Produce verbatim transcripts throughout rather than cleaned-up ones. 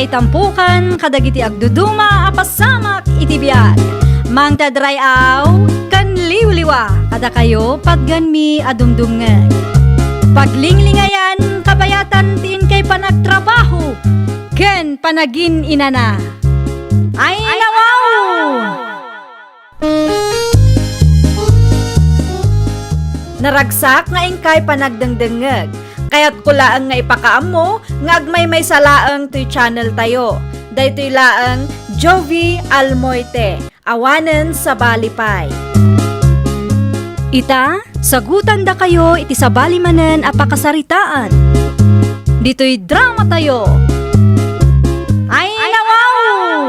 Itampukan kadagiti agduduma a pasamak iti biag. Mangted ray-aw ken liwliwa kadakayo patganmi a dumdumngeg. Paglinglingayan kabayatan ti inkay panagtrabaho ken panagin-inana. Ay, nawaw! Naragsak nga inkay panagdengdengngeg. Kayatko laeng nga ipakaammo nga agmaymaysa laeng toy channel tayo. Daytoy laeng Jovie Almoite, awanen sabali pay. Ita, sagutandakayo iti sabali manen a pakasaritaan. Ditoy drama tayo. Ay, nawaw!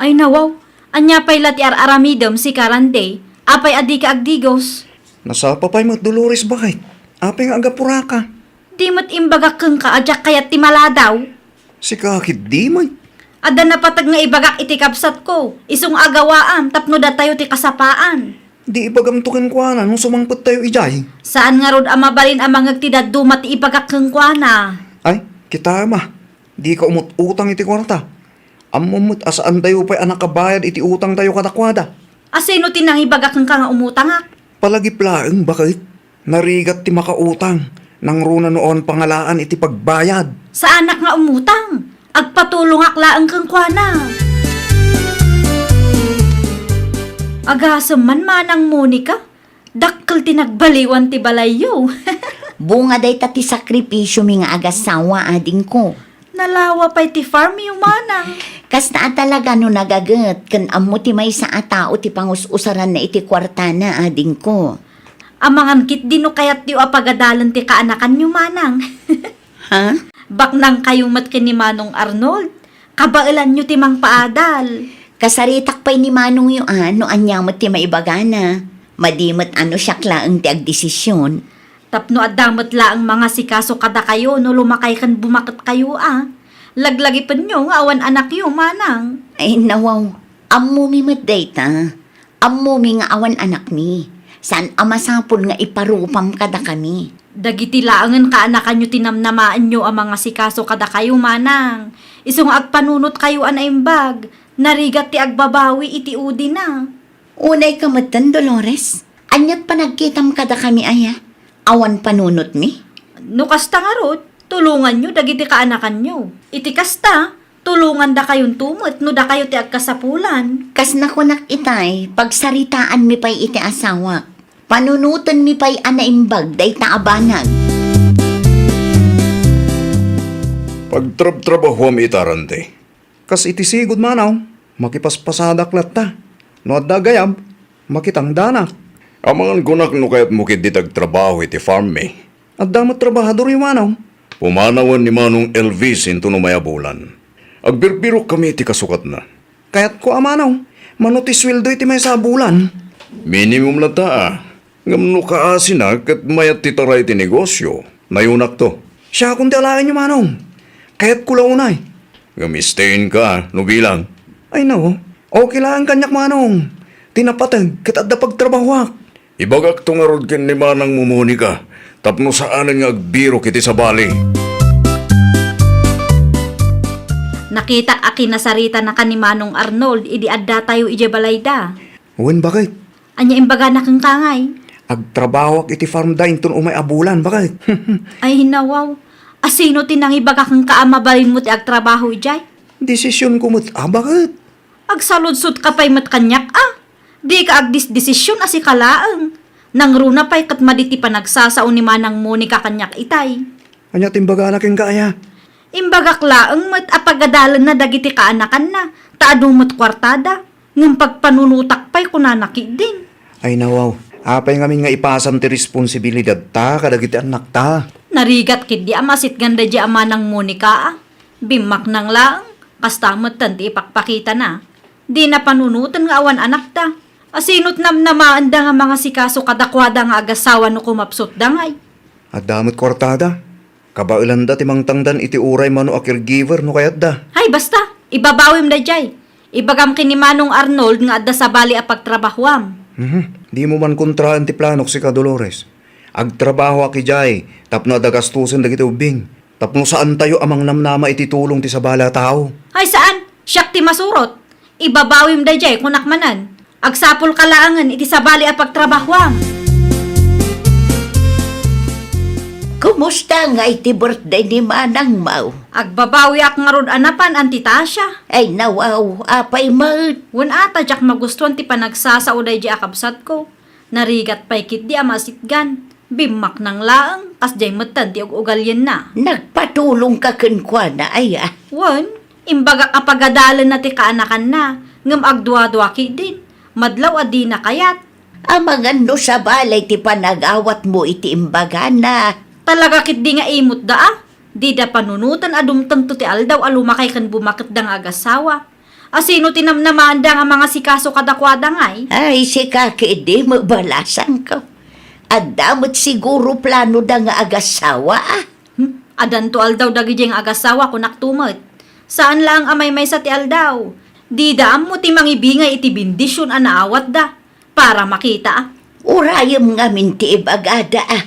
Ay, nawaw! Ania pay la ti ar-aramidem, sika Randy? Apay a dika agdigos? Nasapa pay met, Dolores, baket? Apay nga agapuraka? Di met imbagak kenka a diak kayat ti maladaw? Sika ketdi met. Adda napateg nga ibagak iti kabsatko, isu nga agawaam tapno datayo ti kasapaan. Di ibagamto kenkuana no sumangpettayo idiay? Saan ngarud a mabalin a mangngeg ti dadduma ti ibagak kenkuana. Ay, kitaem a, dika umut-utang iti kuarta. Ammom met a saantayo pay a nakabayad iti utangtayo kadakuada. A sino ti nangibaga kenka nga umutangak? Palagip laeng, baket. Narigat ti makautang, nangruna no awan pangalaan iti pagbayad. Saanak nga umutang. Agpatulongak laeng kenkuana. Agasem man, Manang Monica. Dakkel ti nagbaliwan ti balayyo. Bunga dayta ti sakripisiomi nga agasawa, adingko. Nalawa pay ti farmyo, Manang. Kasta a talaga no nagaget ken ammo ti maysa a tao ti pangus-usaranna iti kuartana, adingko. Amangan ketdi no kayatyo a pagadalen ti kaanakanyo, Manang. Ha? Baknangkayo met ken ni Manong Arnold. Kabaelanyo ti mangpaadal. Kasaritak pay ni manongyo a no ania met ti maibagana. Madi met a no siak laeng ti agdesisyon. Tapno adda met laeng mangasikaso kadakayo no lumakay ken bumaketkayo a. Laglagipenyo nga awan anakyo, Manang. Ay, nawaw. Ammomi met dayta. Ammomi nga awan anakmi. Saan a masapul nga iparupam kadakami. Dagiti laengen kaanakanyo ti namnamaenyo a mangasikaso kadakayo, Manang. Isu nga agpanunotkayo a naimbag, narigat ti agbabawi iti udina. Unayka metten, Dolores. Aniat panagkitam kadakami aya? Awan panunotmi? No kasta ngarud, tulonganyo dagiti kaanakanyo. Iti kasta, tulongandakayonto met no dakayo ti agkasapulan. Kas nakunak itay, pagsaritaanmi pay iti asawak. Panunotenmi pay a naimbag dayta a banag. Pagtrabtrabahuam ita, Randy. Kas iti sigud, Manong, makipaspasadak latta. No adda gayam, makitangdanak. Amangan kunak no kayatmo ketdi ti agtrabaho iti farmmi. Adda met trabahadoryo, Manong. Pumanawen ni Manong Elvis inton umay a bulan. Agbirbirokkami iti kasukatna. Kayatko a, Manong, mano ti sueldo iti maysa a bulan? Minimum latta a. Ngem no kaasina ket mayat ti tara iti negosio, nayonakto. Siakon ti alaenyo, Manong. Kayatko la unay. Ngem stay in ka, no bilang. Ay, no. Okay laeng kaniak, Manong. Ti napateg ket adda pagtrabahoak. Ibagakto ngarud ken ni Manangmo Monica tapno saanen nga agbirok iti sabali. Nakitak a kinasaritanaka ni Manong Arnold idi addatayo idiay balayda. Wen, baket. Ania imbagana kenka ngay? Agtrabahoak iti farm da inton umay a bulan, baket. Ay, nawaw. Asino ti nangibaga kenka a mabalinmo ti agtrabaho idiay? Desisionko met a, baket. Agsaludsodka pay met kaniak a. Dika agdisdesision a sika laeng. Nangruna pay ket madi ti panagsasao ni Manang Monica kaniak itay. Ania ti imbagana kenka aya? Imbagak laeng met a pagadalenna dagiti kaanakanna, ta adu met kuartada, ngem pagpanunotak pay kunana ketdin. Ay nawaw, apay ngamin nga ipasam ti responsibilidadta kadagiti annakta? Narigat ketdi a masitgan daydiay a Manang Monica a. Bimmaknang laeng, kasta metten ti ipakpakitana. Dina panunoten nga awan anakda. Asino ti namnamaenda nga mangasikaso kadakuada nga agasawa no kumapsutda ngay? Adda met kuartada. Kabaelanda ti mangtangdan iti uray mano a caregiver no kayatda. Hay, basta! Ibabawim daydiay. Ibagam ken ni Manong Arnold nga adda sabali a pagtrabahoam. Mhm. Dimo man kontraen ti planok, sika, Dolores. Agtrabahoak idiay tapno adda gastosen dagiti ubbing. Tapno saantayo a mangnamnama iti tulong ti sabali a tao. Ay, saan? Siak ti masurot. Ibabawim daydiay, kunak manen. Agsapulka laengen iti sabali a pagtrabahoam. Kumusta ngay ti birthday ni Manang Mau? Agbabawiak ngarud a napan, Auntie Tasha. Ay, nawaw, apay met? Wen a, ta diak magustuan ti panagsasao daydiay a kabsatko. Narigat pay ketdi a masitgan. Bimmaknang laeng, kasdiay metten ti ug-ugalyenna. Nagpatulongka kenkuana, aya? Wen, imbagak a pagadalenna ti kaanakanna, ngem agduadua ketdin. Madlaw a dina kayat. Amangan no sabali ti panagawatmo iti imbagana. Talaga ketdi nga imutda a. Dida panunoten a dumtengto ti aldaw a lumakay ken bumaketda nga agassawa. Asino ti namnamaanda nga mangasikaso kadakuada ngay? Ay, sika ketdi, mabalasanko. Adda met siguro planoda nga agassawa, a? Hmm? Adanto aldaw dagidiay nga agassawa, kunakto met. Saan laeng a maymaysa ti aldaw. Dida ammo ti mangibingay iti bendision a naawatda. Para makita, a. Urayem ngamin ti ibagada, a.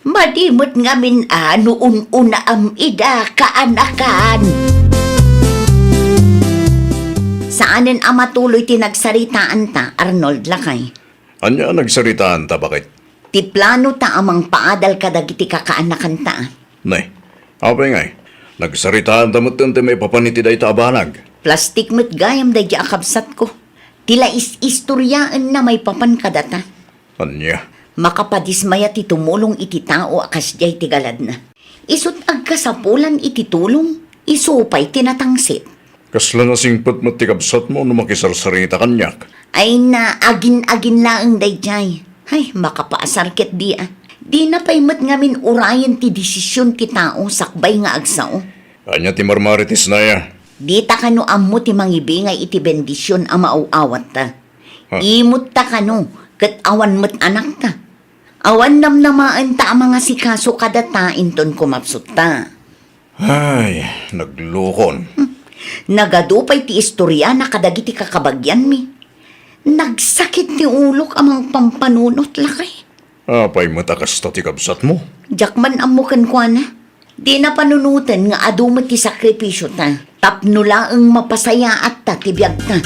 Madi met ngamin a no un-unaam ida, kaanakan. Saanen a matuloy ti nagsaritaanta, Arnold, lakay. Ania a nagsaritaanta, baket? Ti planota a mangpaadal kadagiti kakaanakanta, a. Ne, apay ngay? Nagsaritaanta metten ti maipapan iti dayta a banag. Plastik met gayam daydiay a kabsatko. Ti la is-istoriaenna maipapan kadata. Ania? Makapadismaya ti tumulong iti tao a kasdiay ti galadna. Isut' agkasapulan iti tulong, isu pay ti natangsit. Kasla nasingpet met ti kabsatmo no makisarsarita kaniak. Ay na, agin-agin laeng daydiay. Ay, makapaasar ketdi, a. Dina pay met ngamin urayen ti desisyon ti tao sakbay nga agsao. Ania ti marmarites, Naya? Dita kano ammo ti mangibingay iti bendisyon a maaw-awatta. Ha? Imutta kano, ket awan met anakta. Awan namnamaenta a mangasikaso kadata inton kumapsutta. Ay, naglukon. Hmm. Nagadu pay ti istoriana kadagiti kakabagianmi. Nagsakit ti ulok a mangpampanunot, lakay. Apay met a kasta ti kabsatmo? Diak man ammo kenkuana. Dina panunoten nga adu met ti sakripisiota tapno laeng mapasayaatta ti biagta.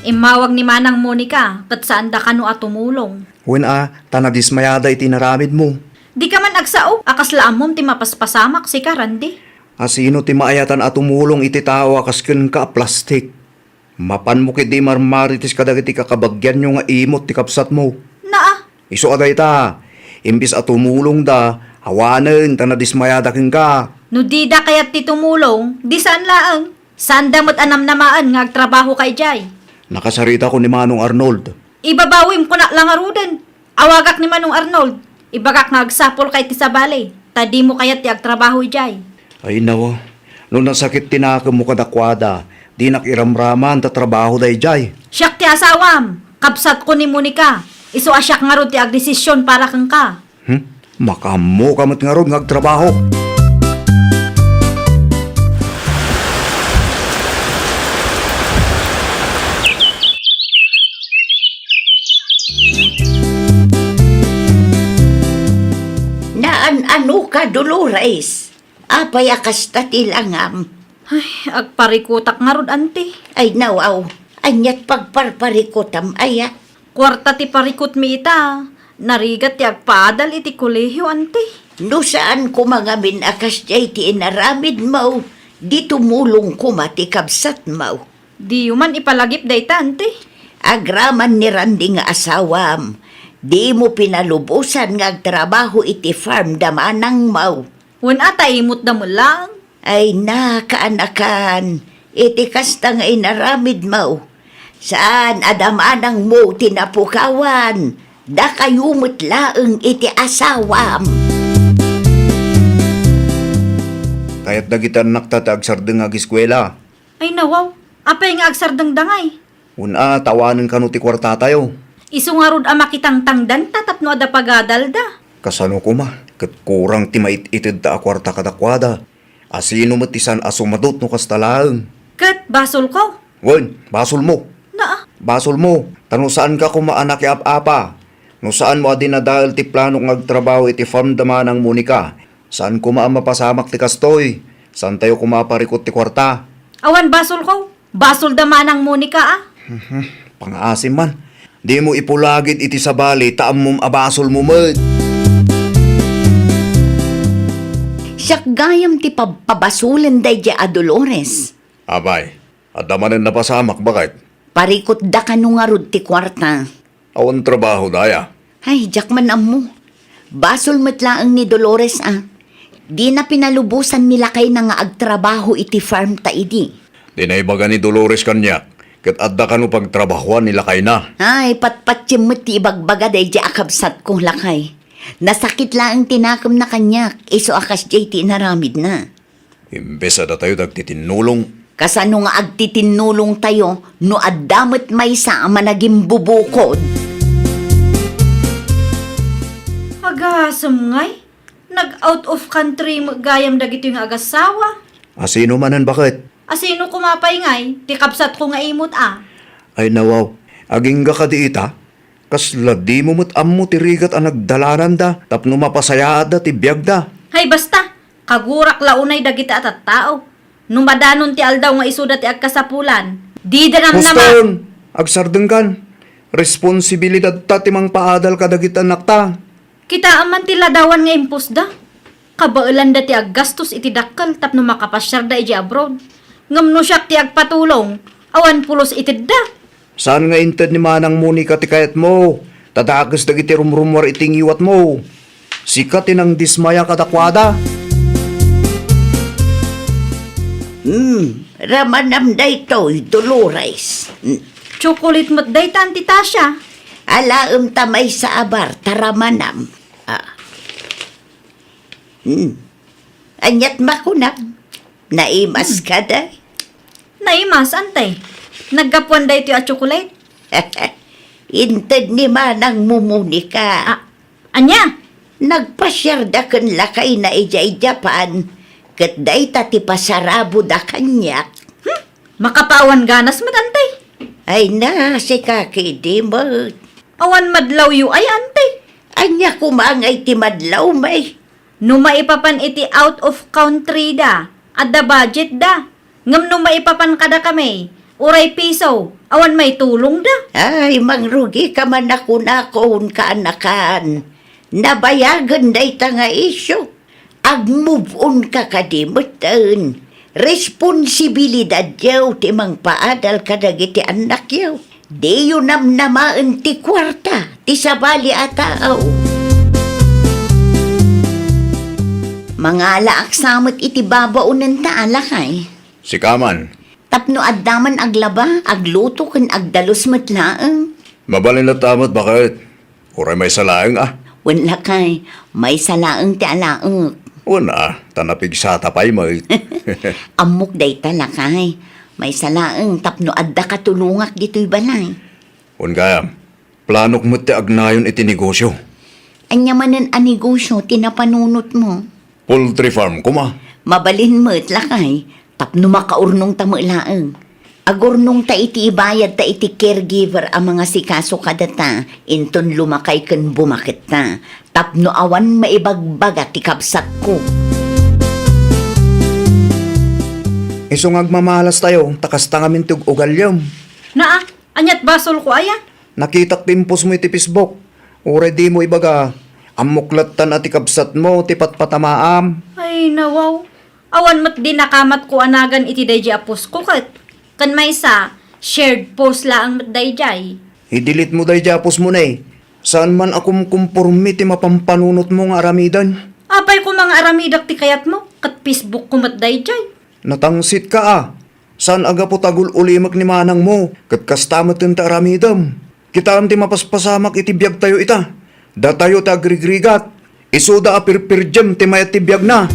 Immawag ni Manang Monica ket saanda kano a tumulong. Wen a, ta nadismayada iti inaramidmo. Dika man agsao a kasla ammom ti mapaspasamak, sika, Randy. Asino ti maayatan a tumulong iti tao a kas kenka a plastik? Mapanmo ketdi marmarites kadagiti kakabagianyo nga imut ti kabsatmo. Naa. Isu a dayta, imbes a tumulongda, awanen ta nadismayada kenka. No dida kayat ti tumulong, di saan laeng. Saanda met a namnamaen nga agtrabahoka idiay. Nakasaritakon ni Manong Arnold. Ibabawim, kunak la ngaruden. Awagak ni Manong Arnold. Ibagak nga agsapulka iti sabali, ta dimo kayat ti agtrabaho idiay. Ay, nawa. No nasakit ti nakemmo kadakuada, dinak iramraman ta trabaho daydiay. Siak ti asawam. Kabsatko ni Monica. Isu a siak ngarud ti agdesisyon para kenka. Hmm? Makaammoka met ngarud nga agtrabaho. Naan-anoka, Dolores? Apay a kasta ti langam? Ay, agparikutak ngarud, anti. Ay, nawaw. Aniat pagparparikutam, aya? Kuarta ti parikutmi ita. Narigat ti agpaadal iti kolehio, anti. No saan koma ngamin a kasdiay ti inaramidmo, di tumulong koma ti kabsatmo. Diyo man ipalagip dayta, anti. Agraman ni Randy nga asawam, dimo pinalubosan nga agtrabaho iti farm da manangmo. Wen a, ta imutda met laeng. Ay na, kaanakan, iti kasta nga inaramidmo, saan a da manangmo ti napukawan, dakayo met laeng iti asawam. Kayat dagiti annakta ti agsardeng nga ageskuela. Ay, nawaw, apay nga agsardengda ngay? Wen a, ta awanen kano ti kuartatayo. Isu ngarud a makitangtangdanta tapno adda pagadalda. Kasano koma, ket kurang ti mait-itedta a kuarta kadakuada. Asino met ti saan a sumadot no kasta laeng? Ket basolko? Wen, basolmo. Naa. Basolmo, ta no saanka koma a nakiap-apa, No saanmo a dinadael ti planok nga agtrabaho iti farm da Manang Monica, saan koma a mapasamak ti kastoy. Saantayo koma a parikut ti kuarta. Awan basolko. Basol da Manang Monica, a. Mhm. Pangaasim man. Dimo ipulagid iti sabali ta ammom a basolmo met. Siak gayam ti pabpabasolen daydiay a Dolores. Apay, adda manen napasamak, baket? Parikutda kano ngarud ti kuarta. Awan trabaho daya. Ay, diak man ammo. Basol met laeng ni Dolores, a. Dina pinalubosan ni lakayna nga agtrabaho iti farm ta idi. Di naibaga ni Dolores kaniak, ket adda kano pagtrabahoan ni lakayna. Ay, patpatiem met ti ibagbaga daydiay a kabsatko, lakay. Nasakit laeng ti nakemna kaniak, isu a kasdiay ti inaramidna. Imbes a datayo ti agtitinnulong. Kasano nga agtitinnulongtayo no adda met maysa a managimbubukod? Agasem ngay, nag-out of country met gayam dagitoy nga agasawa. Asino manen, baket? Asino koma pay ngay, ti kabsatko nga imut, a. Ay, nawaw, agingga kadi ita? Kasla dimo met ammo ti rigat a nagdalananda tapno mapasayaatda ti biagda. Hay, basta! Kagurak la unay dagiti a tattao. No madanon ti aldaw nga isuda ti agkasapulan, dida namnama. Huston! Agsardengkan! Responsibilidadta ti mangpaadal kadagiti annakta. Kitaem man ti ladawan nga impusda. Kabaelanda ti aggastos iti dakkel tapno makapasiarda idiay abroad. Ngem no siak ti agpatulong, awan pulos itedda. Saan nga inted ni Manang Monica ti kayatmo, ta dakes dagiti rumrumuar iti ngiwatmo. Sika ti nangdismaya kadakuada. Hmm, ramanam daytoy, Dolores. Hmm. Chocolate met dayta, Auntie Tasha. Alaem ta maysa a bar, ta ramanam. Ah. Hmm. Aniat makunam? Naimas Hmm. ka, day? Naimas, Ante. Naggapuan daytoy a chocolate? Inted ni Manang Momonika. Ah, ania? Nagpasiarda ken lakayna idiay Japan, ket dayta ti pasaraboda kaniak. Hmm? Makapaawan ganas met, Ante. Ay na, sika kadi met. Awan madlawyo ay, Ante. Ania koma ngay ti madlawmi? No maipapan iti out of country da, adda budget da. Ngem no maipapan kadakami, uray piso, awan maitulongda. Ay, mangrugika man a kunakon, kaanakan. Nabayagen dayta nga isyu. Agmove on ka kadi metten. Responsibilidadyo ti mangpaadal kadagiti annakyo. Diyo namnamaen ti kuarta ti sabali a tao. Mangalaak sa met iti babaonenta a lakay. Sika man. Tapno adda man aglaba, agluto ken agdalus met laeng. Mabalin latta met, baket? Uray maysa laeng, a? Wen lakay, maysa laeng ti alaek. Wen, a, ta napigsata pay met. Ammok dayta, lakay. Maysa laeng tapno adda katulongak ditoy balay. Wen gayam, planok met ti agnayon iti negosyo. Ania manen a negosyo ti napanunotmo? Poultry farm koma. Mabalin met, lakay, tapno makaurnongta met laeng. Agurnongta iti ibayadta iti caregiver a mangasikaso kadata, inton lumakay ken bumaketta, tapno awan maibagbaga ti kabsatko. Isu nga agmamalastayo, ta kasta ngamin ti ug-ugalyom. Naa, aniat basolko aya? Nakitak ti impostmo iti Facebook. Uray dimo ibaga, ammok lattan a ti kabsatmo ti patpatamaam. Ay, nawaw. Awan met di nakamatko a nagan iti daydiay a postko ket. Ken maysa, shared post laeng met daydiay. I-delete mo daydiay a postmo ne. Saan man a kumkumpormi ti mapampanunotmo nga aramiden. Apay koma nga aramidak ti kayatmo, ket Facebook ko met daydiay. Natangsit ka a. Saan a gapu ta agul-ulimek ni manangmo, ket kasta met ti aramidem. Kitaem ti mapaspasamak iti biagtayo ita. Datayo ti agrigrigat. Isuda a pirpirdiem ti mayat ti biagna.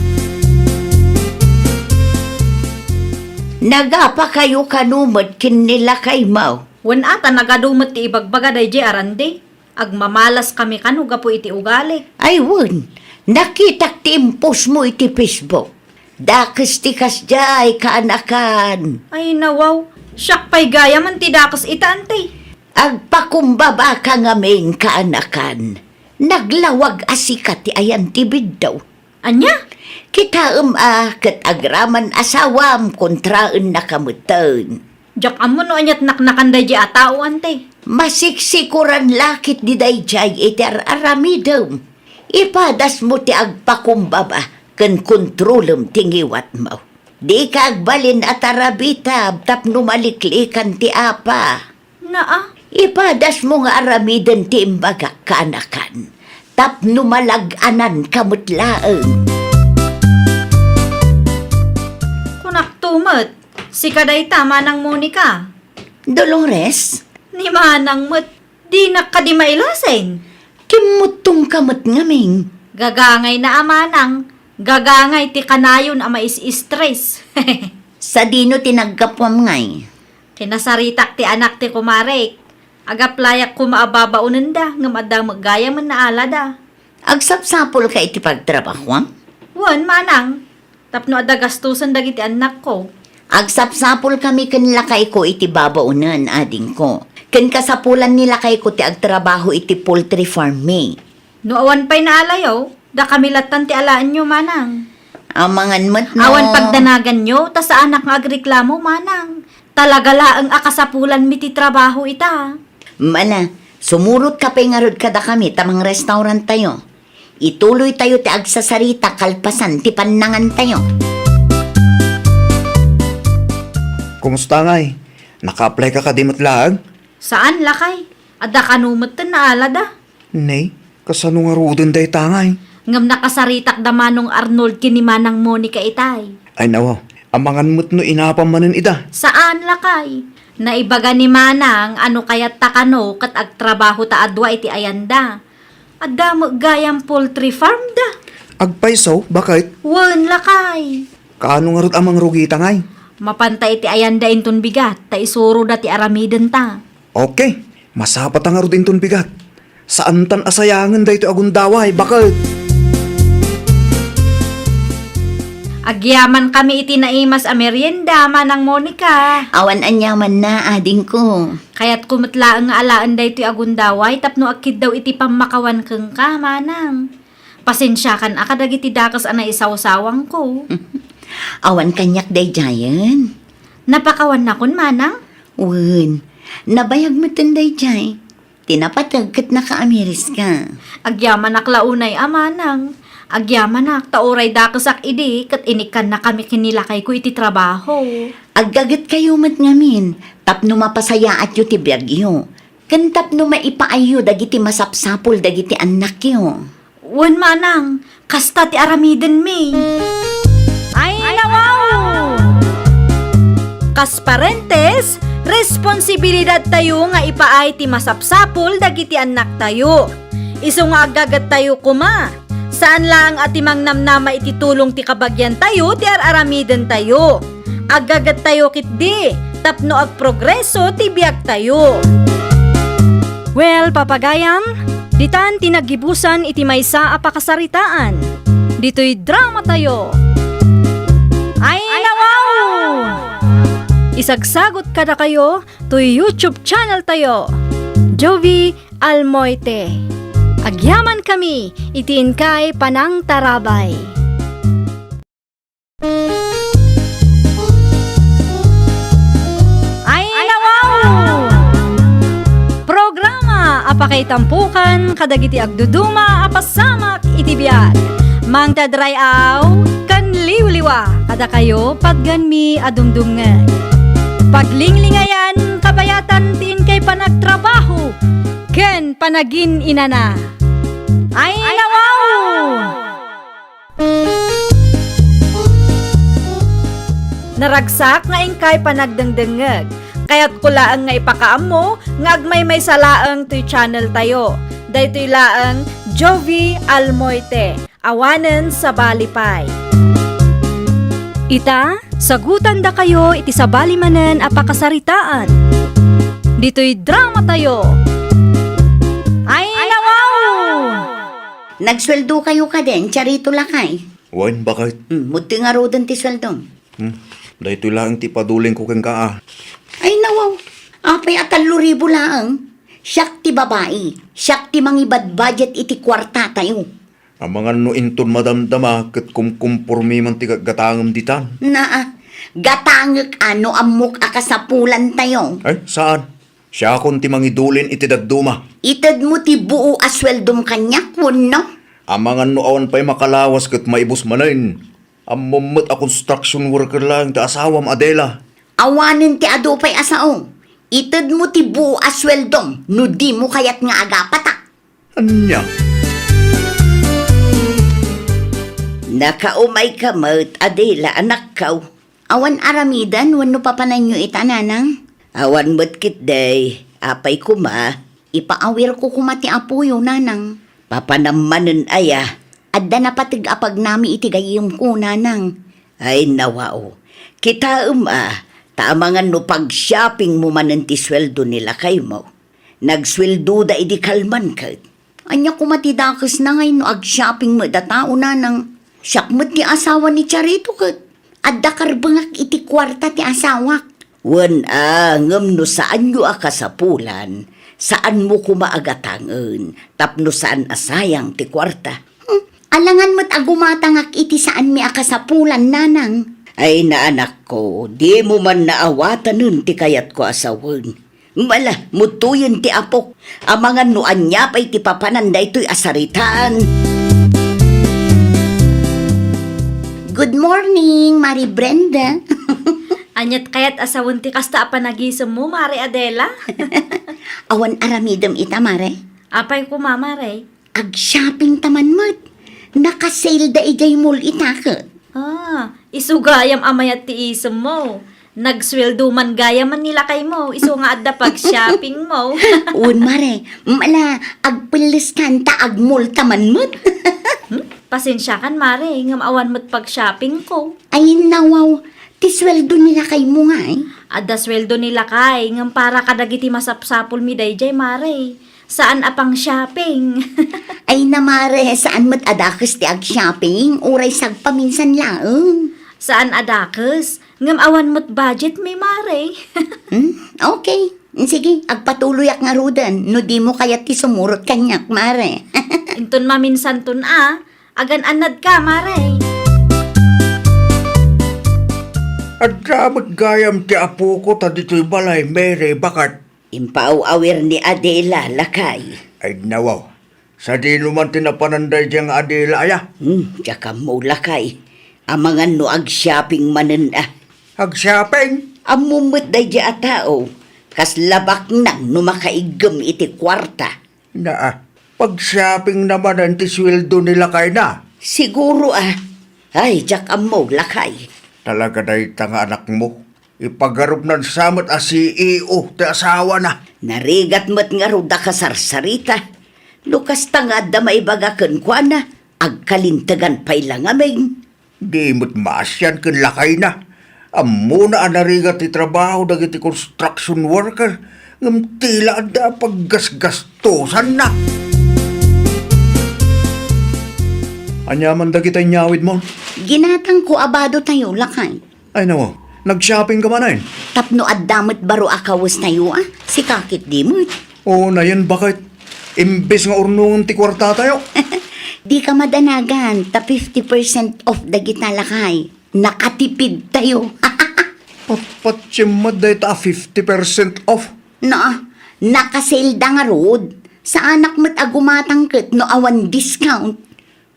Nagapakayo kano met ken ni lakaymo? Wen a, ta nagadu met ti ibagbaga daydiay a randi. Agmamalaskami kano gapu iti ugalik. Ay wen, nakitak ti impostmo iti Facebook. Dakes ti kasdiay, kaanakan. Ay, nawaw. Siak pay gayam ti dakes ita, anti. Agpakumbabaka ngamin, kaanakan. Naglawag a sika ti ayan ti biddaw. Ania? Kitaem a ket agraman asawam kontraennaka metten. Diak ammo no aniat naknakan daydiay a tao, ante. Masiksikuran la ketdi daydiay iti ar-aramidem. Ipadasmo ti agpakumbaba ken kontrolem ti ngiwatmo. Dika agbalin a tarabitab tapno maliklikan ti apa. Naa. Ipadasmo nga aramiden ti imbagak, kaanakan, tapno malag-ananka met laeng. Kunakto met, sika dayta, Manang Monica. Dolores? Ni Manang met, dinak kadi mailasing. Kimmuttongka met ngamin. Gagangay na a manang, gagangay ti kanayon a mais-stress. Sadino ti naggapuam ngay? Kinasaritak ti anak ti kumarek. Agaplayak koma a babaonenda, ngem adda met gayamen naalada. Agsapsapulka iti pagtrabahuam? Wen, manang. Tapno adda gastusen dagiti annakko. Agsapsapulkami ken lakayko iti babaonen, adingko. Ken kasapulan ni lakayko ti agtrabaho iti poultry farm mi. No awan pay naalayo, dakami lattan ti alaenyo, manang. Amangan met no. Awan pagdanaganyo, ta saanak nga agreklamo, manang. Talaga laeng a kasapulanmi ti trabaho ita. Mala, sumurotka pay ngarud kadakami ta mangrestauranttayo. Ituloytayo ti agsasarita kalpasan ti pannangantayo. Kumusta ngay? Naka-apply ka kadi met laeng? Saan, lakay. Adda kano metten naalada. Nay, kasano ngaruden dayta ngay? Ngem nakasaritak da Manong Arnold ken ni Manang Monica itay. Ay, nawa, amangan met no inapam manen ida. Saan, lakay. Naibaga ni Manang a no kayatta kano ket agtrabaho ta a dua iti ayanda. Adda met gayam poultry farm da. Agpayso, baket? Wen, lakay. Kaano ngarud a mangrugita ngay? Mapanta iti ayanda inton bigat, ta isuroda ti aramidenta. Okay, masapata ngarud inton bigat. Saantan a sayangen daytoy a gundaway, baket? Agyamankami iti naimas a merienda, Manang Monica. Awan aniamanna, adingko. Kayatko met laeng nga alaen daytoy a gundaway tapno agkiddaw iti pammakawan kenka, manang. Pasensiakan a kadagiti dakes a naisawsawangko. Awan kaniak daydiayen. Napakawannakon, manang? Wen, nabayag metten daydiay. Ti napateg ket nakaamiriska. Agyamanak la unay a manang. Agyamanak ta uray dakesak idi ket inikkannakami ken ni lakayko iti trabaho. Aggagetkayo met ngamin tapno mapasayaatyo ti biagyo ken tapno maipaayyo dagiti masapsapul dagiti annakyo. Wen manang, kasta ti aramidenmi. Ay, nawaw! Kas parentes, responsibilidadtayo nga ipaay ti masapsapul dagiti annaktayo. Isu nga aggagettayo koma, saan laeng a ti mangnamnama iti tulong ti kabagiantayo ti ar-aramidentayo. Aggagettayo ketdi tapno agprogreso ti biagtayo. Well, papagayam, ditan ti naggibusan iti maysa a pakasaritaan. Ditoy dramatayo. Ay, nawaw! Isagsagot kadakayo toy YouTube channel tayo, Jovi Almoite. Agyamankami iti inkay panangtarabay. Ay, nawaw! Programa a pakaitampokan kadagiti agduduma a pasamak iti biag. Mangted ray-aw ken liwliwa kadakayo patgenmi a dumdumngeg. Paglinglingayan kabayatan ti inkay panagtrabaho ken panagin-inana. Ay, nawaw! Naragsak nga inkay panagdengdengngeg. Kayatko laeng nga ipakaammo nga agmaymaysa laeng toy channel tayo. Daytoy laeng Jovi Almoite, awanen sabali pay. Ita, sagutandakayo iti sabali manen a pakasaritaan. Ditoy dramatayo. Ay, nawaw! Nagsueldokayo kadin, Charito lakay? Wen, baket. Hmm, mudti ngaruden ti sueldom. Hmm, daytoy laeng ti padulingko kenka, a. Ay, nawaw. Apay a tallo ribu laeng? Siak ti babai, siak ti mangibadbudget iti kuartatayo. Amangan no inton madamdama ket kumkumpormi man ti gatgatangem ditan. Naa, gatangek a no ammok a kasapulantayo. Ay, saan? Siakon ti mangidulin iti dadduma. Itedmo ti buo a sueldom kaniak, wenno? Amangan no awan pay makalawas ket maibus manen. Ammom met a construction worker laeng ti asawam, Adela. Awanen ti adu pay a sao. Itedmo ti buo a sueldom no dimo kayat nga agapatak. Ania? Nakaumayka met, Adela, anakko. Awan aramiden wenno papananyo ita, nanang? Awan met ketdi. Apay koma? Ipaawirko koma ti apoyo, nanang. Papanam manen aya? Adda napateg a pagnami iti gayyemko, nanang. Ay, nawaw. Kitaem a, ta amangan no pag-shoppingmo manen ti sueldo ni lakaymo. Nagsueldoda idi kalman ket. Ania koma ti dakesna ngay no ag-shopping met a tao, nanang? Siak met ti asawa ni Charito ket adda karbengak iti kuarta ti asawak. Wen a, ngem no saanyo a kasapulan, saanmo koma a gatangen tapno saan a sayang ti kuarta. Hmm, alangan met a gumatangak iti saanmi a kasapulan, nanang. Ay, naanakko, dimo man naawatanen ti kayatko a sawen. Mala, mutoyen ti apok. Amangan no ania pay ti papanan daytoy a saritaan. Good morning, Mari Brenda. Aniat kayat a sawen ti kasta a panagisemmo, Mari Adela? Awan aramidem ita, Mare? Apay koma, Mare? Ag-shopping ta man met. Naka-sale da idiay mall ita ket. Ah, isu gayam a mayat ti isemmo. Nagsueldo man gayam ni lakaymo, isu nga adda pag-shoppingmo. Wen, Mare, mala, agpelleskan ta ag-mall ta man met. Hmm? Pasensiakan, Mare, ngem awan met pag-shoppingko. Ay, nawaw, ti sueldo ni lakaymo ngay. Adda sueldo ni lakay, ngem para kadagiti masapsapulmi daydiay, Mare. Saan a pang-shopping. Ay na, Mare, saan met a dakes ti ag-shopping, uray sagpaminsan laeng. Saan a dakes, ngem awan met budgetmi, Mare. Hmm? Okay. Sige, agpatuloyak ngaruden no dimo kayat ti sumurot kaniak, Mare. Inton maminsanton a, agan-annadka, Mare. Adda met gayam ti apoko ta ditoy balay, Mary, baket. Impaaw-awir ni Adela, lakay. Ay, nawaw. Sadino man ti napanan daydiay nga Adela, aya? Hmm, diak ammo, lakay. Amangan no ag-shopping manen a. Ag-shopping? Ammom met daydiay a tao. Kasla baknang no makaiggem iti kuarta. Naa, pag-shopping na manen ti sueldo ni lakayna. Siguro a. Ay, diak ammo, lakay. Talaga dayta nga anakmo? Ipagarupnan sa met a C E O ti asawana. Narigat met ngarud a kasarsarita. No kasta nga adda maibaga kenkuana, agkalintegan pay la ngamin. Di met maasian ken lakayna. Ammona a narigat ti trabaho dagiti construction worker, ngem ti la adda paggasgastosanna. Ania man dagita inyawidmo? Ginatangko a badotayo, lakay. Ay, nawaw, nag-shopping ka manen? Tapno adda met baro a kawestayo, a? Sika ketdi met. Oo, nayen, baket. Imbes nga urnongem ti kuartatayo. Dika madanagan, ta fifty percent off dagita, lakay. Nakatipidtayo. Patpatsem met dayta a fifty percent off. No, naka-sale da ngarud. Saanak met a gumatang ket no awan discount.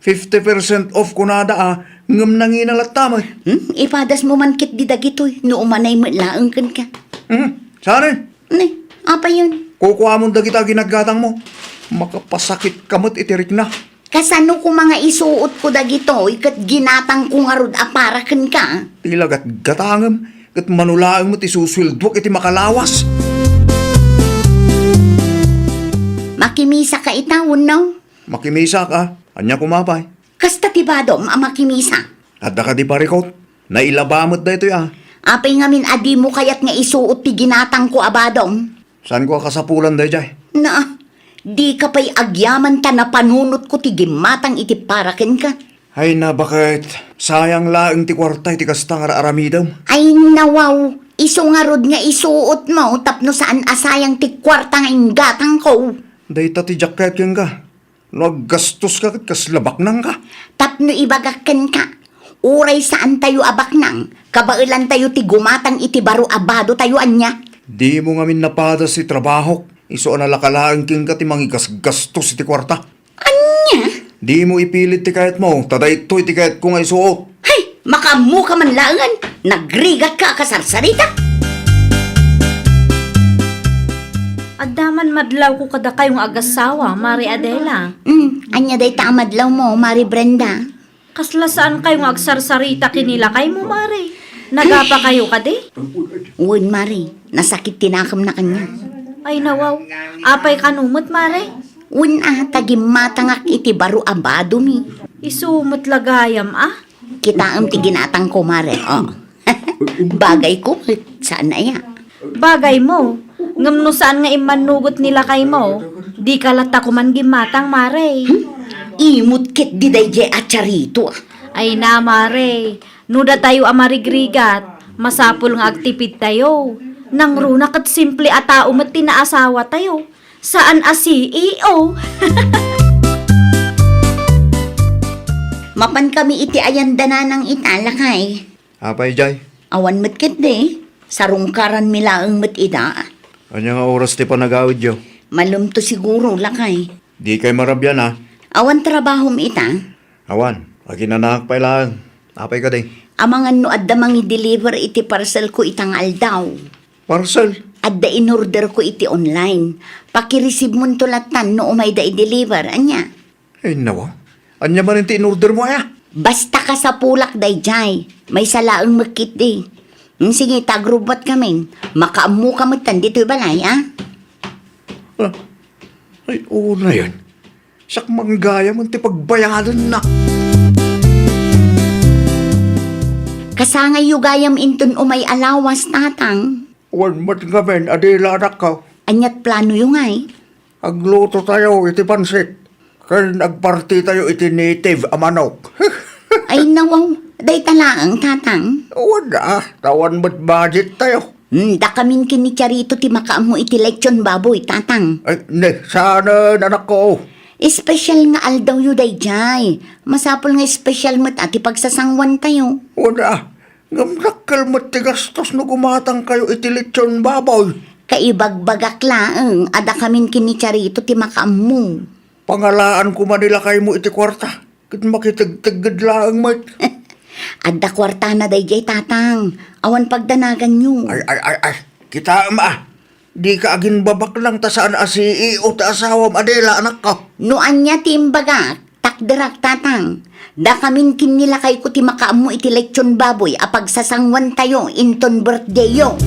Fifty percent off kunada a, ngem nangina latta met. Hmm? Ipadasmo man ketdi dagitoy, no umanay met laeng kenka. Hmm? Saan? Ne, apayon? Kukuamon dagita a ginatgatangmo. Makapasakitka met iti rikna. Kasano koma nga isuotko dagitoy ket ginatangko ngarud a para kenka? Ti la gatgatangem, ket mano laeng met ti susueldoak iti makalawas. Makimisaka ita, wenno? Makimisaka. Ania koma pay? Kasta ti badom a makimisa. Adda kadi parikut? Nailaba met daytoy a. Apay ngamin a dimo kayat nga isuot ti ginatangko a badom? Saanko a kasapulan daydiay? Na, dika pay agyaman ta napanunotko ti gimmatang iti para kenka. Ay na, baket sayang laeng ti kuarta iti kasta nga ar-aramidem. Ay nawaw, Isu ngarud nga isuotmo tapno saan a sayang ti kuarta nga inggatangko. Dayta ti diak kayat kenka. No aggastoska ket kasla baknangka. Tapno ibagak kenka, uray saantayo a baknang, kabaelantayo ti gumatang iti baro a badotayo ania. Dimo ngamin napadas ti trabahok, isu a nalaka laeng kenka ti mangigasgastos iti kuarta. Ania? Dimo ipilit ti kayatmo, ta daytoy ti kayatko nga isuot. Hay, makaammoka man laengen, nagrigatka a kasarsarita. Adda man madlawko kadakayo nga agassawa, Mari Adela. Hmm, ania dayta a madlawmo, Mari Brenda? Kasla saankayo nga agsarsarita ken ni lakaymo, Mari? Nagapakayo kadi? Wen, Mari, nasakit ti nakemna kaniak. Ay, nawaw. Apay kano met, Mari? Wen a, ta gimmatangak iti baro a badomi. Isu met la gayam, a? Kitaem ti ginatangko, Mari. Oh. Bagayko met, saan aya? Bagaymo. Ngem no saan nga immannugot ni lakaymo, dika latta koman gimmatang, Mari. Hmm? Imot ketdi daydiay a charito, a. Ay na, Mari. No datayo a marigrigat, masapul nga agtipidtayo. Nangruna ket simple a tao met ti naasawatayo. Saan a C E O. Mapankami iti ayan da nanang ita, lakay. Apay, jay? Awan met ketdi. Sarungkaranmi laeng met ida. Ania nga oras ti panagawidyo? Malumto siguro, lakay. Dikay marabian, a. Awan trabahom ita? Awan. Aginanaak pay laeng. Apay kadi? Amangan no adda mangi-deliver iti parcelko ita nga aldaw. Parcel? Adda inorderko iti online. Pakireceivemonto lattan no umayda i-deliver. Ania? Ay, nawa. Ania manen ti inordermo, aya? Basta kasapulak daydiay. Maysa laeng met ketdi. Hmm, sige, ta agrubbuatkamin. Makaammoka metten ditoy balay, a? Ah, ay, unayen. Siak man gayam ti pagbayadenna. Kasangayyo gayam inton umay a lawas, Tatang. Wen met ngamin, Adela, anakko. Ania't planoyo ngay? Aglutotayo iti pansit, ken agpartitayo iti native a manok. Ay, nawaw, dayta laeng, Tatang. Wen a, ta awan met budgettayo. Hmm, dakamin ken ni Charito ti makaammo iti lechon baboy, Tatang. Ay, ne, saanen, anakko. Espesyal nga aldawyo daydiay. Masapul nga espesyal met a ti pagsasanguantayo. Wen a, ngem dakkel met ti gastos no gumatangkayo iti lechon baboy. Kaibagbagak laeng a dakamin ken ni Charito ti makaammo. Pangalaan koma ni lakaymo iti kuarta, ket makitegtegged laeng met. Adda kuartana daydiay, Tatang. Awan pagdanaganyo. Ay, ay, ay, ay. Kitaem a. Dika aginbabaknang ta saan a C E O ti asawam, Adela, anakko. No ania ti imbagak, takderak, Tatang. Dakamin ken ni lakayko ti makaammo iti lechon baboy a pagsasanguantayo inton birthdayyo.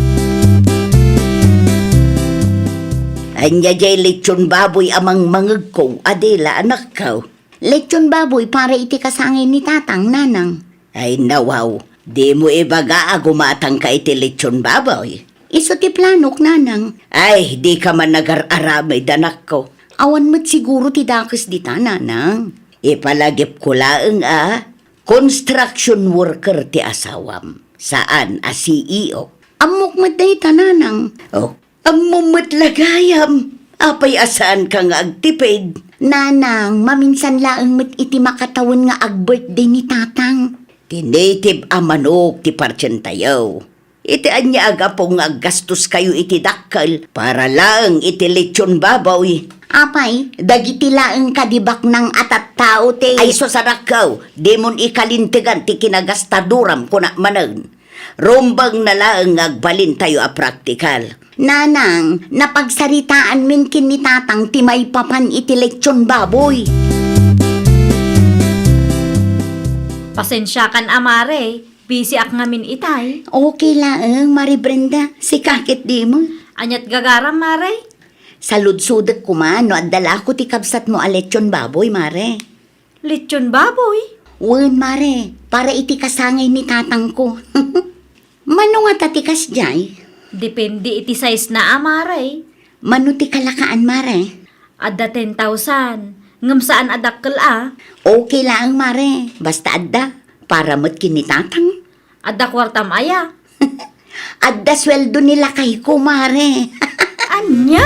Ania jay lechon baboy a mangmangegko, Adela, anakko? Lechon baboy para iti kasangay ni Tatang, Nanang. Ay, nawaw, dimo ibaga a gumatangka iti lechon baboy? Isu ti planok, Nanang. Ay, dika man nagar-aramid, anakko. Awan met siguro ti dakes dita, Nanang. Ipalagipko laeng a construction worker ti asawam, saan a C E O. Ammok met dayta, Nanang. Oh, ammom met la gayam. Apay a saanka nga agtipid? Nanang, maminsan laeng met iti makatawen nga ag-birthday ni Tatang. Ti native a manok ti partientayo. Iti ania a gapu nga aggastoskayo iti dakkel para laeng iti lechon baboy? Apay, dagiti laeng kadi baknang a tattao ti... Ay, sus, anakko, dimon ikalintegan ti kinagastaduram, kunak manen. Rumbeng na laeng nga agbalintayo a praktikal. Nanang, napagsaritaanmin ken ni Tatang ti maipapan iti lechon baboy. Pasensiakan, a, Mare. Busy-ak ngamin itay. Okay laeng, Mare Brenda. Sika ket dimo. Ania't gagaram, Mare? Saludsodek koma no adda lako ti kabsatmo a lechon baboy, Mare. Lechon baboy? Wen, Mare. Para iti kasangay ni tatangko. Mano ngata ti kasdiay? Depende iti size na, a, Mare. Mano ti kalakaan, Mare? Adda ten thousand. Ngem saan a dakkel, a. Okay laeng, Mare. Basta adda. Para met ken ni Tatang. Adda kuartam aya? Adda sueldo ni lakayko, mare. Ania?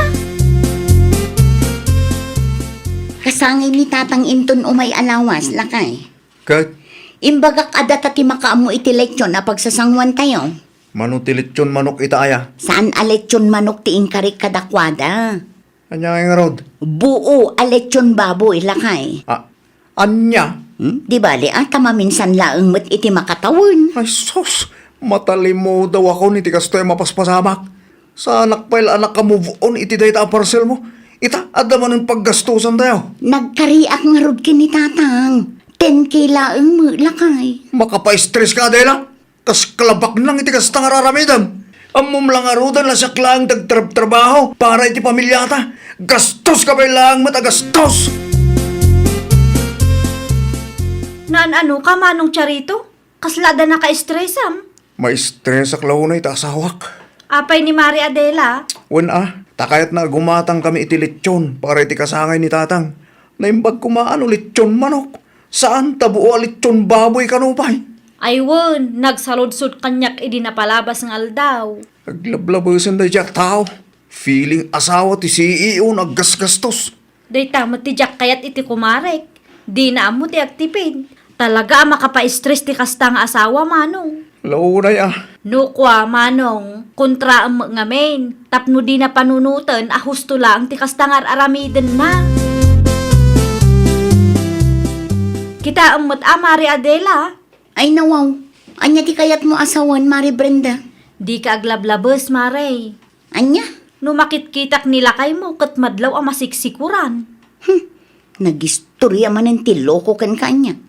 Kasangay ni tatang inton umay a lawas, lakay. Ket? Imbagak a data ti makaammo iti lechon a pagsasanguantayo. Mano ti lechon manok ita aya? Saan a lechon manok ti inkarik kadakuada. Ania ngay ngarud? Buo a lechon baboy, lakay. Ah, ania? Hmm? Di bali, ah, ta maminsan laeng met iti makatawen. Ay, sus! Matalimudaw ako iti kastoy a mapaspasamak. Saanak pay la a naka-move on iti dayta a parcel mo. Ita, adda manen paggastusan tayo. Nagkariak ngarud ken ni tatang. Ten K laeng met, lakay. Makapa-stress ka, Adela. Kas kalabaknang iti kasta nga ar-aramidem. Ammom la ngaruden a siak laeng ti agtrab-trabaho para iti pamilyata. Gastos ka pay laeng met a gastos! Naan-ano ka, Manong Charito? Kasla adda naka-stressam? Ma-stressak la unay iti asawak. Apay ni Mari Adela? Wen a, ta kayatna a gumatang kami iti lechon para iti kasangay ni tatang. Naimbag koma no lechon manok. Saan ta buo a lechon baboy kano pay? Ay wen, nagsaludsod kaniak idi napalabas nga aldaw. Aglablabesen daydiay a tao. Feeling asawa ti C E O no aggasgastos. Dayta met ti diak kayat iti kumarek. Dina ammo ti agtipid. Talaga a makapa-stress ti kasta nga asawa, Manong. Launay a. No kua, Manong, kontraem met ngamin. Tapno dina panunoten a husto laeng ti kasta nga ar-aramidenna. Kitaem met a, Mari Adela. Ay, nawaw. Ania ti kayatmo a sawen, Mari Brenda? Dika aglablabes, Mare. Ania? No makitkitak ni lakaymo ket madlaw a masiksikuran. Hmm, nagistorya manen ti loko ken kaniak.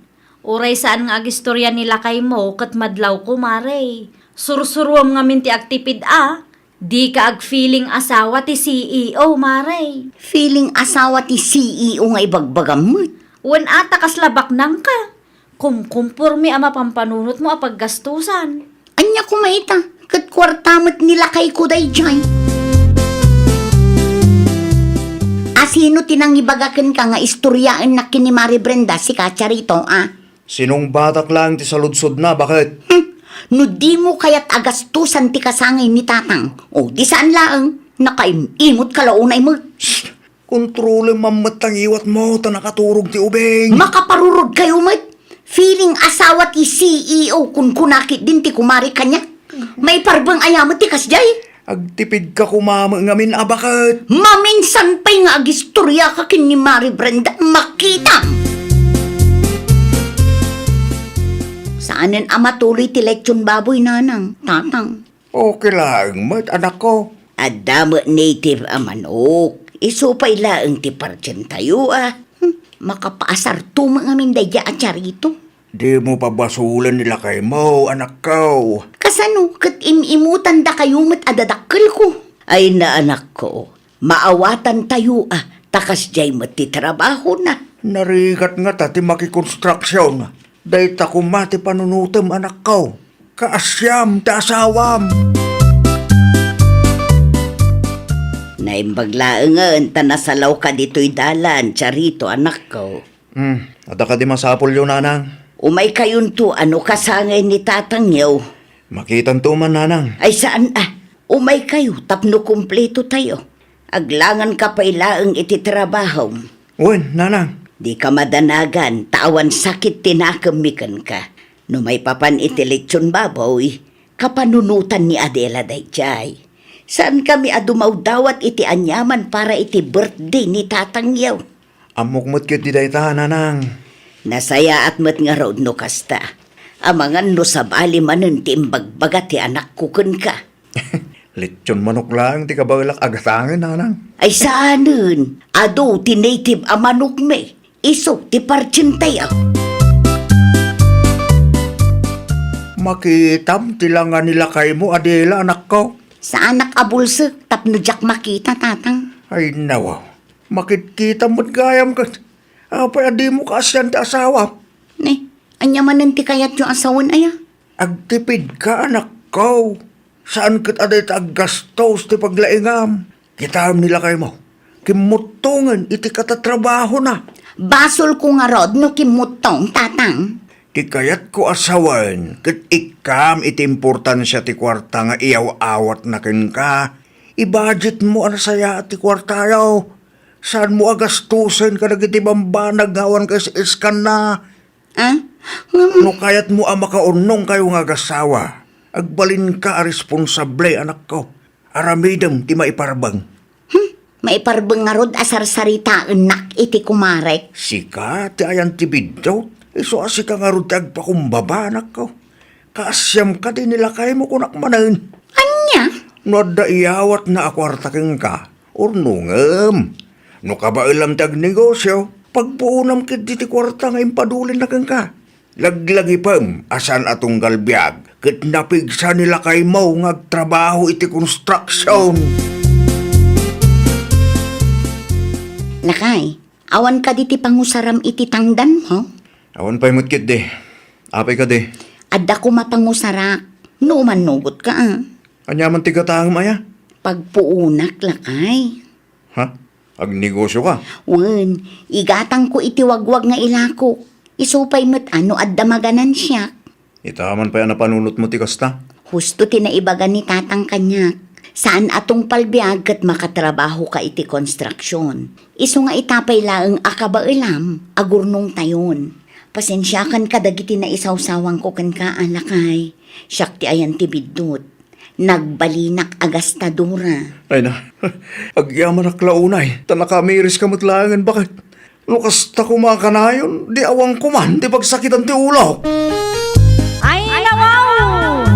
Uray saan nga agistorya ni lakaymo ket madlawko, Mare. Sursuruam ngamin ti agtipid a. Dika agfeeling asawa ti C E O, Mare. Feeling asawa ti C E O nga ibagbagam met. Wen a ta kasla baknangka. Kumkumporme a mapanpanunotmo a paggastusan. Ania koma ita, ket kuarta met ni lakayko daydiay. A sino ti nangibaga kenka nga istoryaennak ken ni Mari Brenda, sika, Charito, a? Sinungbatak laeng ti saludsodna, baket? Hmm, no dimo kayat a gastusan ti kasangay ni tatang, o di saan laeng, nakaim-imot ka la unay met. Shh! Kontrolem man met ta ngiwatmo ta nakaturog ti ubing. Makaparurod kayo met. Feeling asawa ti C E O, kunkuna ketdin ti kumare kaniak. Maiparbeng aya met ti kasdiay? Agtipidka koma met ngamin a baket. Maminsan pay nga agistoryaka ken ni Mari Brenda, makitam! Saanen a matuloy ti lechon baboy, nanang, tatang. Okay laeng met, anakko. Adda met native a manok. Isu pay laeng ti partientayo, a. Hmm, makapaasarto met ngamin daydiay a Charito. Dimo pabasolen ni lakaymo, anakko. Kasano ket im-imutandakayo met a dadakkelko? Ay na, anakko, maawatantayo a, ta kasdiay met ti trabahona. Narigat ngata ti makikonstruksion. Dayta koma ti panunotem, anakko. Kaasiam ti asawam. Naimbag laengen ta nasalawka ditoy dalan, Charito, anakko. Hmm, adda kadi masapulyo, nanang? Umaykayonto a no kasangay ni tatangyo. Makitanto man, nanang. Ay saan a, umaykayo tapno kumpletotayo. Aglanganka pay laeng iti trabahom. Wen, nanang. Dika madanagan ta awan sakit ti nakemmi kenka. No maipapan iti lechon baboy, kapanunotan ni Adela daydiay. Saankami a dumawdawat iti aniaman para iti birthday ni tatangyo. Ammok met ketdi dayta, nanang. Nasayaat met ngarud no kasta. Amangan no sabali manen ti imbagbaga ti anakko kenka. Lechon manok laeng ti kabaelak a gatangen, nanang. Ay saanen, adu ti native a manokmi. Isu ti partientayo. Makitam ti langa ni lakaymo, Adela, anakko. Saanak a bulsek tapno diak makita, tatang. Ay, nawaw. Makitkitam met gayam ket. Apay a dimo kaasian ti asawam? Ni, ania manen ti kayatyo a sawen aya? Agtipidka, anakko. Saan ket a dayta aggastos ti paglaingam. Kitaem ni lakaymo. Kimmuttongen iti katatrabahona. Basolko ngarud no kimmuttong, tatang. Ti kayatko a sawen, ket ikkam iti importansia ti kuarta nga iyaw-awatna kenka. I-budgetmo a nasayaat ti kuartayo. Saanmo a gastusen kadagiti bambanag nga awan kaes-eskanna. Ah? Ngem No kayatmo a makaurnongkayo nga agasawa, agbalinka a responsable, anakko. Aramidem ti maiparbeng. Hmm, maiparbeng ngarud a sarsaritaennak iti kumarek. Sika ti ayan ti biddut, isu a sika ngarud ti agpakumbaba, anakko. Kaasiam kadi ni lakaymo, kunak manen. Ania? No adda iyawatna a kuarta kenka, urnongem. No kabaelam ti agnegosio, pagpuonam ketdi ti kuarta nga impadulinna kenka. Laglagipem a saan a tunggal biag ket napigsa ni lakaymo nga agtrabaho iti konstruksion. Lakay, awan kadi ti pangusaram iti tangdanmo? Awan pay met ketdi. Apay kadi? Adda koma pangusarak. No umannugotka, a. Ania man ti gatangem aya? Pagpuonak, lakay. Ha? Agnegosio ka? Wen, igatangko iti wagwag nga ilakok. Isu pay met a no adda maganansiak. Ita man pay a napanunotmo ti kasta? Husto ti naibaga ni tatang kaniak. Saan a tungpal biag ket makatrabaho ka iti konstruksion. Isu nga ita pay laeng a kabaelam, agurnongtayon. Pasensiakan kadagiti naisawsawangko kenka, a lakay. Siak ti ayan ti biddut. Nagbalinak a gastadora. Ay na, agyamanak la unay, ta nakamiris ka met laengen baket. No kasta koma kanayon, di awan koman ti pagsakitan ti ulok. Ay, nawaw!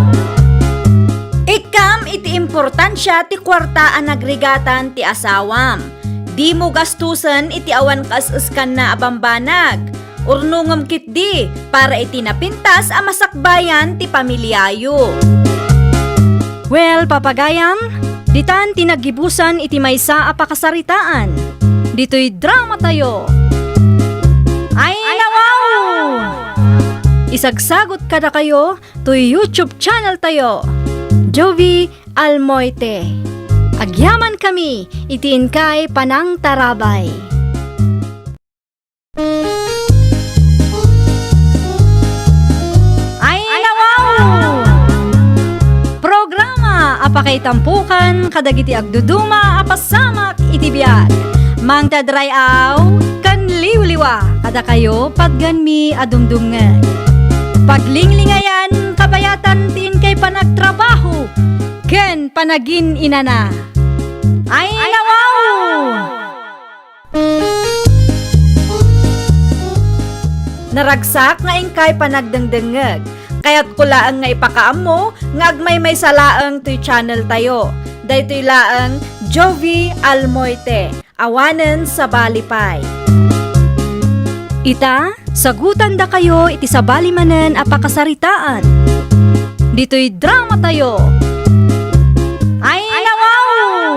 Ikkam iti importansia ti kuarta a nagrigatan ti asawam. Dimo gastusen iti awan kaes-eskanna a bambanag. Urnongem ketdi para iti napintas a masakbayan ti pamiliayo. Well, papagayam, ditan ti naggibusan iti maysa a pakasaritaan. Ditoy dramatayo. Ay, nawaw! Isagsagot kadakayo toy YouTube channeltayo, Jovie Almoite. Agyamankami iti inkay panangtarabay. Ay, nawaw! Programa a pakaitampokan kadagiti agduduma a pasamak iti biag. Mangted ray-aw ken liwliwa kadakayo patgenmi a dumdumngeg. Paglinglingayan, kabayatan ti inkay panagtrabaho ken panagin-inana. Ay, nawaw! Naragsak nga inkay panagdengdengngeg. Kayatko laeng nga ipakaammo nga agmaymaysa laeng toy channeltayo. Daytoy laeng Jovie Almoite, awanen sabali pay. Ita, sagutandakayo iti sabali manen a pakasaritaan. Ditoy dramatayo. Ay, nawaw!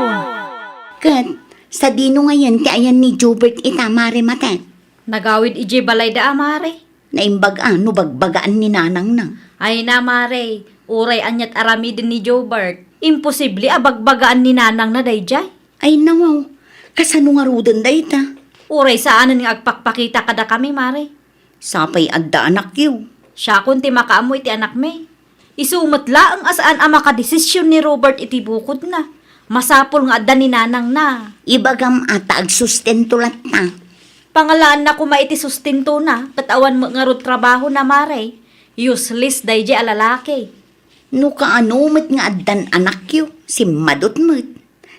Ket, sadino ngayen ti ayan ni Jobert ita, Mare Matet? Nagawid idiay balayda a, Mare. Naimbag a no bagbagaan ni nanangna. Ay na, Mare, uray aniat aramiden ni Jobert, imposible a bagbagaan ni nanangna daydiay. Ay nawaw, kasano ngaruden dayta? Uray saanen nga agpakpakita kadakami, Mare. Sapay adda anakyo. Siakon ti makaammo iti anakmi. Isu met laeng a saan a makadesisyon ni Robert iti bukodna. Masapul nga adda ni nanangna. Ibagam a ta agsustento latta. Pangalaanna koma iti sustentona, ket awan met ngarud trabahona, Mare. Useless daydiay a lalaki. No kaano met nga addan anakyo, simmadut met.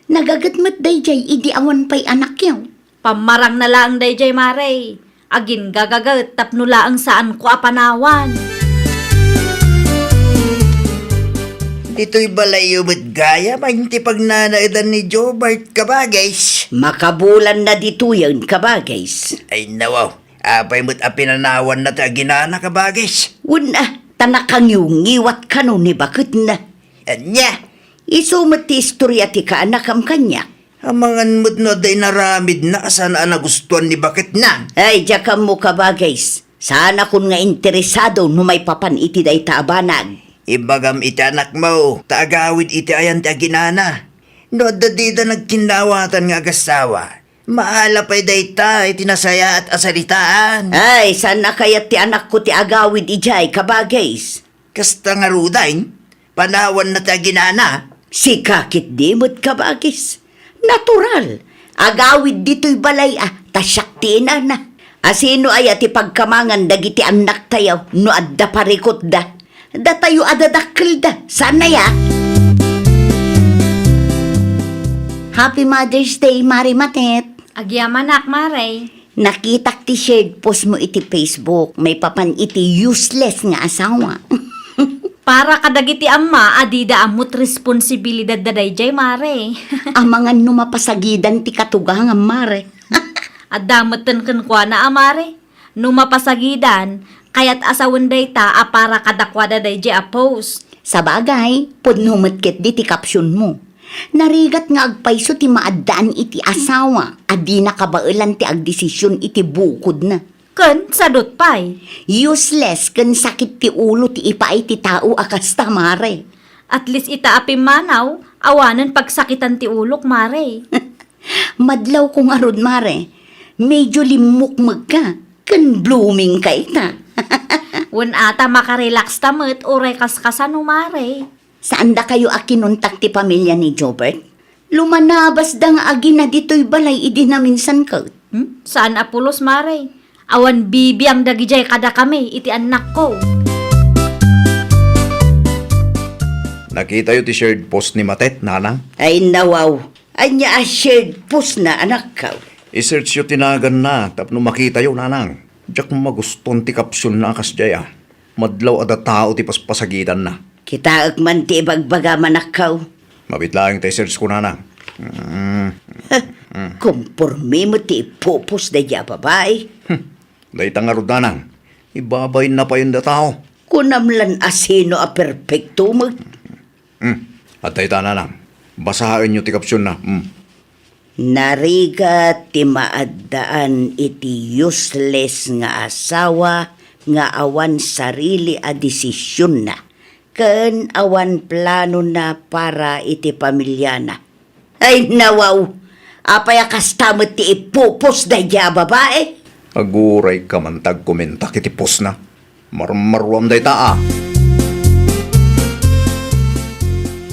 Nagaget met daydiay idi awan pay anakyo. Pammarangna laeng daydiay, Mare. Aginggagaget tapno laeng saanko a panawan. Ditoy balayyo met gayam ti pagnanaedan ni Jobart, kabagis. Makabulanna ditoyen, kabagis. Ay, nawaw. Apay met a pinanawanna ti aginana, kabagis? Wen a, ta nakangiwngiwat kano ni baketna. Ania? Isu met ti istoria ti kaanakam kaniak. Amangan met no adda inaramidna a saan a nagustuan ni baketna. Ay, diak ammo, kabagis. Saanakon nga interesado no maipapan iti dayta a banag. Ibagam iti anakmo, ta agawid iti ayan ti aginana. No adda dida nagkinnawatan nga agasawa, Maala pay dayta iti nasayaat a saritaan. Ay, saan a kayat ti anakko ti agawid idiay, kabagis. Kasta ngaruden, panawanna ti aginana. Sika ketdi met, kabagis. Natural. Agawid ditoy balay a, ta siak ti inana. Asino aya ti pagkamangan dagiti annaktayo no adda parikutda? Datayo a dadakkelda, saan aya? Happy Mother's Day, Mare Matet. Agyamanak, Mare. Nakitak ti shared post mo iti Facebook, maipapan iti useless nga asawa. Para kadagiti amma a dida ammot responsibilidad da daydiay, Mare. Amangan no mapasagidan ti katugangam, Mare. Adda metten kenkuana a, Mare. No mapasagidan, kayat a sawen dayta a para kadakuada daydiay a post. Sabagay, pudno met ketdi ti caption mo. Narigat nga agpayso ti maaddaan iti asawa a dina kabaelan ti agdesision iti bukodna. Ken sadut pay. Useless ken sakit ti ulo ti ipaay ti tao a kasta, Mare. At least ita a pimmanaw, awanen pagsakitan ti ulok, Mare. Madlawko ngarud, Mare. Medyo limmukmegka ken bloomingka ita. Wen ata makarelaxta met uray kaskasano, Mare. Saandakayo a kinuntak ti pamilya ni Jobert? Lumanabasda nga agina ditoy balay idi naminsan ket. Hmm? Saan a pulos, Mare. Awan bibiang dagidiay kadakami iti annakko. Nakitayo ti shared post ni Matet, nanang? Ay, nawaw. Ania a shared post na, anakko? I-search yo ti naganna tapno makitayo, nanang. Diak magustuan ti caption na a kasdiay a. Madlaw a datao ti paspasagidanna. Kitaek man ti ibagbagam, anakko. Mabiit laeng ta i-search ko, nanang. Mm. Komporme met ti ipupos daydiay a babai. Hmm. Dayta ngarud, nanang. Ibabainna pay a datao. Kunam lan a sino a perpekto met. Hmm. Adda ita, nanang. Basaenyo ti caption na. Hmm. Narigat ti maaddaan iti useless nga asawa nga awan sarili a desisionna ken awan planona para iti pamiliana. Ay, nawaw! Apay a kasta met ti ipupos daydiay a babai? Agurayka man ta agkomentak iti postna. Marmaruam dayta a.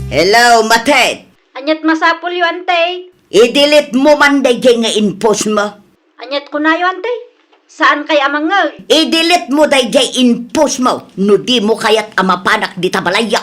Hello, Matet! Aniat masapulyo, Ante? I-delete mo man daydiay nga in-post mo. Aniat kunayo, Ante? Saan kay a mangngeg? I-delete mo daydiay in-post mo no di mo kayat a mapanak dita balayyo.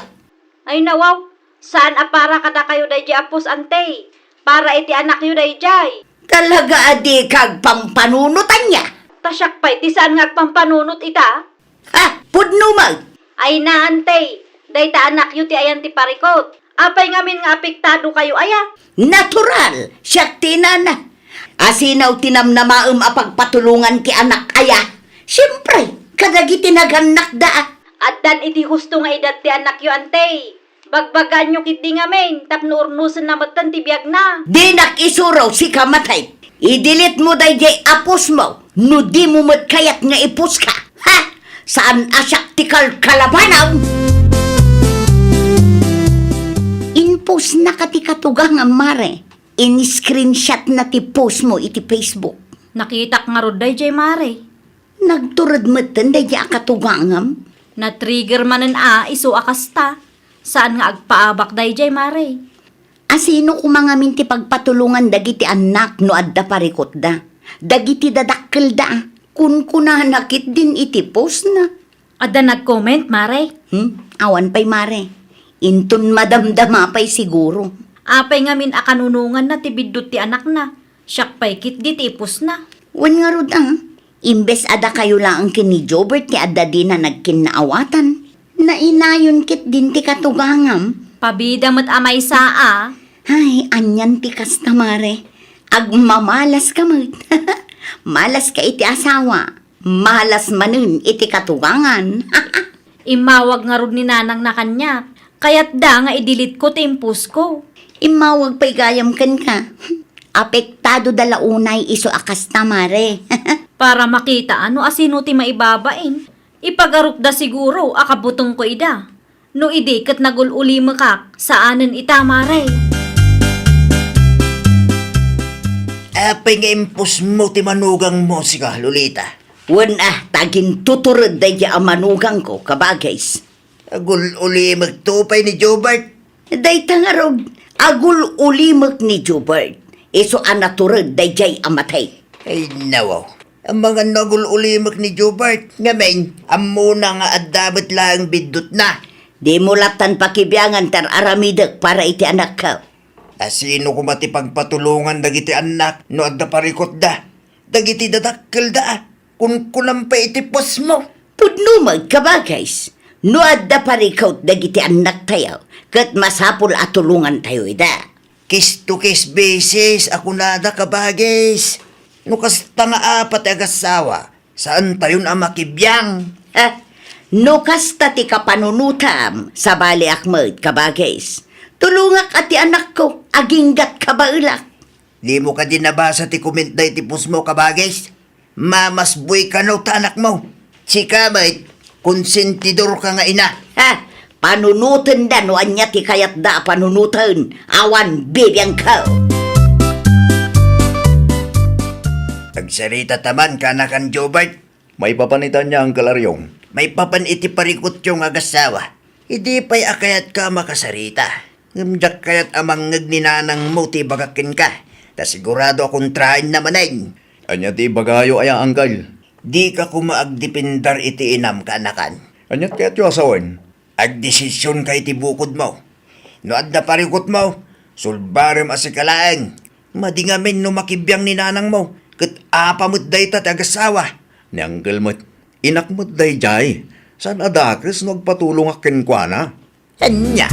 Ay, nawaw, saan a para kadakayo daydiay a post, Ante. Para iti anakyo daydiay. Talaga a dika agpampanunot ania? Ta siak pay ti saan nga agpampanunot ita? Ha? Pudno met! Ay na, Ante, dayta anakyo ti ayan ti parikut. Apay ngamin nga apektado kayo aya? Natural! Siak ti inana. Asino ti namnamaem a pagpatulongan ti anak aya? Siempre, kadagiti nagannakda. Addan iti husto nga edad ti anakyo, Ante. Bagbagaanyo ketdi ngamin tapno urnosenna metten ti biagna. Dinak isuro, sika Matet. I-delete mo daydiay a post mo no di mo met kayat nga i-post ka. Ha? Saan a siak ti kalkalabanam? In-post na ka ti katugangam, Mare. In-screenshot na ti post mo iti Facebook. Nakitak ngarud daydiay, Mare. Nagtured metten daydiay a katugangam. Na-trigger manen a isu a kasta. Saan nga agpaabak daydiay, Mare. Asino koma ngamin ti pagpatulongan dagiti annak no adda parikutda? Dagiti dadakkelda, kunkunana ketdin iti postna. Adda nag-comment, Mare? Hmm? Awan pay, Mare. Inton madamdama pay siguro. Apay ngamin a kanunonganna ti biddut ti anakna? Siak pay ketdi ti ipusna. Wen ngarud a, imbes a dakayo laeng ken ni Jobert ti adda dina nagkinnaawatan, nainayon ketdin ti katugangam. Pabida met a maysa a. Ay, anian ti kasta, Mare. Agmamalas ka met. Malas ka iti asawa. Malas manen iti katugangan. Immawag ngarud ni nanangna kaniak. Kayatda nga i-delete ko ti in-post ko. Immawag pay gayam kenka. Apektado da la unay isu a kasta, Mare. Para makita no asino ti maibabain. Ipagarupda siguro a kabutengko ida. No idi ket nagul-ulimekak, saanen ita, Mare. Apay nga impusmo ti manugangmo, sika, Lolita? Wen a, ta agintutured daydi a manugangko, kabagays. Agul-ulimekto pay ni Jobert. Dayta ngarud, agul-ulimek ni Jobert. Isu a natured daydiay a matay. Ay, nawaw. Amangan no agul-ulimek ni Jobert. Ngamin, ammona nga adda met laeng biddutna. Dimo lattan pakibiangan ti ar-aramidek para iti anakko. A sino koma ti pagpatulongan dagiti annak no adda parikutda? Dagiti dadakkelda, kunkunam pay iti puosmo. Pudno met, kabagays, no adda parikut dagiti annaktayo, ket masapul a tulongantayo ida. Case to case basis a kunada, kabagays. No kasta nga apat ti agassawa, saantayon a makibiang. Eh, no kasta ti kapanunotam, sabaliak met, kabagays. Tulongak a ti anakko, aginggat kabaelak. Dimo kadi nabasa ti comment daydi puosmo, kabagays? Mamasboy kano ta anakmo. Sika met, konsentidorka nga ina. Ha? Panunotenda no ania ti kayatda a panunoten. Awan bibiangko. Agsarita ta man, kanakan Jobert. Maipapan ita ania, Uncle Ariong? Maipapan iti parikutyo nga agassawa. Idi pay a kayatka a makasarita. Ngem diak kayat a mangngeg ni nanangmo ti ibagak kenka. Ta sigurado a kontraenna manen. Ania ti ibagayo aya, Uncle? Dika koma agdepender iti inam, kanakan. Ania ti kayatyo a sawen? Agdesisionka iti bukodmo. No adda parikutmo, sulbarem a sika laeng. Madi ngamin no makibiang ni nanangmo, ket apa met dayta ti agassawa? Ni Uncle met, inak met daydiay. Saan a dakes no agpatulongak kenkuana? Ania?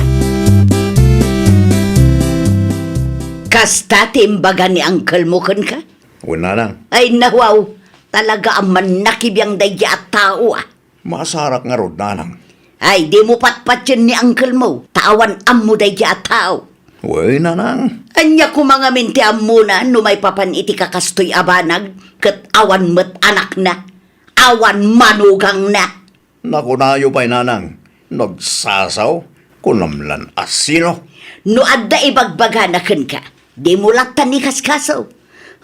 Kasta ti imbaga ni unclemo kenka? Wen, nanang. Ay, nawaw. Talaga a mannakibiang daydi a tao, a. Maasarak ngarud, nanang. Ay, dimo patpatien ni unclemo, ta awan ammo daydi a tao. Wen, nanang. Ania koma ngamin ti ammona no maipapan iti kakastoy a banag, ket awan met anakna, awan manugangna? Nakunayo pay, nanang, nagsasaw, kunam lan a sino? No adda ibagbagana kenka, dimo lattan ikaskaso.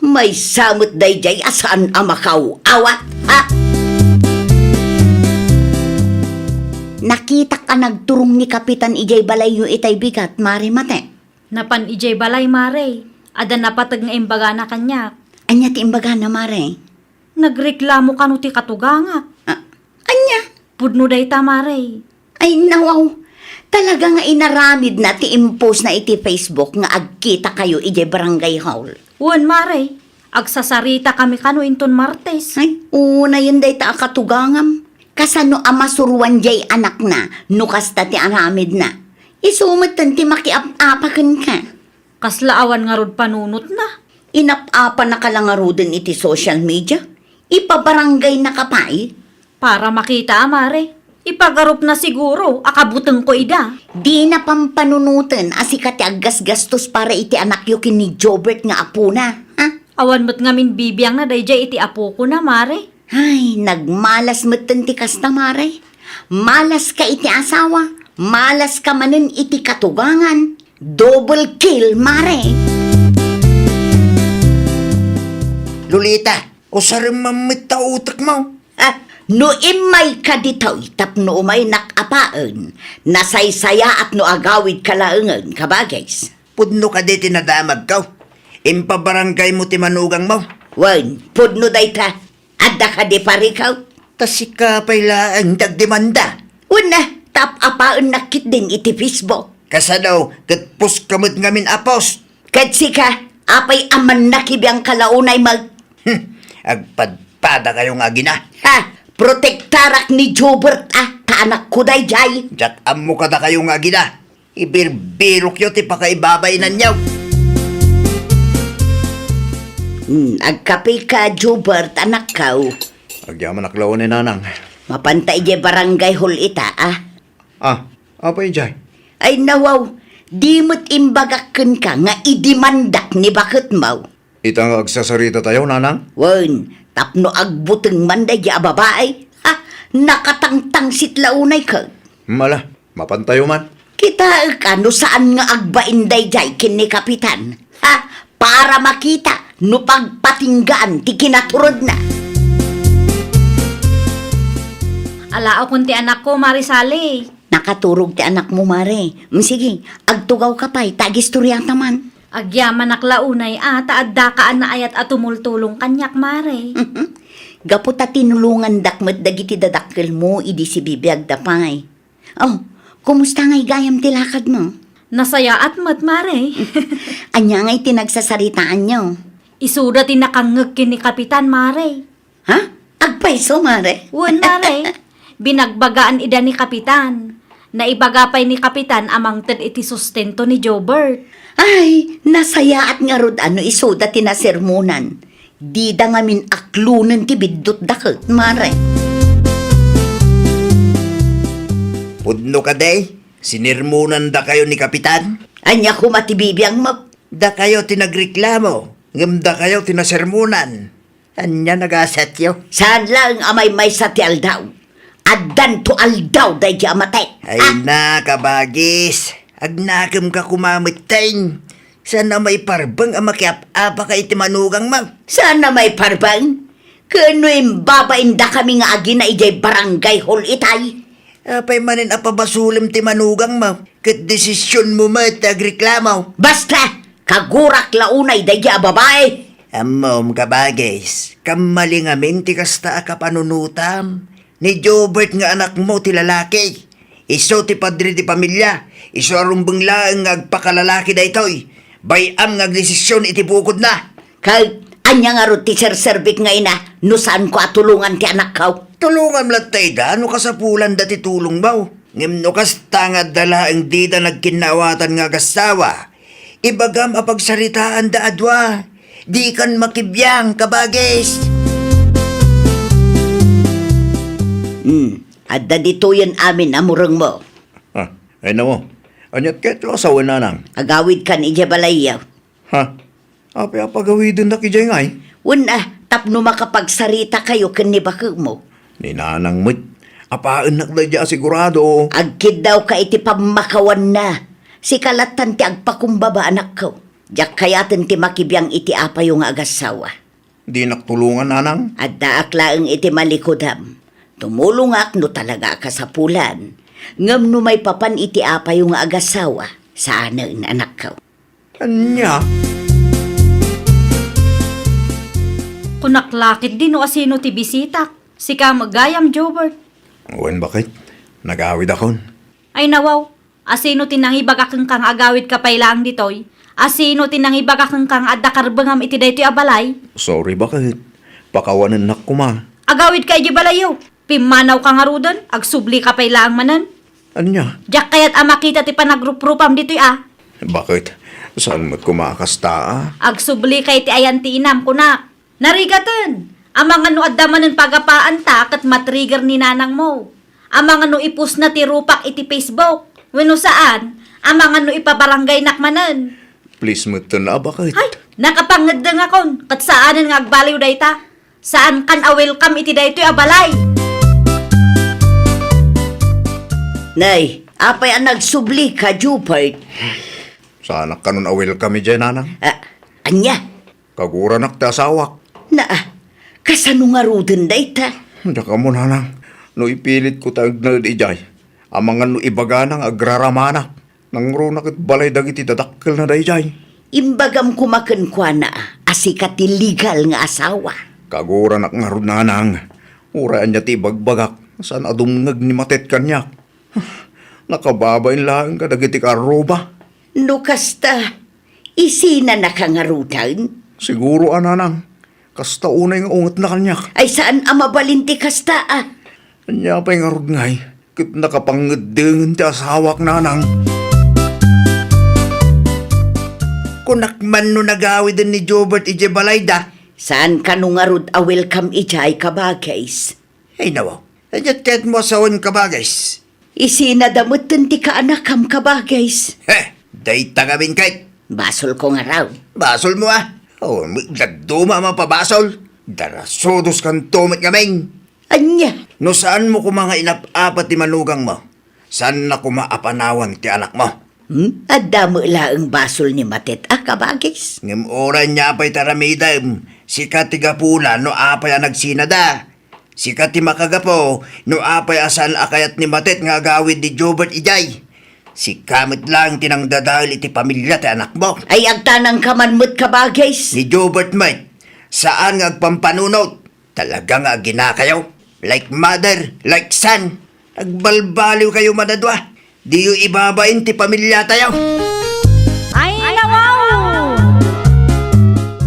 Maysa met daydiay a saan a makaaw-awat, ha? Nakitak a nagturong ni Kapitan idiay balayyo itay bigat, Mare Mate. Napan idiay balay, Mare. Adda napateg nga imbagana kaniak. Ania ti imbagana, Mare? Nagreklamo kano ti katugangak. Ah, ania? Pudno dayta, Mare. Ay, nawaw. Talaga nga inaramidna ti impostna iti Facebook nga agkitakayo idiay barangay hall. Wen, Mare. Agsasaritakami kano inton Martes. Ay, unayen dayta a katugangam. Kasano a masuroan diay anakna no kasta ti aramidna? Isu metten ti makiap-apa kenka. Kasla awan ngarud panunotna. Inap-apanaka la ngaruden iti social media? Ipabarangaynaka pay? Para makita a, Mare. Ipagarupna siguro a kabutengko ida. Dina pampanunoten a sika ti aggasgastos para iti anakyo ken ni Jobert nga apona, ha? Awan met ngamin bibiangna daydiay iti apokona, Mare. Ay, nagmalas metten ti kasta, Mare. Malaska iti asawa, malaska manen iti katugangan. Double kill, Mare. Lolita, usarem man met ta utekmo. Ah, no immayka ditoy tapno umaynak apaen, nasaysayaat no agawidka laengen, kabagays. Pudno kadi ti nadamagko? Impabarangaymo ti manugangmo? Wen, pudno dayta. Adda kadi parikut? Ta sika pay laeng ti agdemanda. Wen a, ta ap-apaennak ketdin iti Facebook. Kasano ket post ka met ngamin a post? Ket sika, apay a mannakibiangka la unay met? Hmm, agpadpadakayo nga agina. Ha? Protektarak ni Jobert a, ta anakko daydiay. Diak ammo kadakayo nga agina. Ibirbirokyo ti pakaibabainanyo. Hmm, agkapeka, Jobert, anakko. Agyamanak la unay, nanang. Mapanta idiay barangay hall ita, a. Ah, apay idiay? Ay, nawaw, di met imbagak kenka nga idemandak ni baketmo. Ita nga agsasaritatayo, nanang? Wen, tapno agbuteng man daydi a babai. Ha, nakatangtangsit la unay ket. Mala, mapantayo man. Kitaek a no saan nga agbain daydiay ken ni Kapitan. Ha, para makita no pagpatinggaan ti kinaturodna. Alaokon ti anakko, Mare Sally. Nakaturog ti anakmo, Mare. Mm, sige, agtugawka pay, ta agistoriata man. Agyamanak la unay a, ta addaka a naayat a tumultulong kaniak, Mare. Gapu ta tinulongandak met dagiti dadakkelmo idi sibibiagda pay. Oh, kumusta ngay gayam ti lakadmo? Nasayaat met, Mare. Ania ngay ti nagsasaritaanyo? Isuda ti nakangngeg ken ni Kapitan, Mare. Ha? Agpayso, Mare? Wen, Mare. Binagbagaan ida ni Kapitan. Naibaga pay ni Kapitan a mangted iti sustento ni Jobert. Ay, nasayaat ngarud a no isuda ti nasermonan. Dida ngamin aklonen ti biddutda ket, Mare. Pudno kadi, sinermonandakayo ni Kapitan? Ania koma ti bibiangmo? Dakayo ti nagreklamo, ngem dakayo ti nasermonan. Ania nagasatyo? Saan laeng a maymaysa ti aldaw. Addanto aldaw daydi a mate. Ay na, kabagis. Agnakemka koma metten. Saan a maiparbeng a makiap-apaka iti manugangmo? Saan a maiparbeng? Ken no imbabaindakami nga agina idiay barangay hall itay. Apay manen a pabasolem ti manugangmo? Ket desisionmo met ti agreklamo. Basta! Kagurak la unay daydi a babai! Ammom, kabagis, kammali ngamin ti kasta a kapanunotam. Ni Jobert nga anakmo ti lalaki. Isu ti padre ti pamilia. Isu a rumbeng laeng nga agpakalalaki daytoy. Bay-am nga agdesision iti bukodna. Ket ania ngarud ti serserbik nga ina no saanko a tulongan ti anakko? Tulongam latta ida no kasapulanda ti tulongmo. Ngem no kasta nga adda laeng dida nagkinnaawatan nga agassawa, ibagam a pagsaritaanda a dua. Dikan makibiang, kabagis. Hmm, adda ditoyen amin a murengmo. Ah, ay namo. Aniat ket lo asawen, nanang? Agawidkan idiay balayyo. Ha? Apay a pagawidennak idiay ngay? Wen a, tapno makapagsarita kayo ken ni bakemo. Ni nanang met, apaennak daydi a sigurado. Agkiddawka iti pammakawanna. Sika lattan ti agpakumbaba, anakko. Diak kayaten ti makibiang iti apayo nga agassawa. Dinak tulongan, nanang? Addaak laeng iti malikudam. Tumulongak no talaga a kasapulan. Ngem no maipapan iti apayo nga agassawa, saanen, anakko. Ania? Kunak la ketdi no asino ti bisitak. Sika met gayam, Jobert. Wen, baket. Nagawidakon. Ay, nawaw. Asino ti nangibaga kenka nga agawidka pay laeng ditoy? Asino ti nangibaga kenka nga adda karbengam iti daytoy a balay? Sorry, baket. Pakawanennak koma. Agawidka idiay balayyo. Pimmanawka ngaruden, agsublika pay laeng manen. Ania? Diak kayat a makita ti panagruprupam ditoy a. Baket? Saan met koma a kasta a? Agsublika iti ayan ti inam, kunak. Narigaten! Amangan no adda manen pagapaanta ket matrigger ni nanangmo. Amangan no ipostna ti rupak iti Facebook. Wenno saan, amangan no ipabaranggaynak manen. Please metten a, baket. Hay, nakapangeddengakon, ket saanen nga agbaliw dayta. Saankan a welcome iti daytoy a balay. Nay, apay a nagsublika, Jupert? Saanak kanon a welcome idiay, nanang. Ah, ania? Kaguranak ti asawak. Naa, kasano ngaruden dayta? Diak ammo, nanang. No ipilitko ti agnaed idiay, amangan no ibagana nga agraramanak. Nangruna ket balay dagiti dadakkelna daydiay. Imbagam koma kenkuana a sika ti legal nga asawa. Kaguranak ngarud, nanang. Uray ania ti ibagbagak, saan a dumngeg ni Matet kaniak. Nakababain laeng kadagiti kaarruba. No kasta, isinanaka ngaruden? Siguro a, nanang. Kasta unay nga ungetna kaniak. Ay, saan a mabalin ti kasta a. Ania pay ngarud ngay? Ket nakapangngeddengen ti asawak, nanang. Kunak man no nagawiden ni Jobert idiay balayda. Saan kano ngarud a welcome idiay, kabagis? Ay, nawaw. Idiat kayatmo a sawen, kabagis? Isinada metten ti kaanakam, kabagis. He, dayta ngamin ket. Basolko ngarud. Basolmo a. O, dadduma a mapabasol. Darasudos kanto met ngamin. Ania? No saanmo koma nga inap-apa ti manugangmo, saanna koma a panawan ti anakmo. Hmm? Adda met laeng basol ni Matet a kabagis. Ngem uray nia pay ti aramidem, sika ti gapuna no apay a nagsinada. Sika ti makagapu no apay a saan a kayat ni Matet nga agawid ni Jobert idiay. Sika met laeng ti nangdadael iti pamilia ti anakmo. Ay, agtanangka man met kabagis. Ni Jobert met, saan nga agpampanunot. Talaga nga aginakayo. Like mother, like son. Nagbalbaliwkayo man a dua. Diyo ibabain ti pamiliatayo. Ay, nawaw!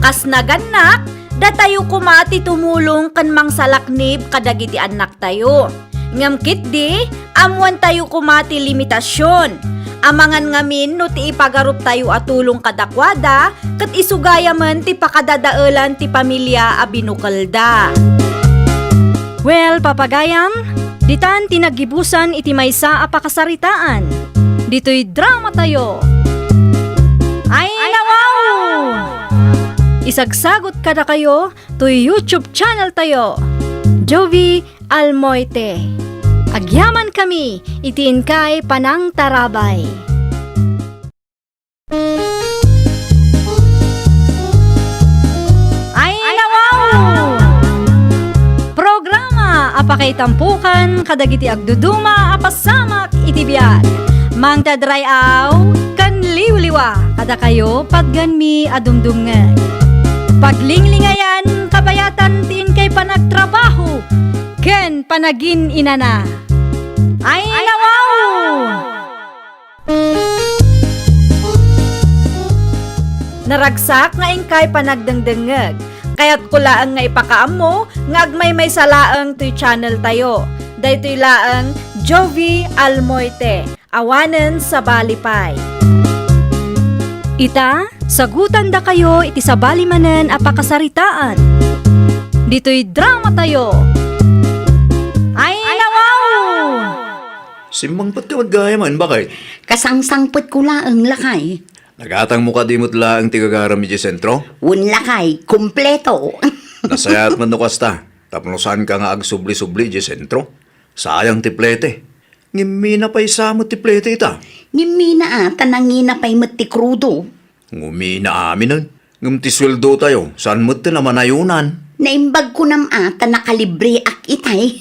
Kas nagannak, datayo koma ti tumulong ken mangsalaknib kadagiti annaktayo. Ngem ketdi, ammoantayo koma ti limitasion. Amangan ngamin no ti ipagaruptayo a tulong kadakuada, ket isugayamen ti pakadadaelan ti pamilia a binukelda. Well, papagayam, ditan ti naggibusan iti maysa a pakasaritaan. Ditoy dramatayo. Ay, nawaw! Isagsagot kadakayo toy YouTube channel tayo, Jovie Almoite. Agyamankami iti inkay panangtarabay. Ay, nawaw! Programa a pakaitampukan kadagiti agduduma a pasamak iti biag. Mangted ray-aw ken liwliwa kadakayo patgenmi a dumdumngeg. Paglinglingayan kabayatan ti inkay panagtrabaho ken panagin-inana. Ay, nawaw! Naragsak nga inkay panagdengdengngeg. Kayatko laeng nga ipakaammo nga agmaymaysa laeng toy channel tayo. Daytoy laeng Jovie Almoite, awanen sabali pay. Ita, sagutandakayo iti sabali manen a pakasaritaan. Ditoy dramatayo. Ay, nawaw! Simmangpetka met gayamen, baket. Kasangsangpetko laeng, lakay. Nagatangmo kadi met laeng ti gagaram idiay sentro? Wen, lakay, kompleto. Nasayaat met no kasta, tapno saanka nga agsubli-subli idiay sentro. Sayang ti plete. Ngem mina pay sa met ti plete ita. Ngem mina a, ta nangina pay met ti krudo. Ngumina aminen. Ngem ti sueldotayo, saan metten a manayonan? Naimbag kunam a, ta nakalibreak itay.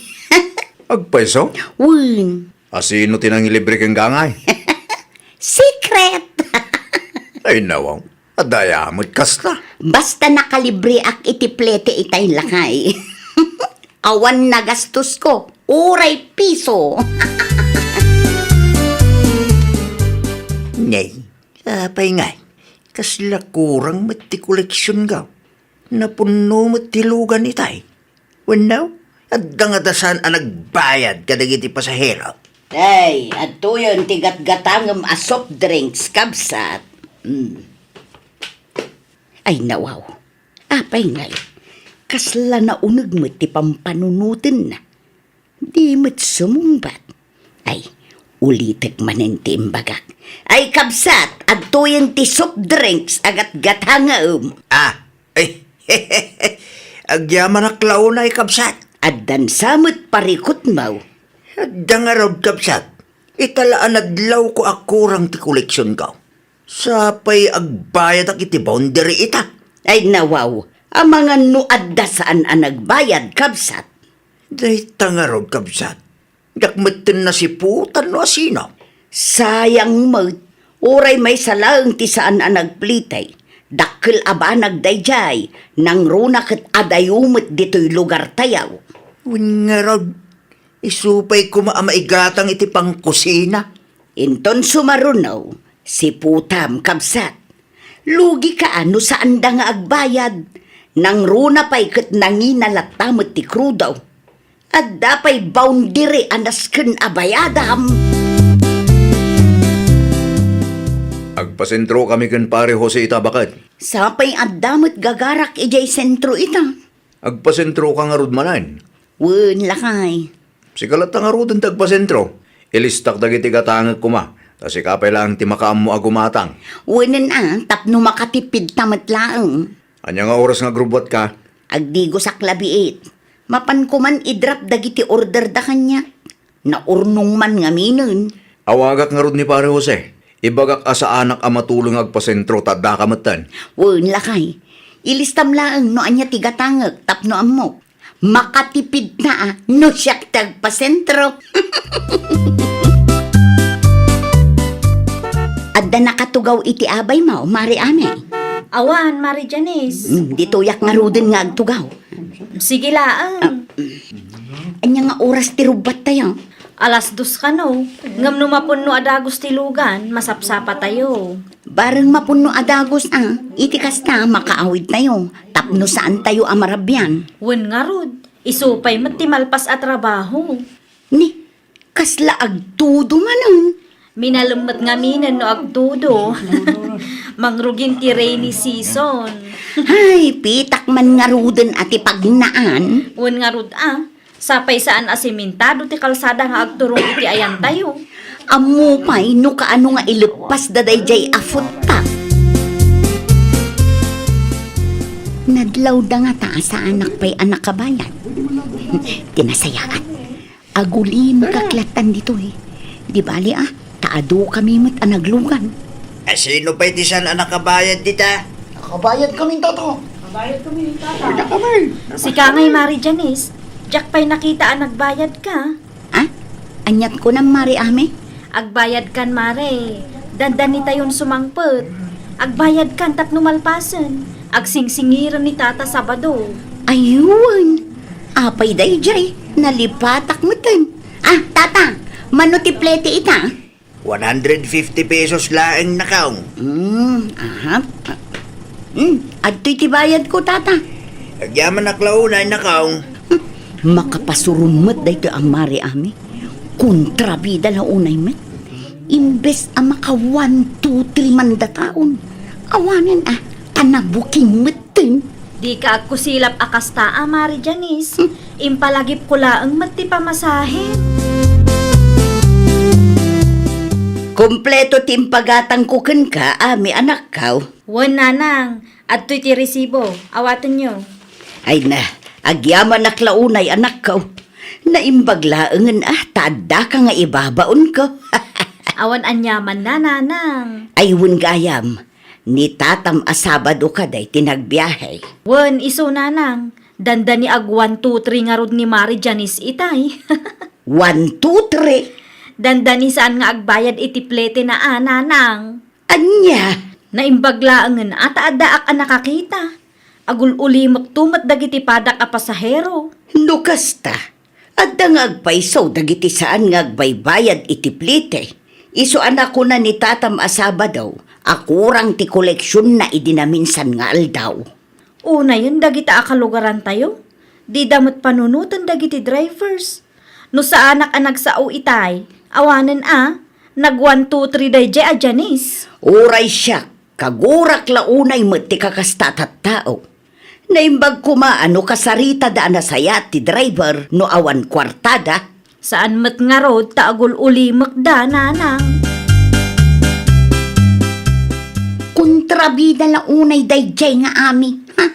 Agpayso? Wen. A sino ti nangilibre ken gangay? Secret! Ay, nawaw. Adda aya met kasta. Basta nakalibreak iti plete itay, lakay. Awan nagastosko, uray piso. Nay, apay ngay, kasla kurang met ti koleksionko. Napunno met ti lugan itay. Wenno, adda ngata saan a nagbayad kadagiti pasahero? Ay, adtoyen ti gatgatangem a soft drinks, kabsat. Mm. Ay, nawaw. Apay ngay, kasla nauneg met ti pampanunotenna. Di met sumungbat. Ay, ulitek manen ti imbagak. Ay, kabsat, adtoyen ti soft drinks a gatgatangem. Ah, ay, agyamanak la unay, kabsat. Addan sa met parikutmo. Adda ngarud, kabsat. Ita la a nadlawko a kurang ti koleksionko. Sapay agbayadak iti boundary ita. Ay, nawaw, amangan no adda saan a nagbayad, kabsat. Dayta ngarud, kabsat. Diak metten nasiputan no asino. Sayang met, uray maysa laeng ti saan a nagplete. Dakkel a banag daydiay, nangruna ket adayo met ditoy lugartayo. Wen ngarud, isu pay koma a maigatang iti pangkusina. Inton sumaruno, siputam, kabsat. Lugika a no saanda nga agbayad, nangruna pay ket nangina latta met ti krudo. Adda pay boundary a nasken a bayadam. Agpasentrokami ken Pare Jose ita, baket. Sapay adda met gagarak idiay sentro ita. Agpasentroka ngarud manen. Wen, lakay. Sika latta ngaruden ti agpasentro. Ilistak dagiti gatangek koma, ta sika pay laeng ti makaammo a gumatang. Wenen a, tapno makatipidta met laeng. Ania nga oras nga agrubbuatka? Agdigosak la biit. Mapan koman i-drop dagiti orderda kaniak. Naurnong man ngaminen. Awagak ngarud ni Pare Jose. Ibagak a saanak a matulong nga agpasentro ta addaka metten. Wen, lakay. Ilistam laeng no ania ti gatangek tapno ammok. Makatipidta a no siak ti agpasentro. Adda nakatugaw iti abaymo, Mari Ame? Awan, Mari Janice. Hmm, ditoyak ngaruden nga agtugaw. Sige laeng. Ah, mm. Ania nga oras ti rubbattayo? Alas dos kano, ngem no mapunno a dagus ti lugan, masapsapatayo. Bareng mapunno a dagus a, iti kasta, makaawidtayo, tapno saantayo a marabian. Wen ngarud, isu pay met ti malpas a trabaho. Ni, kasla agtudo manen? Minalem met ngaminen no agtudo. Mangrugin ti rainy season. Hay, pitak man ngaruden a ti pagnaan. Wen ngarud a, sapay saan a simentado ti kalsada nga agturong iti ayantayo. Ammo pay no kaano nga ileppasda daydiay a footpath. Nadlawda ngata a saanak pay a nakabayad. Ti nasayaat. Agulimekak lattan ditoy. Di bali a, ta adukami met a naglugan. A, sino pay ti saan a nakabayad dita? Nakabayadkami, Tata. Nakabayadkami, Tata. Kanya kami. Sika ngay, Mari Janice, diak pay nakita a nagbayadka. Ah? Aniat kunam, Mari Ame? Agbayadkan, Mare. Dandanitayon sumangpet. Agbayadkan tapno malpasen. Agsingsingiren ni Tata Sabado. Aywan. Apay daydiay? Nalipatak metten. Ah, Tata, mano ti plete ita? One hundred fifty pesos laeng, Nakong. Hmm, aha. Hmm, adtoy ti bayadko, Tata. Agyamanak la unay, Nakong. Hmm, makapasurom met daytoy a Mari Ame. Kontrabida la unay met. Imbes a maka one, two, three man dataon, awanen a, ta nabuking metten. Dika agkusilap a kasta a, Mari Janice. Hmm. Impalagipko laeng met ti pamasahe. Kompleto ti impagatangko kenka, Ame, anakko. Wen, Nanang, adtoy ti resibo. Awatenyo. Ay na, agyamanak la unay, anakko. Naimbag laengen a, ta addaka nga ibabaonko. Awan aniamanna, Nanang. Ay, wen gayam. Ni tatam a Sabado kadi ti nagbiahe. Wen, isu, Nanang. Dandani ag one, two, three ngarud ni Mari Janice itay. One, two, three? Dandani saan nga agbayad iti plete na a, Nanang. Ania? Naimbag laengen a ta addaak a nakakita. Agul-ulimekto met dagiti padak a pasahero. No kasta, adda nga agpayso dagiti saan nga agbaybayad iti plete. Isu a nakuna ni tatam a Sabado a kurang ti koleksionna idi naminsan nga aldaw. Unayen dagita a kalugarantayo, dida met panunoten dagiti drivers. No saanak a nagsao itay, awanen a, nag one, two, three daydiay a Janice. Uray siak, kagurak la unay met ti kakasta a tattao. Naimbag koma a no kasaritada a nasayaat ti driver no awan kuartada. Saan met ngarud ta agul-ulimekda, Nanang. Kontrabida la unay daydiay nga Ame, ha?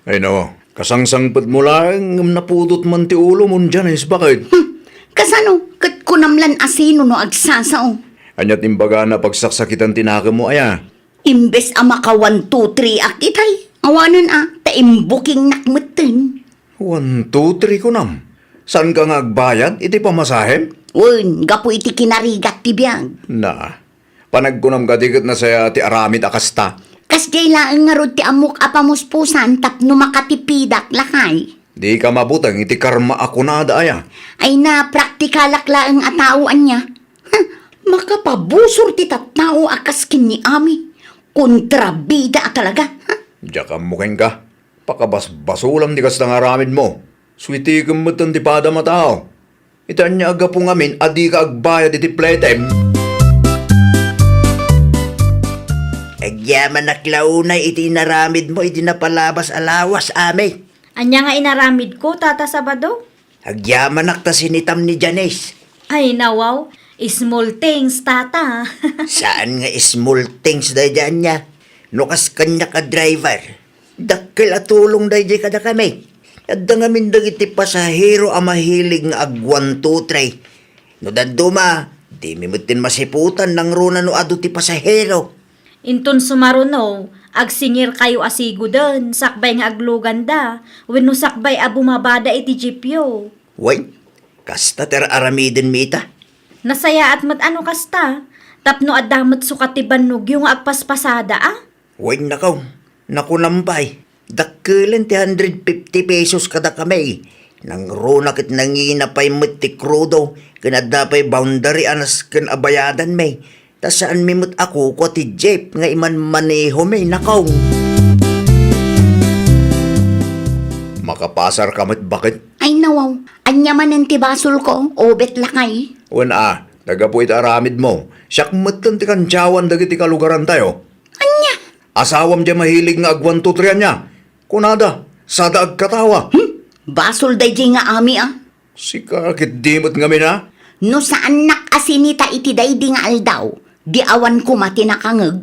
Ay, no, kasangsangpetmo laeng ngem napudot man ti ulom, Janice, baket? Hmm, kasano? Ket kunam lan a sino no agsasao? Ania ti imbagana a pagsaksakitan ti nakemmo, aya? Imbes a maka one, two, three ak itay, awanen a, ta imbukingnak metten. One, two, three kunam? Saanka nga agbayad iti pamasahem? Wen, gapu iti kinarigat ti biag. Na, panagkunam kadi ket nasayaat ti aramid a kasta? Kasdiay laeng ngarud ti ammok a pamuspusan tapno makatipidak, lakay. Dika mabuteng iti karma a kunada, aya? Ay na, praktikalak laeng a tao, ania? Huh, makapabusor ti tattao a kas ken ni Ame. Kontrabida a talaga, ha? Diak ammo kenka. Pakabasbasolam ti kasta nga aramidmo. Suitikem metten ti padam a tao. Iti ania a gapu ngamin a dika agbayad iti pletem? Agyamanak la unay iti inaramidmo iti napalabas a lawas, Ame. Ania nga inaramidko, Tata Sabado? Agyamanak ta sinitam ni Janice. Ay, nawaw. Small things, Tata. Saan nga small things daydiay ania? No kas kaniak a driver, dakkel a tulong daydiay kadakami. Adda ngamin dagiti pasahero a mahilig nga ag one, two, three. No dadduma, Dimi met ti masiputan nangruna no adu ti pasahero. Inton sumaruno, agsingirkayo a siguden sakbay nga agluganda wenno sakbay a bumabada iti jeepyo. Wen, kasta ti ar-aramidenmi ita. Nasayaat met a no kasta, tapno adda met sukat ti bannogyo nga agpaspasada a. Wen, nakaw, nakunam pay. Dakkelen ti hundred fifty pesos kadakami. Nangruna ket nangina pay met ti krudo, ken adda pay boundary a nasken a bayadanmi. Ta saanmi met a kukua ti jeep nga imanmanehomi, nakaw. Makapasarka met baket? Ay, nawaw. Ania manen ti basolko, Obet lakay? Wen a, ta gapu iti aramidmo, siak metten ti kantiawan dagiti kalugarantayo. Ania? Asawam diay mahilig nga ag-one two three ania? Kunada, sada agkatawa. Hmm? Basol daydiay nga ami a. Sika ketdi met ngamin a? No saannak a sinita iti daydi nga aldaw, di awan koma ti nakangeg.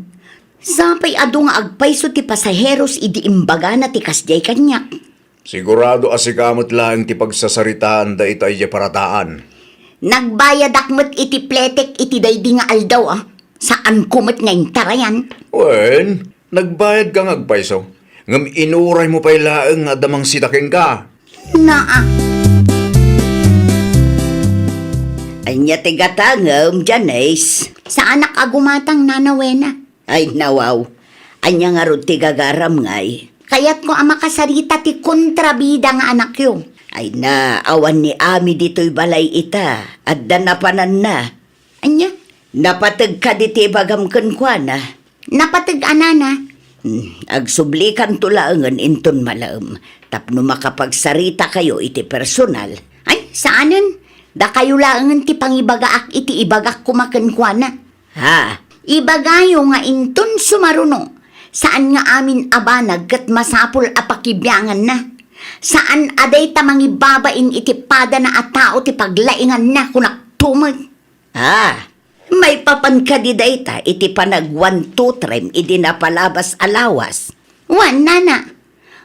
Sapay adu nga agpayso ti pasaheros idi imbagana ti kasdiay kaniak. Sigurado a sika met laeng ti pagsasaritaan dayta idiay parataan. Nagbayadak met iti pletek iti daydi nga aldaw a. Saanko met nga intarayan. Wen, nagbayadka nga agpayso, ngem inuraymo pay laeng nga adda mangsita kenka. Naa. Ania ti gatangem, Janice? Saanak a gumatang, Nana Wena. Ay, nawaw. Ania ngarud ti gagaram ngay? Kayatko a makasarita ti kontrabida nga anakyo. Ay na, awan ni Ami ditoy balay ita. Adda napananna. Ania? Napateg kadi ti ibagam kenkuana? Napateg a, Nana. Hmm, agsublikanto laengen inton malaem tapno makapagsaritakayo iti personal. Ay, saanen. Dakayo laengen ti pangibagaak iti ibagak koma kenkuana. Ha? Ibagayo nga inton sumaruno, saan nga amin a banag ket masapul a pakibianganna. Saan a dayta mangibabain iti padana a tao ti paglainganna, kunakto met. Ah, maipapan kadi dayta iti panag-one two three idi napalabas a lawas? Wen, nana,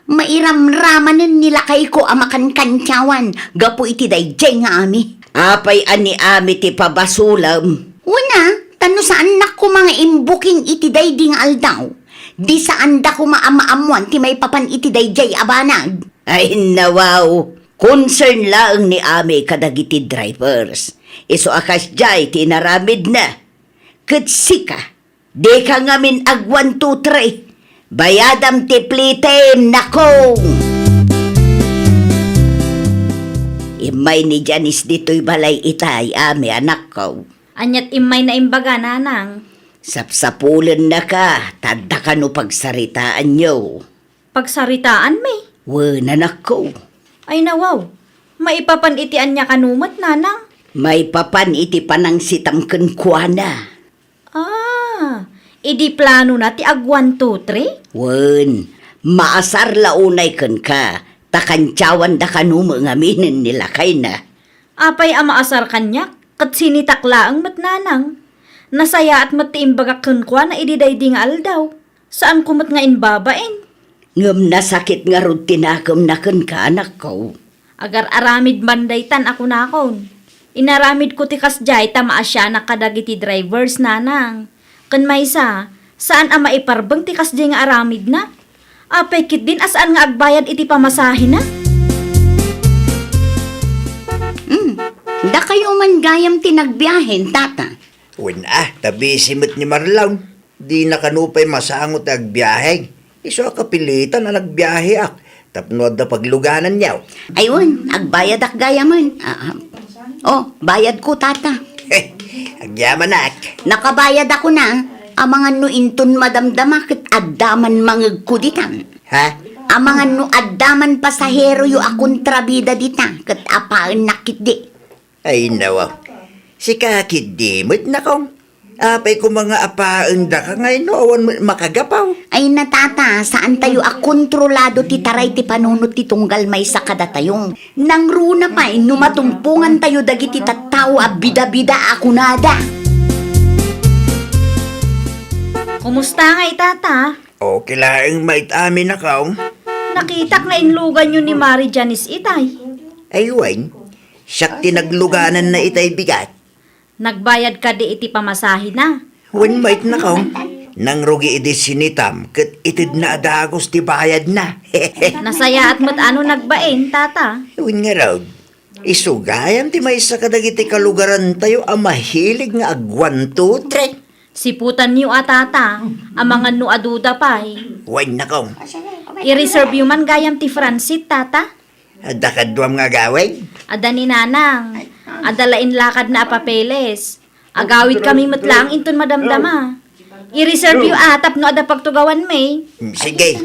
mairamramanen ni lakayko a makankantiawan gapu iti daydiay nga ami. Apay a ni Ami ti pabasolem? Wen a, ta no saannak koma nga imbuking iti daydi nga aldaw, di saanda koma a maammoan ti maipapan iti daydiay a banag. Ay, nawaw! Concern laeng ni Ami kadagiti drivers. Isu a kasdiay ti inaramidna. Ket sika, dika ngamin ag-one two three. Bayadam ti plitem, nako! Immay ni Janice ditoy balay itay, Ami, anakko. Aniat immay na imbaga, nanang? Sapsapulennaka, ta adda kano pagsaritaanyo. Pagsaritaanmi? Wen, anakko. Ay, nawaw. Maipapan iti ania kano met, nanang? Maipapan iti panangsitam kenkuana. Ah, idi planona ti ag-one two three? Wen, maasar la unay kenka, ta kantiawanda kano met ngaminen ni lakayna. Apay a maasar kaniak, ket sinitak laeng met, nanang. Nasayaat met ti imbagak kenkuana idi daydi nga aldaw. Saanko met nga imbabain. Ngem nasakit ngarud ti nakemna kenka, anakko. Agar-aramid man daytan a kunakon. Inaramidko ti kasdiay ta maasianak kadagiti drivers, nanang. Ken maysa, saan a maiparbeng ti kasdiay nga aramidna. Apay ketdin a saan nga agbayad iti pamasahena? Hmm, dakayo man gayam ti nagbiahen, tata. Wen a, ta busy met ni Marlon. Dina kano pay masango ti agbiahe. Isu a kapilitan a nagbiaheak tapno adda paglugananyo. Ay wen, agbayadak gayamen. Ah, ah. Oh, bayadko, tata. Agyamanak. Nakabayadakon a. Amangan no inton madamdama ket adda man mangegko ditan. Ha? Amangan no adda man pasaheroyo a kontrabida dita ket apaennak ketdi. Ay, nawa. Sika ketdi met, nakong. Apay koma nga apaendaka ngay no awan met makagapu. Ay, na, tata, saantayo a kontrolado ti taray ti panunot ti tunggal maysa kadatayo. Nangruna pay no matumpongantayo dagiti tattao a bidabida a kunada. Kumusta ngay, tata? Okay laeng, mayat amin, nakong. Nakitak nga inluganyo ni Mari Janice itay. Ay, wen, siak ti naglugananna itay bigat. Nagbayad kadi iti pamasahena? Wen met, Nakong. Nangrugi idi sinitam ket itedna a dagus ti bayadna. Nasayaat met a no nagbain, Tata. Wen ngarud, isu gayam ti maysa kadagiti kalugarantayo a mahilig nga ag-one, two, three. Siputanyo a, Tata, amangan no aduda pay. Wen, Nakong. I-reserve yo man gayam ti Francit, Tata. Adda kaduam nga agawid? Adda ni Nanang. Adda la inlakadna a papeles. Agawidkami met laeng inton madamdama. I-reserve yo a tapno adda pagtugawanmi. Mm, sige.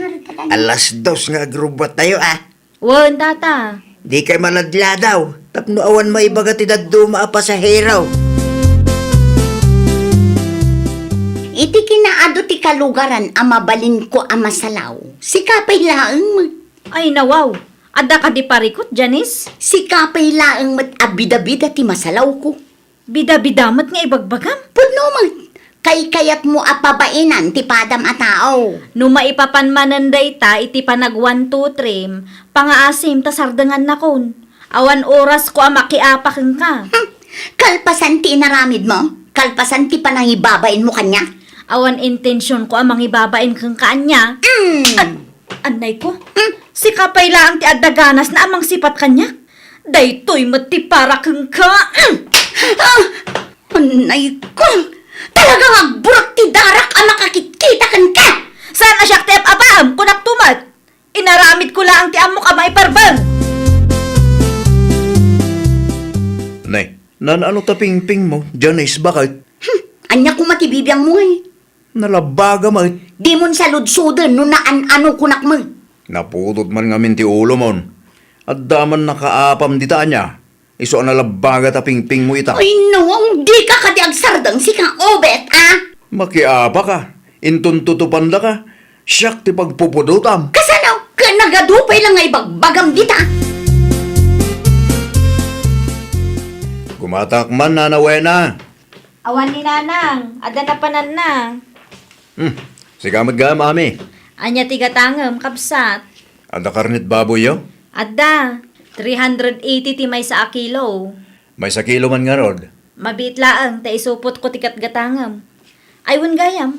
Alas dos nga agrubuattayo, a. Wen, Tata. Dikay maladladaw tapno awan maibaga ti dadduma a pasahero. Iti kinaadu ti kalugaran a mabalinko a masalaw, sika pay laeng met. Ay, nawaw. Adda kadi parikut, Janice? Sika pay laeng met a bidabida ti masalawko. Bidabida met nga ibagbagam? Pudno met. Kaykayatmo a pabainan ti padam a tao. No maipapan manen dayta iti panag-one, two, three, pangaasim ta sardengannakon. Awan orasko a makiapa kenka. Hmm. Kalpasan ti inaramidmo? Kalpasan ti panangibabainmo kaniak? Awan intensionko a mangibabain kenka ania. Mm. An-, annay ko. Mm. Sika pay laeng ti adda ganasna a mangsipat kaniak. Daytoy met ti para kenka. Mm. Ah! Annay ko. Talagang agburak ti darak a makakitkita kenka. Saan a siak ti ap-apaem, kunak tumet. Inaramidko laeng ti ammok a maiparbeng. Nay, naan-ano ta pingpingmo, Janice, baket? Hmm, ania koma ti bibiangmo, ay? Nalabbaga met. Dimon saludsoden no naan-ano kunak met. Napudot man ngamin ti ulomon. Adda man nakaapam dita ania. Isu a nalabbaga ta pingpingmo ita. Ay, nawaw, dika kadi agsardeng, sika, Obet, a? Makiapaka. Inton tutupandaka, siak ti pagpupudotam. Kasano? Ket nagadu pay la nga ibagbagam dita. Gumatangak man, Nana Wena. Awan ni Nanang, adda napananna. Hmm, sika met gayam, Ami. Ania ti gatangem, kabsat? Adda karnet baboyyo? Adda, three hundred eighty ti maysa a kilo. Maysa kilo man ngarud. Mabiit laeng ta isupotko ti gatgatangem. Ay, wen gayam,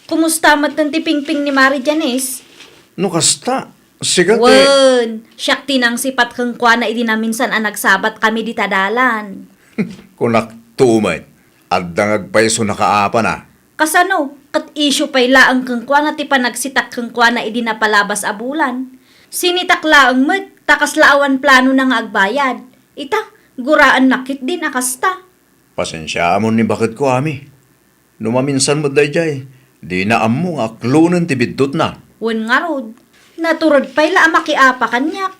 kumusta metten ti pingping ni Mari Janice? No kasta, sika ti— Wen, siak ti nangsipat kenkuana idi naminsan a nagsabatkami dita dalan. Kunak tumet, adda nga agpayso nakaapana. Kasano? Ket isyu pay laeng kenkuana ti panagsitak kenkuana idi napalabas a bulan. Sinitak laeng met, ta kasla awan planona nga agbayad. Ita, guraennak ketdin a kasta. Pasensiaamon ni baketko, Ami. No maminsan met daydiay, dina ammo nga aklonen ti biddutna. Wen ngarud, natured pay la a makiapa kaniak.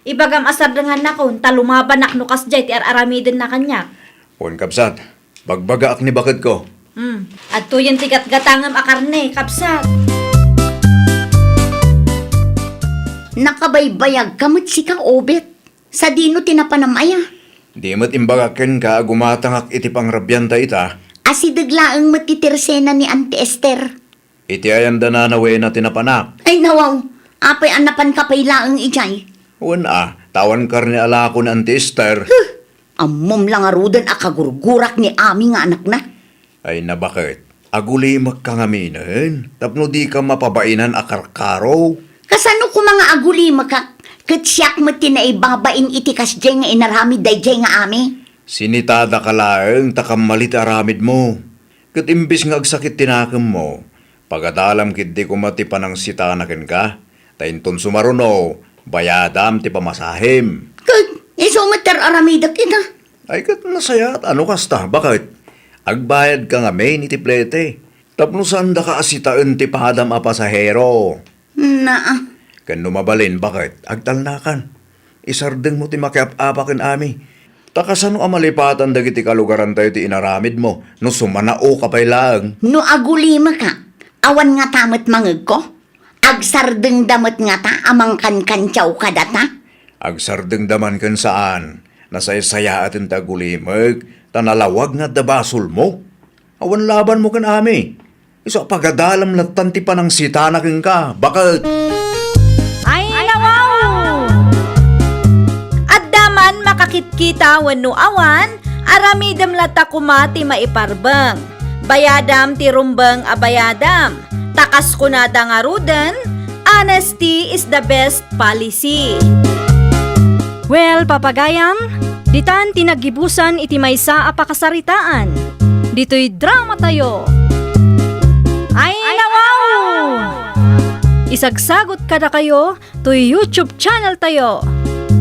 Ibagam a sardengannakon ta lumabanak no kasdiay ti ar-aramidenna kaniak. Wen, kabsat, bagbagaak ni baketko. Hmm, adtoyen ti gatgatangem a karne, kabsat. Nakabaybayagka met sika, Obet. Sadino ti napanam aya? Di met imbagak kenka a gumatangak iti pangrabianta ita? Asideg laeng met ti tersena ni Auntie Esther. Iti ayan da Nana Wena ti napanak. Ay, nawaw, apay a napanka pay laeng idiay? Wen a, ta awan karne a lako ni Auntie Esther. Huh! Ammom la ngaruden a kagurgurak ni Ami nga anakna. Ay, nabaket, agulimekka ngaminen tapno dika mapabainan a karkaro. Kasano koma nga agulimekak ket siak met ti naibabain iti kasdiay nga inaramid daydiay nga Ami? Sinitadaka laeng ta kammali ti aramidmo. Ket imbes nga agsakit ti nakemmo, pagadalam ketdi koma ti panangsitana kenka, ta inton sumaruno, bayadam ti pamasahem. Ket isu met ti ar-aramidek ita? Ay, ket nasayaat a no kasta, baket? Agbayadka ngamin iti plete, tapno saandaka a sitaen ti padam a pasahero. Naa. Ken no mabalin, baket, agtalnakan. Isardengmo ti makiap-apa ken Ami. Ta kasano a malipatan dagiti kalugarantayo ti inaramidmo no sumanaoka pay laeng? No agulimekak, awan ngata met mangegko? Agsardengda met ngata a mangkankantiaw kadata? Agsardengda man ken saan, nasaysayaaten ti agulimek, ta nalawag nga adda basolmo. Awan labanmo ken Ami. Isu a pagadalam lattan ti panangsitana kenka, baket. Ay, nawaw! Adda man makakitkita wenno awan, Aramidem latta koma ti maiparbeng. Bayadam ti rumbeng a bayadam. Ta kas kunada ngaruden, honesty is the best policy. Well, papagayam, ditan ti naggibusan iti maysa a pakasaritaan. Ditoy dramatayo. Ay, nawaw! Isagsagot kadakayo toy YouTube channel tayo,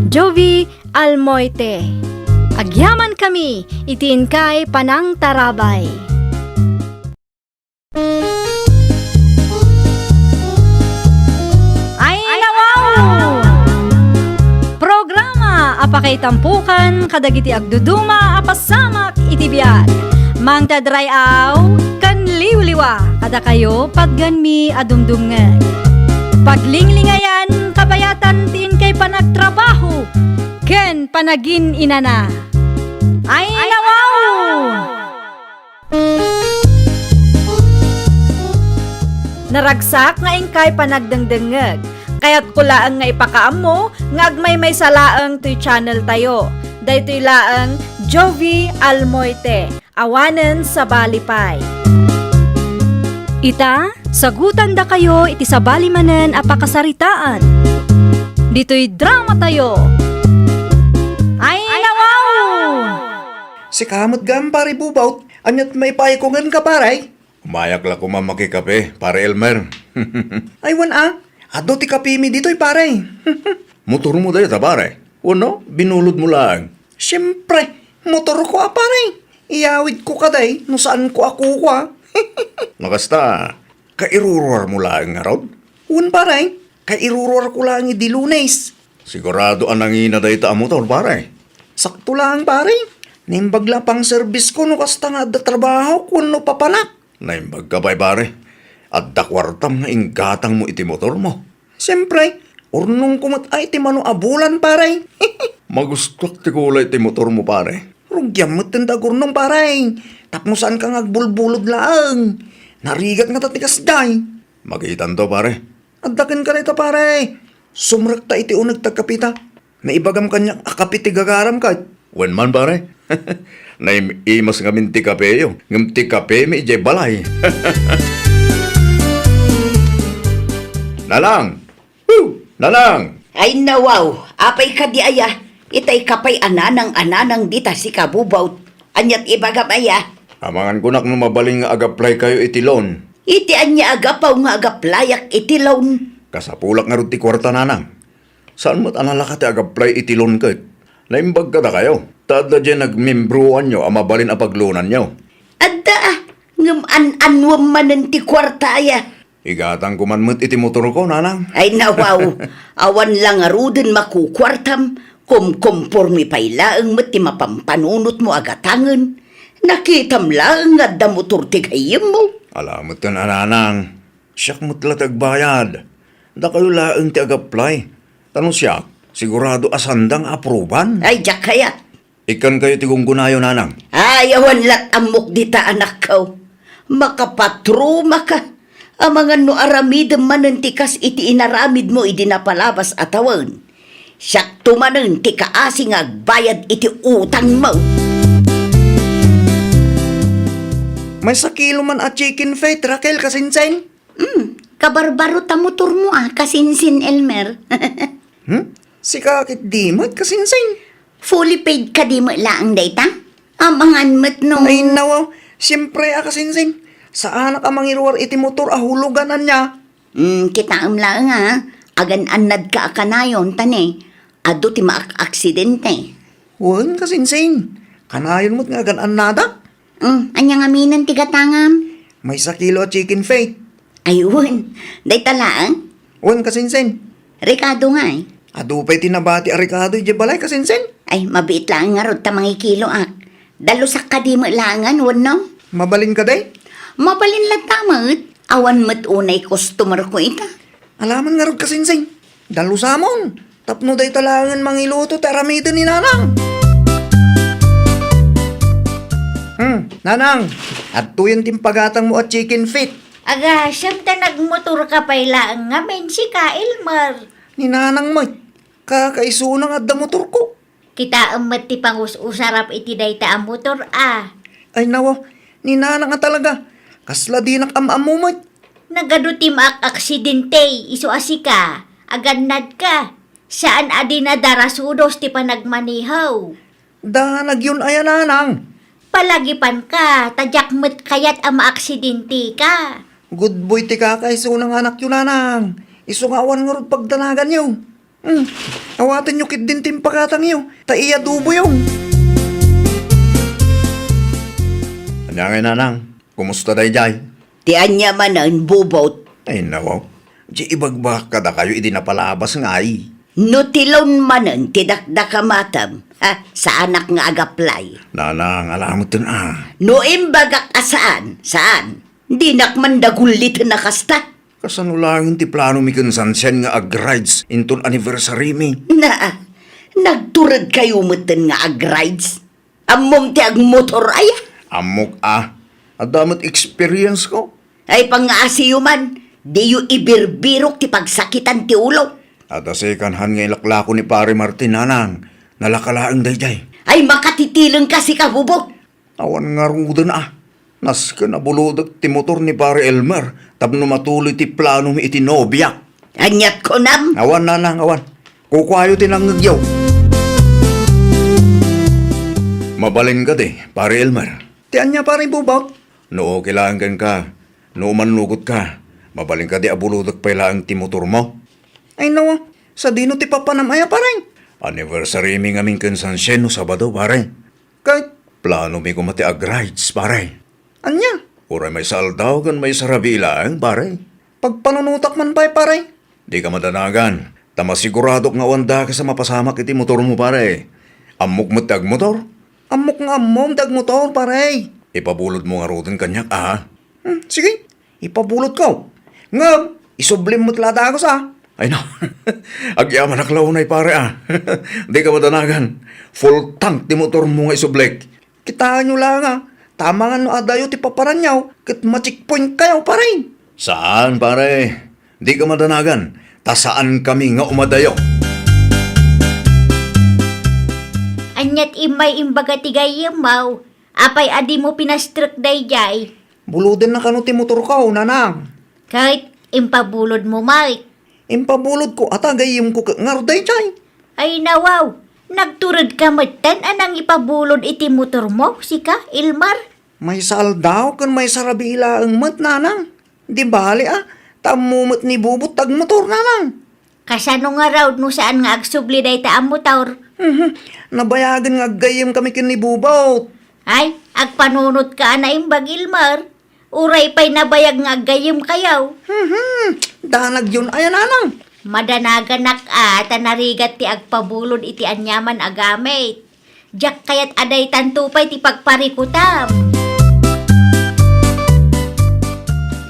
Jovie Almoite. Agyaman kami iti inkay panangtarabay. Ay, nawaw! Programa a pakaitampukan kadagiti agduduma a pasamak iti biag. Mangted ray-aw ken liwliwa kadakayo patgenmi a dumdumngeg. Paglinglingayan, kabayatan ti inkay panagtrabaho ken panagin-inana. Ay, nawaw! Naragsak nga inkay panagdengdengngeg. Kayatko laeng nga ipakaammo nga agmaymaysa laeng toy channel tayo. Daytoy laeng Jovie Almoite, awanen sabali pay. Ita, sagutandakayo iti sabali manen a pakasaritaan. Ditoy dramatayo. Ay, nawaw! Sika met gayam, Pare Bubaw, ania't maipaay ko kenka, pare? Umayak la koma makikape, Pare Elmer. Ay, wen a, adu ti kapemi ditoy, pare. Motormo dayta, pare? Wenno, binulodmo laeng? Siempre, motorko a, pare. Iyawidko kadi no saanko a kukua. No kasta, kairuruarmo laeng ngarud? Wen, pare, kairuruarko laeng idi Lunes. Sigurado a nangina dayta a motor, pare. Sakto laeng, pare. Naimbag la pang-service ko no kasta nga adda trabahok wenno papanak. Naimbag ka pay, pare. Adda kuartam nga inggatangmo iti motormo. Siempre, urnongko met ay ti mano a bulan, pare. Magustuak ti kulay ti motormo, pare. Rugiam met ti agurnong, pare. Tapno saanka nga agbulbulod laeng. Narigat ngata ti kasdiay. Makitanto, pare. Adda kenka dayta, pare. Sumrekta iti uneg ti agkapita. Naibagam kaniak a kape ti gagaram ket. Wen man, pare. Naim-imas ngamin ti kapeyo, ngem ti kapemi idiay balay. Nanang! Hu! Nanang! Ay, nawaw, apay kadi aya? Itay ka pay a nanang a nanang dita, sika Bubaw. Ania't ibagam aya? Amangan kunak no mabalin nga agaplaykayo iti loan. Iti ania a gapu nga agaplayak iti loan? Kasapulak ngarud ti kuarta, nanang. Saan met a nalaka ti agaplay iti loan ket? Naimbag kadakayo. Ta adda diay nagmembroanyo a mabalin a pagloananyo. Adda a, ngem an-anuem manen ti kuarta aya? Igatangko man met iti motorko, nanang. Ay, nawaw, awan la ngaruden makukuartam, kumkomporme pay laeng met ti mapampanunotmo a gatangen. Nakitam laeng nga adda motor ti gayyemmo. Ala met ken a, nanang. Siak met la ti agbayad. Dakayo laeng ti agaplay. Ta no siak, sigurado a saanda nga apruban. Ay, diak kayat. Ikkankayo ti gunggonayo, nanang. Ay, awan lat ammok dita, anakko. Makapatrumaka. Amangan no aramidem manen ti kas iti inaramidmo idi napalabas a tawen. Siakto manen ti kaasi nga agbayad iti utangmo. Maysa kilo man a chicken feet, Raquel, kasinsin? Hmm, kabarbaro ta motormo a, kasinsin, Elmer. Hmm? Sika ket di met, kasinsin? Fully paid kadi met laeng dayta? Amangan met no. Ay, nawa, siempre a, kasinsin. Saanak a mangiruar iti motor a hulugan ania. Hmm, kitaem laeng a, agan-annadka a kanayon ta ne, adu ti maak-aksidente. Wen, kasinsin. Kanayon met nga agan-annadak. Hmm, ania ngamin ti gatangam? Maysa kilo a chicken feet. Ay, wen. Dayta laeng? Wen, kasinsin. Rekado ngay? Adu pay ti nabati a rekado idiay balay, kasinsin. Ay, mabiit laeng ngarud ta mangikiloak. Dalusak kadi met laengen, wenno? Mabalin kadi? Mabalin latta met. Awan met unay customer ko ita. Alaman ngarud, kasinsin. Dalusamon. Tapno dayta laengen mangiluto ti aramiden ni Nanang. Hmm, Nanang, adtoyen ti impagatangmo a chicken feet. Agasem ta nagmotorka pay laeng ngamin, sika, Elmer. Ni Nanang met, kakaisuna nga adda motorko. Kitaem met ti pangus-usarap iti dayta a motor a. Ay, nawa, ni Nanang a talaga. Kasla dinak am-ammo met. Nagadu ti maak-aksidente, isu a sika, agannadka. Saan a di nadarasudos ti panagmaneho. Danagyon aya, Nanang. Palagipanka, ta diak met kayat a maaksidenteka. Good boy ti kaka, isu nga anakyo, Nanang. Isu nga awan ngarud pagdanaganyo. Hmm, awatenyo ketdin ti impakatangyo, ta iyaduboyo. Ania ngay, Nanang? Kumusta daydiay? Ti ania manen, Bubot? Ay, nawaw. Di ibagbagak kadakayo idi napalabas ngay. No tilon manen ti dakdakamatem, ha, saanak nga agaplay. Nanang, alameten a. No imbagak a saan, saan. Dinak man dagulliten a kasta. Kasano laeng ti planomi ken Sunshine nga ag-rides inton anniversary mi? Naa, nagturedkayo metten nga ag-rides? Ammom ti agmotor aya? Ammok a. Adda met experience ko. Ay, pangngaasiyo man, diyo ibirbirok ti pagsakitan ti ulo. Adda second hand nga ilaklako ni Pare Martin, Nanang. Nalaka laeng daydiay. Ay, makatitilengka sika, Bubot. Awan ngaruden a. Nasken a bulodek ti motor ni Pare Elmer tapno matuloy ti planomi iti nobiak. Aniat kunam? Awan, Nanang, awan. Kukuayo ti nangngegyo. Mabalin kadi, Pare Elmer? Ti ania, Pare Bubot? No okay laeng kenka, no umannugot ka, mabalin kadi a bulodek pay laeng ti motormo? Ay, nawa, sadino ti papanam aya, Pare? Anniversary mi ngamin ken Sunshine no Sabado, Pare. Ket planomi koma ti ag-rides, pare. Ania? Uray maysa aldaw ken maysa rabii laeng, pare. Pagpanunotak man pay, pare. Dika madanagan, ta masiguradok nga awan dakes a mapasamak iti motormo, pare. Ammok met ti agmotor? Ammok nga ammom ti agmotor, pare. Ipabulodmo ngaruden kaniak, a? Hmm, sige. Ipabulodko. Ngem, isublim met la dagus, a. Ay, no. Agyamanak la unay, pare, a. Dika madanagan. Full tank ti motormo nga isublik. Kitaenyo la nga, ta amangan no adayo ti paparanyo, ket ma-checkpointkayo, pare. Saan, pare. Dika madanagan, ta saankami nga umadayo. Aniat immay imbaga ti gayyemmo? Apay a dimo pinastrek daydiay? Bulodenna kano ti motorko, nanang. Ket impabulodmo met? Impabulodko a ta gayyemko ket ngarud daydiay. Ay, nawaw, nagturedka metten a nangipabulod iti motormo, sika, Elmer? Maysa aldaw ken maysa rabii laeng met, nanang. Di bale a, ta ammo met ni Bubot ti agmotor, nanang. Kasano ngarud no saan nga agsubli dayta a motor? Mhm. Nabayagen nga aggayyemkami ken ni Bubot. Ay, agpanunotka a naimbag, Elmer. Uray pay nabayag nga aggayyemkayo. Mhm. Danagyon aya, nanang. Madanaganak a, ta narigat ti agpabulod iti aniaman a gamit. Diak kayat a daytanto pay ti pagparikutam.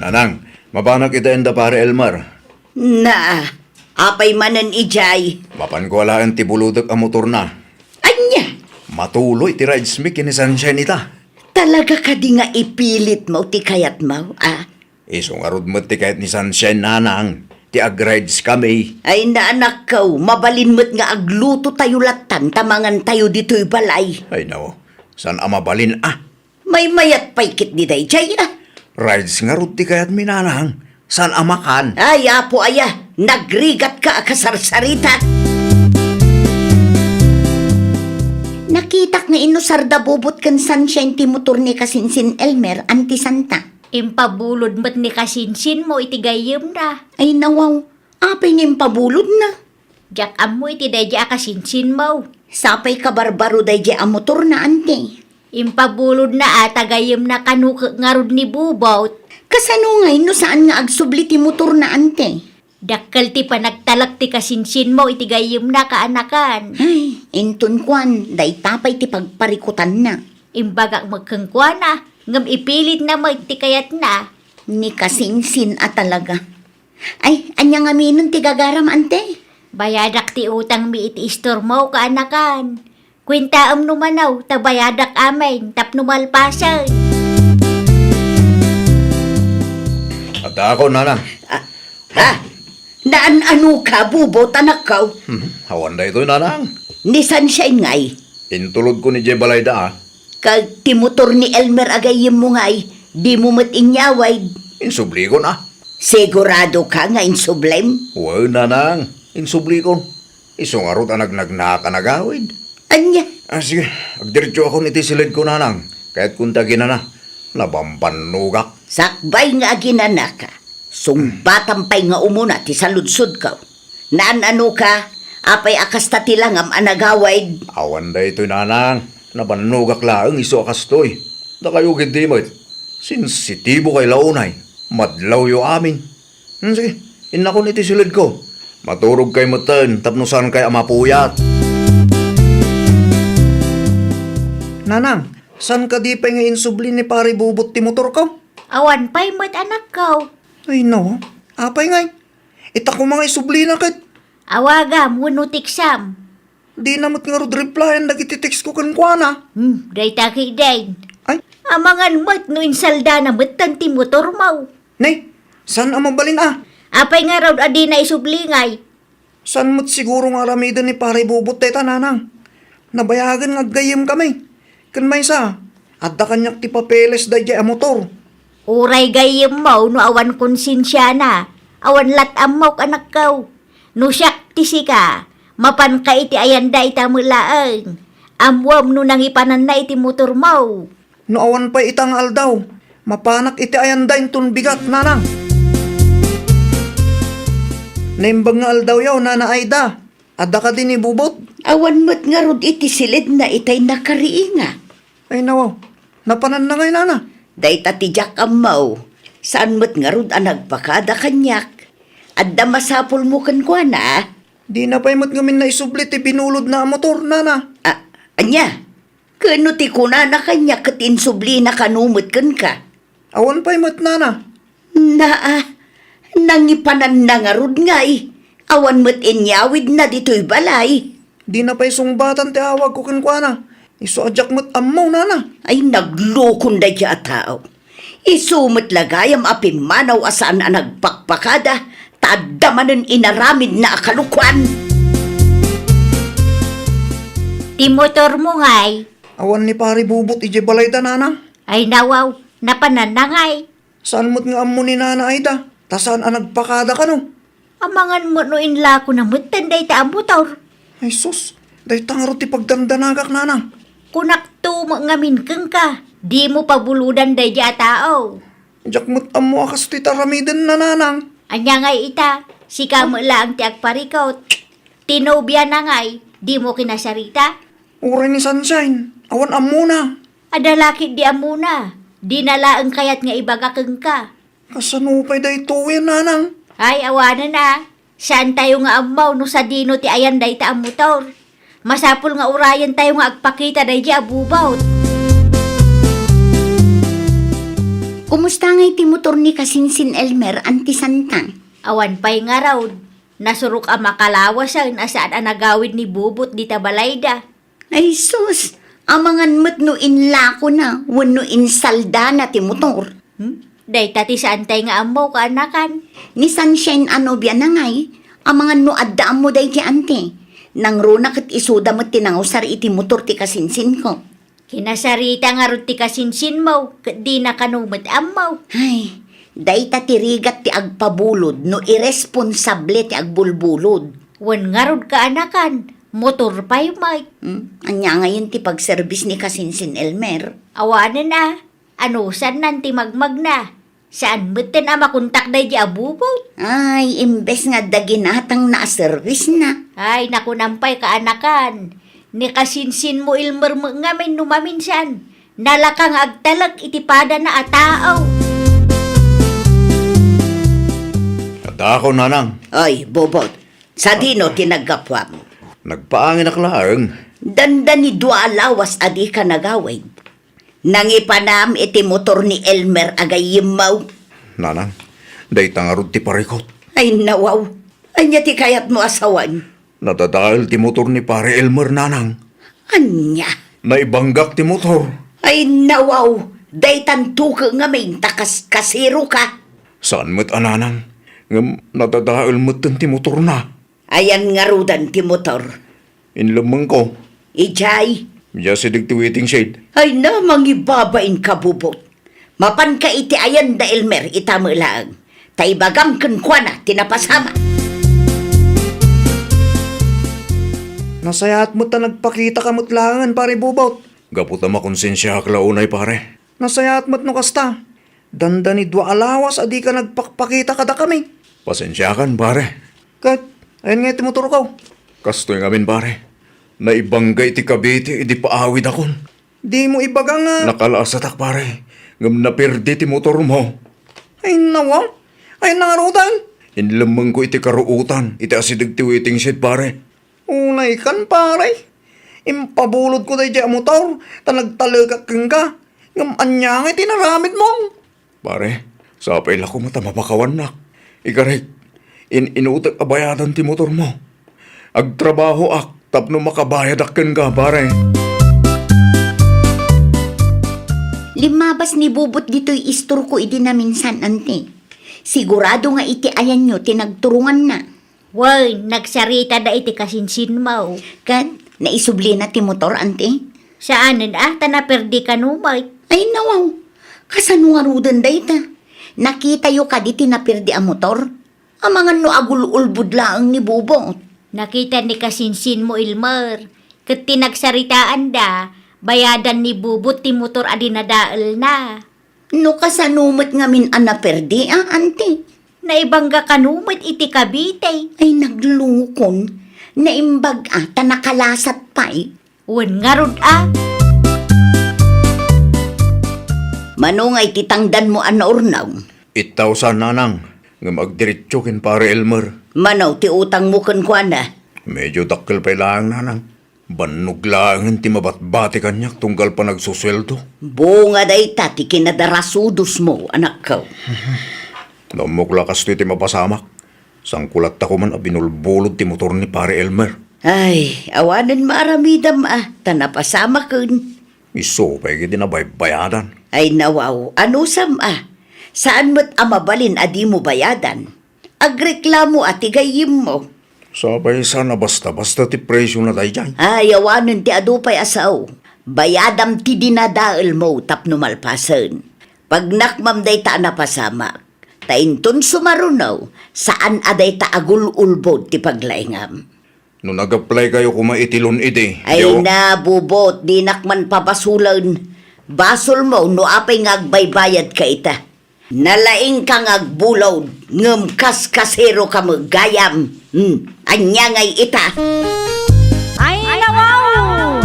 Nanang, mapanak ita enda Pare Elmer. Naa, apay manen idiay? Mapanko alaen ti bulodek a motorna. Ania? Matuloy ti rides mi ken ni Sunshine ita. Talaga kadi nga ipilitmo ti kayatmo, a? Isu ngarud met ti kayat ni Sunshine, nanang, ti agrides kami. Ay, naanakko, mabalin met nga agluto tayo lattan ta mangan tayo ditoy balay. Ay, no. Saan a mabalin, a? Maymayat pay ketdi daydiay, a? Rides ngarud ti kayatmi, nanang. Saan a makan? Ay, apo aya, nagrigatka a kasarsarita. Nakitak nga inusar da Bubot ken Sunshine ti motor ni Kasinsin Elmer, anti santa. Impabulod met ni Kasinsinmo iti gayyemna. Ay, nawaw, apay nga impabulodna? Diak ammo iti daydiay a Kasinsinmo. Sapay kabarbaro daydiay a motorna, anti. Impabulodna a ta gayyemna kano ket ngarud ni Bubot. Kasano ngay no saan nga agsubli ti motorna, anti? Dakkel ti panagtalek ti Kasinsinmo iti gayyemna, kaanakan. Ay, inton kuan, dayta pay ti pagparikutanna. Imbagak met kenkuana, ngem ipilitna met ti kayatna. Ni Kasinsin a talaga. Ay, ania ngaminen ti gagaram, anti? Bayadak ti utangmi iti istormo, kaanakan. Kuentaem no mano, ta bayadak amin, tapno malpasen. Addaakon, nanang. Ah, ha? Naan-ano ka, Bubot, anakko? Hmm, awan daytoy, nanang. Ni Sunshine ngay? Intulodkon idiay balayda, a. Ket ti motor ni Elmer a gayyemmo ngay, dimo met inyawid? Insublikon, a. Sigurado ka nga insublim? Wen, nanang, insublikon. Isu ngarud a nagnagnaak a nagawid. Ania? A, sige, agdiretsoakon iti siledko, nanang. Kayatkonto aginana. Nabambannogak. Sakbay nga aginanaka, sungbatam pay nga umuna ti saludsodko. Naan-anoka, apay a kasta ti langam a nagawid? Awan daytoy, nanang. Nabannogak laeng isu a kastoy. Dakayo ketdi met. Sensitibo kay la unay. Madlawyo amin. Hmm, sige, innakon iti siledko. Maturogkay metten tapno saankay a mapuyat. Nanang, saan kadi pay nga insubli ni Pare Bubot ti motorko? Awan pay met, anakko. Ay, no. Apay ngay? Ita koma nga isublina ket. Awagam wenno teksam. Dina met ngarud replyan dagiti textko kenkuana. Hmm, dayta ketdin. Ay. Amangan met no insaldana metten ti motormo. Ne, saan a mabalin a? Apay ngarud a dina isubli ngay? Saan met siguro nga aramiden ni Pare Bubot dayta, nanang. Nabayagen nga aggayyemkami. Ken maysa, adda kaniak ti papeles daydiay a motor. Uray gayyemmo no awan konsensiana, awan lat-ammok, anakko. No siak ti sika, mapanka iti ayanda ita met laeng. Ammoam no nangipananna iti motormo. No awan pay ita nga aldaw, mapanak iti ayanda inton bigat, nanang. Naimbag nga aldawyo, Nana Aida. Adda kadi ni Bubot? Awan met ngarud iti siledna itay nakariinga. Ay, nawaw. Napananna ngay, nana? Dayta ti diak ammo. Saan met ngarud a nagpakada kaniak. Adda masapulmo kenkuana? Dina pay met ngamin naisubli ti binulodna a motor, nana. A, ania? Ken no ti kunana kaniak ket insublina kano met kenka? Awan pay met, nana. Naa, nangipananna ngarud ngay. Awan met inyawidna ditoy balay. Dina pay sungbatan ti awagko kenkuana. Isu a diak met ammo, nana. Ay, naglokon daydiay a tao. Isu met la gayam a pimmanaw a saan a nagpakpakada, ta adda manen inaramidna a kalokuan. Ti motormo ngay? Awan ni Pare Bubot idiay balayda, nana. Ay, nawaw, napananna ngay? Saan met nga ammo ni Nana Aida, ta saan a nagpakada kano. Amangan met no inlakona metten dayta a motor. Ay sus, dayta ngarud ti pagdandanagak, nanang. Kunakto met ngamin kenka, dimo pabulodan daydiay a tao. Diak met ammo a kastoy ti aramidenna, nanang. Ania ngay ita, sika met laeng ti agparikut. Ti nobiana ngay, dimo kinasarita? Uray ni Sunshine, awan ammona. Adda la ketdi ammona, dina laeng kayat nga ibaga kenka. Kasano pay daytoyen, nanang? Ay, awanen a. Saantayo nga ammo no sadino ti ayan dayta a motor. Masapul nga urayentayo nga agpakita daydiay a Bubot. Kumusta ngay ti motor ni Kasinsin Elmer, Auntie Santa? Awan pay ngarud. Nasurok a makalawasen a saan a nagawid ni Bubot dita balayda. Ay sus, amangan met no inlakona wenno insaldana ti motor. Hmm? Dayta ti saantay nga ammo, kaanakan. Ni Sunshine a nobiana ngay, amangan no adda ammo daydiay, Auntie. Nangruna ket isuda met ti nangusar iti motor ti kasinsinko. Kinasarita ngarud ti kasinsinmo, ket dina kano met ammo. Ay, dayta ti rigat ti agpabulod no iresponsable ti agbulbulod. Wen ngarud, kaanakan, motor pay met. Hmm? Ania ngayen ti pagserbis ni Kasinsin Elmer? Awanen a, anusannan ti magmagna. Saan metten a makontak daydiay a Bubot? Ay, imbes nga adda ginatangna a servisna. Ay, nakunam pay, kaanakan. Ni Kasinsinmo Elmer met ngamin no maminsan, nalaka nga agtalek iti padana a tao. Adda ako, nanang. Ay, Bubot, sadino ti naggapuam? Nagpaanginak laeng. Dandani dua a lawas a dika nagawid. Nangipanam iti motor ni Elmer a gayyemmo. Nanang, dayta ngarud ti parikut. Ay, nawaw. Ania ti kayatmo a sawen? Nadadael ti motor ni Pare Elmer, nanang. Ania? Naibanggak ti motor. Ay, nawaw. Daytan tuke ngamin ta kas-, kasiro ka. Saan met a, nanang. Ngem nadadael metten ti motorna. Ayan ngaruden ti motor. Inlemmengko. Idiay? Idiay asideg ti waiting shed. Ay na, mangibabain ka, Bubot. Mapanka iti ayan da Elmer, ita met laeng. Ta ibagam kenkuana ti napasamak. Nasayaat met ta nagpakitaka met laengen, Pare Bubot. Gapu ta makonsensiaak la unay, pare. Nasayaat met no kasta. Dandani dua a lawas a dika nagpakpakita kadakami. Pasensiakan, pare. Ket, ayan nga iti motorko. Kastoy ngamin, pare. Naibangga iti Cavite idi paawidakon. Dimo ibaga nga nakalasatak, pare. Ngem naperdi ti motormo. Ay, nawaw. Ay, nangarutan. Inlemmengko iti karuotan, iti asideg ti waiting shed, pare. Unaykan, pare. Impabulodko daydiay a motor, ta nagtalekak kenka. Ngem ania ngay ti inaramidmo? Pare, sapay la koma ta mapakawannak. Ikarek, in-inutek a bayadan ti motormo. Agtrabahoak tapno makabayadak kenka, pare. Limmabas ni Bubot ditoy istorko idi naminsan, anti. Sigurado nga iti ayanyo ti nagturonganna. Wen, nagsaritada iti kasinsinmo. Ket naisublina ti motor, anti? Saanen a, ta naperdi kano met. Ay, nawaw. Kasano ngaruden dayta? Nakitayo kadi ti naperdi a motor? Amangan no agul-ulbod laeng ni Bubot. Nakita ni kasinsinmo, Elmer. Ket ti nagsaritaanda, bayadan ni Bubot ti motor a dinadaelna. No kasano met ngamin a naperdi a, anti? Naibangga kano met iti Cavite. Ay, naglukon. Naimbag a, ta nakalasat pay. Wen ngarud a. Mano nga iti tangdanmo a naurnaw? Eight thousand, nanang. Ngem agdiretso ken Pare Elmer. Mano ti utangmo kenkuana? Medyo dakkel pay laeng, nanang. Bannog laengen ti mabatbati kaniak tunggal panagsusueldo. Bunga dayta ti kinadarasudosmo, anakko. Nammok la kastoy ti mapasamak. Sangkulatta koman a binulbulod ti motor ni Pare Elmer. Ay, awanen maaramidam a, ta napasamaken. Isu pay ket di nabaybayadan. Ay, nawaw, anusam a. Saan met a mabalin a dimo bayadan? Agreklamo a ti gayyemmo. Sapay saan a basta-basta ti presyo na daydiay. Ay, awanen ti adu pay a sao. Bayadam ti dinadaelmo tapno malpasen. Pagnakmam dayta a napasamak. Ta inton sumaruno, saan a dayta agul-ulbod ti paglaingam. No nag-apply kayo koma iti loan idi, Ay diyo- na, Bubot, dinak man pabasolen. Basolmo no apay nga agbaybayad ka ita. Nalaing ka nga agbulod, ngem kas kasero ka met gayam. Hmm, ania ngay ita? Ay, nawaw!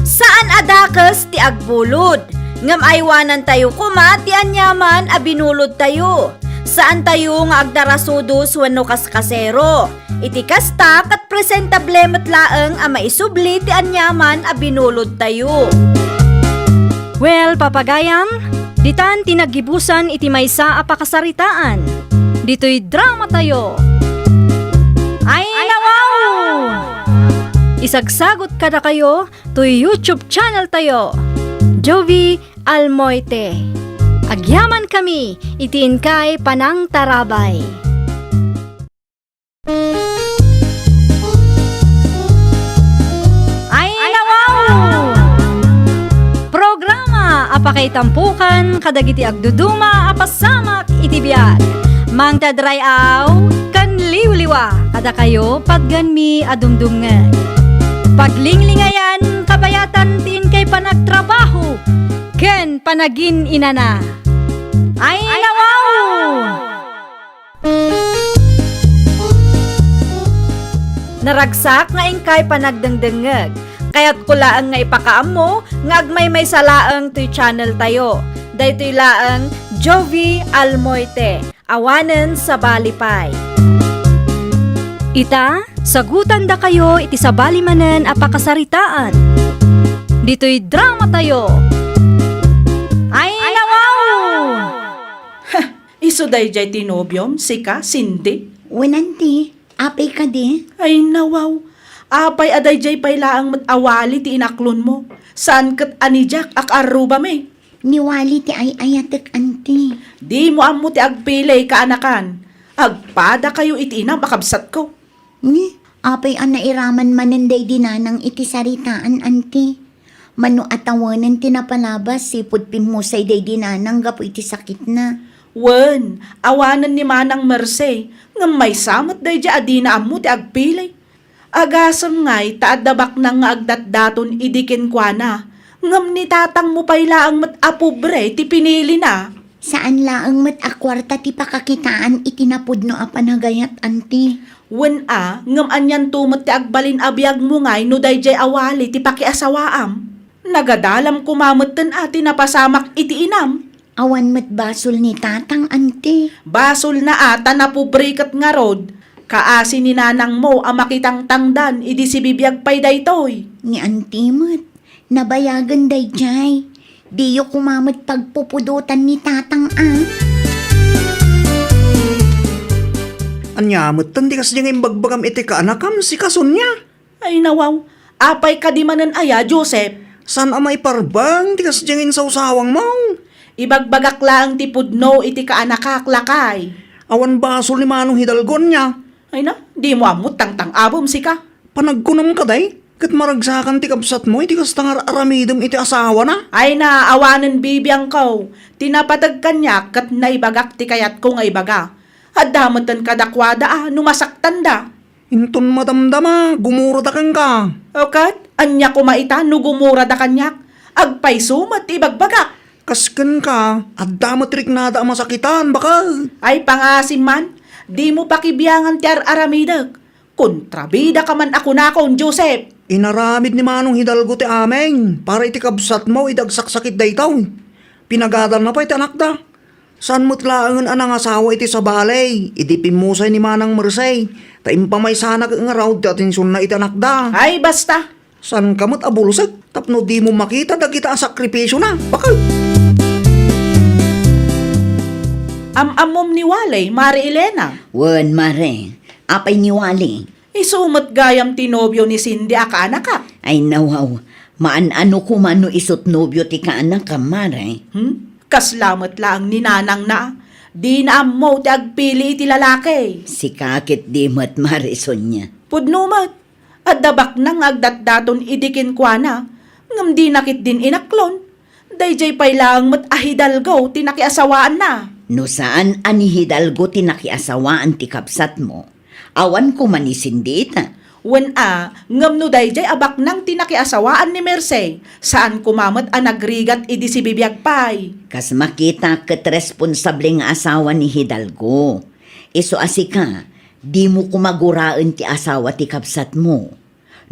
Saan a dakes ti agbulod, ngem aywanantayo koma ti aniaman a binulodtayo. Saantayo nga agdarasudos wenno kaskasero. Iti kasta, ket presentable met laeng a maisubli ti aniaman a binulodtayo. Well, papagayam, ditan ti naggibusan iti maysa a pakasaritaan. Ditoy dramatayo. Ay, nawaw! Isagsagot kadakayo toy YouTube channeltayo, Jovie Almoite. Agyamankami iti inkay panangtarabay. Ay, nawaw! Programa a pakaitampokan kadagiti agduduma a pasamak iti biag. Mangted ray-aw ken liwliwa kadakayo, patgenmi a dumdumngeg. Paglinglingayan, kabayatan ti inkay panagtrabaho ken panagin-inana. Ay, nawaw! Naragsak nga inkay panagdengdengngeg. Kayatko laeng nga ipakaammo nga agmaymaysa laeng toy channeltayo. Daytoy laeng Jovie Almoite, awanen sabali pay. Ita, sagutandakayo iti sabali manen a pakasaritaan. Ditoy dramatayo. Ay, nawaw! Isu daydiay ti nobiom, sika, Cindy? Wen, anti, apay kadi? Ay, nawaw. Apay a daydiay pay laeng met a wali ti inaklonmo? Saan ket a ni Jack a kaarrubami? Ni wali ti ay-ayatek, anti. Dimo ammo ti agpili, kaanakan. Agpadakayo iti inam a kabsatko. Ni, Apay a nairaman manen daydi nanang iti saritaan, anti? Mano a tawenen ti napalabas, sipud pimmusay daydi nanang gapu iti sakitna. Wen, awanen ni Manang Mercy, ngem maysa met daydi a dina ammo ti agpili. Agasem ngay ta adda baknang nga agdatdaton idi kenkuana, ngem ni tatangmo pay laeng met a pobre ti pinilina. Saan laeng met a kuarta ti pakakitaan iti napudno a panagayat, anti? Wen a, ngem anianto met ti agbalin a biagmo ngay no daydiay a wali ti pakiasawaam? Nagadalam koma metten a ti napasamak iti inam. Awan met basol ni tatang, anti? Basolna a ta napobre ket ngarud. Kaasi ni nanangmo a makitangtangdan idi sibibiag pay daytoy. Ni anti met, nabayagen daydiay. Diyo koma met pagpupudotan ni tatang a. Ania metten ti kasdi nga imbagbagam iti kaanakam, sika Sonia? Ay, nawaw. Apay kadi manen aya, Joseph? Saan a maiparbeng ti kasdiay nga insawsawangmo? Ibagbagak laeng ti pudno iti kaanakak, lakay. Awan basol ni Manong Hidalgo ania? Ay na, dimo ammo tangtang-abem, sika. Panagkunam kadi, ket maragsakan ti kabsatmo iti kasta nga ar-aramidem iti asawana? Ay na, awanen bibiangko. Ti napateg kaniak ket naibagak ti kayatko nga ibaga. Adda metten kadakuada a no masaktanda. Inton madamdama, gumurada kenka. O ket, ania koma ita no gumurada kaniak? Agpayso met ti ibagbagak. Kas kenka, adda met riknada a masakitan, baket. Ay, pangasim man, dimo pakibiangan ti ar-aramidek. Kontrabida ka man a kunakon, Joseph. Inaramid ni Manong Hidalgo ti amin para iti kabsatmo idi agsaksakit daytoy. Pinagadalna pay ti anakda. Saan met laengen a nangasawa iti sabali idi pimmusay ni Manang Mersey, ta impamaysana ket ngarud ti atensionna iti anakda. Ay, basta! Saanka met a bulsek tapno dimo makita dagita a sakripisiona. Baket! Am-ammom ni Wally, Mare Elena? Wen, Mare. Apay ni Wally? Isu met gayam ti nobio ni Cindy a kaanakak. Ay, nawaw. Maan-ano koma no isut nobio ti kaanakam, Mare? Hmm? Kasla met laeng ni nanangna. Dina ammo ti agpili iti lalaki. Sika ket di met, Mare Sonia. Pudno met. Adda baknang nga agdatdaton idi kenkuana, ngem dina ketdin inaklon. Daydiay pay laeng met a Hidalgo ti nakiasawaanna. No saan a ni Hidalgo ti nakiasawaan ti kabsatmo, awan koma ni Cindy ita. Wen a, ngem no daydiay a baknang ti nakiasawaan ni Mersey, saan koma met a nagrigat idi sibibiag pay. Kas makita ket responsable nga asawa ni Hidalgo. Isu a sika, dimo koma guraen ti asawa ti kabsatmo.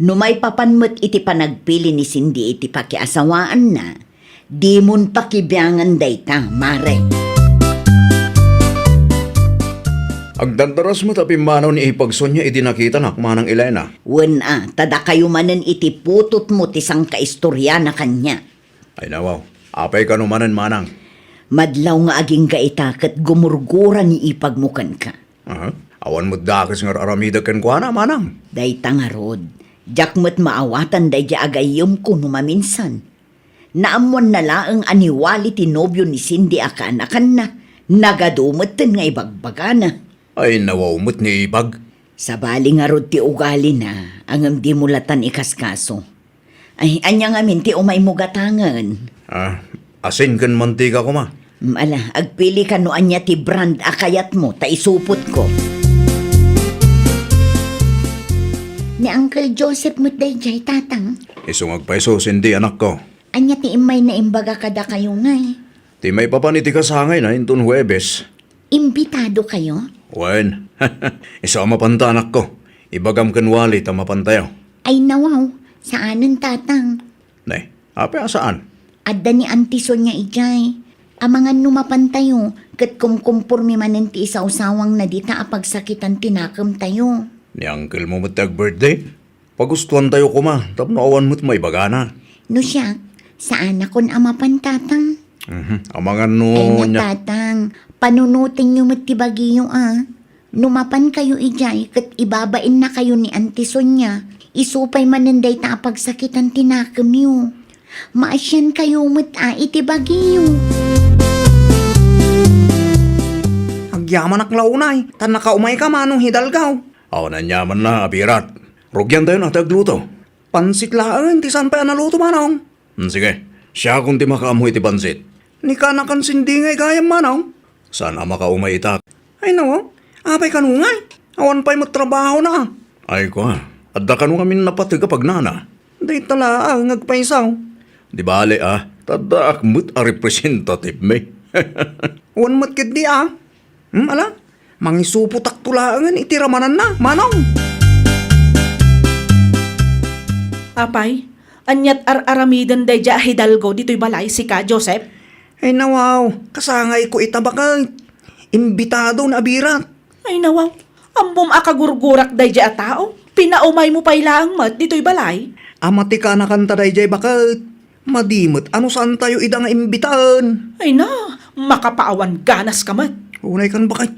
No maipapan met iti panagpili ni Cindy iti pakiasawaanna, dimon pakibiangan dayta, Mare. Agdardaras met a pimmanaw ni Ipag Sonia idi nakitanak, Manang Elena. Wen a, ta dakayo manen iti putotmo ti sangkaistoryana kaniak. Ay, nawaw. Apay kano manen, Manang? Madlaw nga agingga ita ket gumurgura ni ipagmo kenka. Aha. Awan met dakes nga ar-aramidek kenkuana, Manang. Dayta ngarud, diak met maawatan daydiay a gayyemko no maminsan. Naammoanna laeng a ni Wally ti nobio ni Cindy a kaanakanna, nagadu metten nga ibagbagana. Ay, nawaw met ni Ipag. Sabali ngarud ti ugalina, ngem dimo latan ikaskaso. Ay, ania ngamin ti umaymo gatangen? Ah, asin ken mantika koma. Mm, ala, agpili ka no ania ti brand a kayatmo, ta isupotko. Ni Uncle Joseph met daydiay, Tatang. Isu nga agpayso, Cindy, anakko. Ania ti immay na imbaga kadakayo ngay? Ti maipapan iti kasangayna inton Huwebes. Imbitado kayo? Wen. Isu a mapanta, anakko. Ibagam ken Wally ta mapantayo. Ay, nawaw. Saanen, Tatang. Ne, apay a saan? Adda ni Auntie Sonia idiay. Amangan no mapantayo, ket kumkumpormi manen ti isawsawangna dita a pagsakitan ti nakemtayo. Ni uncle-mo met ti ag-birthday? Pagustuantayo koma tapno awan met maibagana. No siak, saanakon a mapan, Tatang. Mhm. Amangan no Ay na, nya- Tatang, panunotenyo met ti bagiyo, a. No mapankayo idiay ket ibabainnakayo ni Auntie Sonia, isu pay manen dayta a pagsakitan ti nakemyo. Maasiankayo met a iti bagiyo. Agyamanak la unay, ta nakaumayka, Manong Hidalgo. Awan aniamanna, abirat. Rugiantayon a ti agluto. Pansit laeng ti saan pay a naluto, manong. Hmm, sige. Siakon ti makaammo iti pansit. Ni kanakan sindi ngay gayam, manong. Saan a makaumay ita? Ay, nawaw. Apay kano ngay? Awan pay met trabahona. Ay, kua. Adda kano ngamin napateg a pagnana? Dayta laeng nga agpayso. Di bale, a. Ta addaak met a representative mi. Wen met ketdi, a. Hmm, ala? Mangisupotakto laengen iti ramananna, manong. Apay, aniat ar-aramiden daydiay a hidalgo ditoy balay, sika, Joseph? Ay, nawaw. Kasangayko ita baket. Imbitado nga abirat. Ay, nawaw. Ammom a kagurgurak daydiay a tao. Pinaumaymo pay laeng met ditoy balay. Ama ti kanakanta daydiay baket. Madi met a no saantayo ida nga imbitaen. Ay na, makapaawan ganas ka met. Unay kan baket.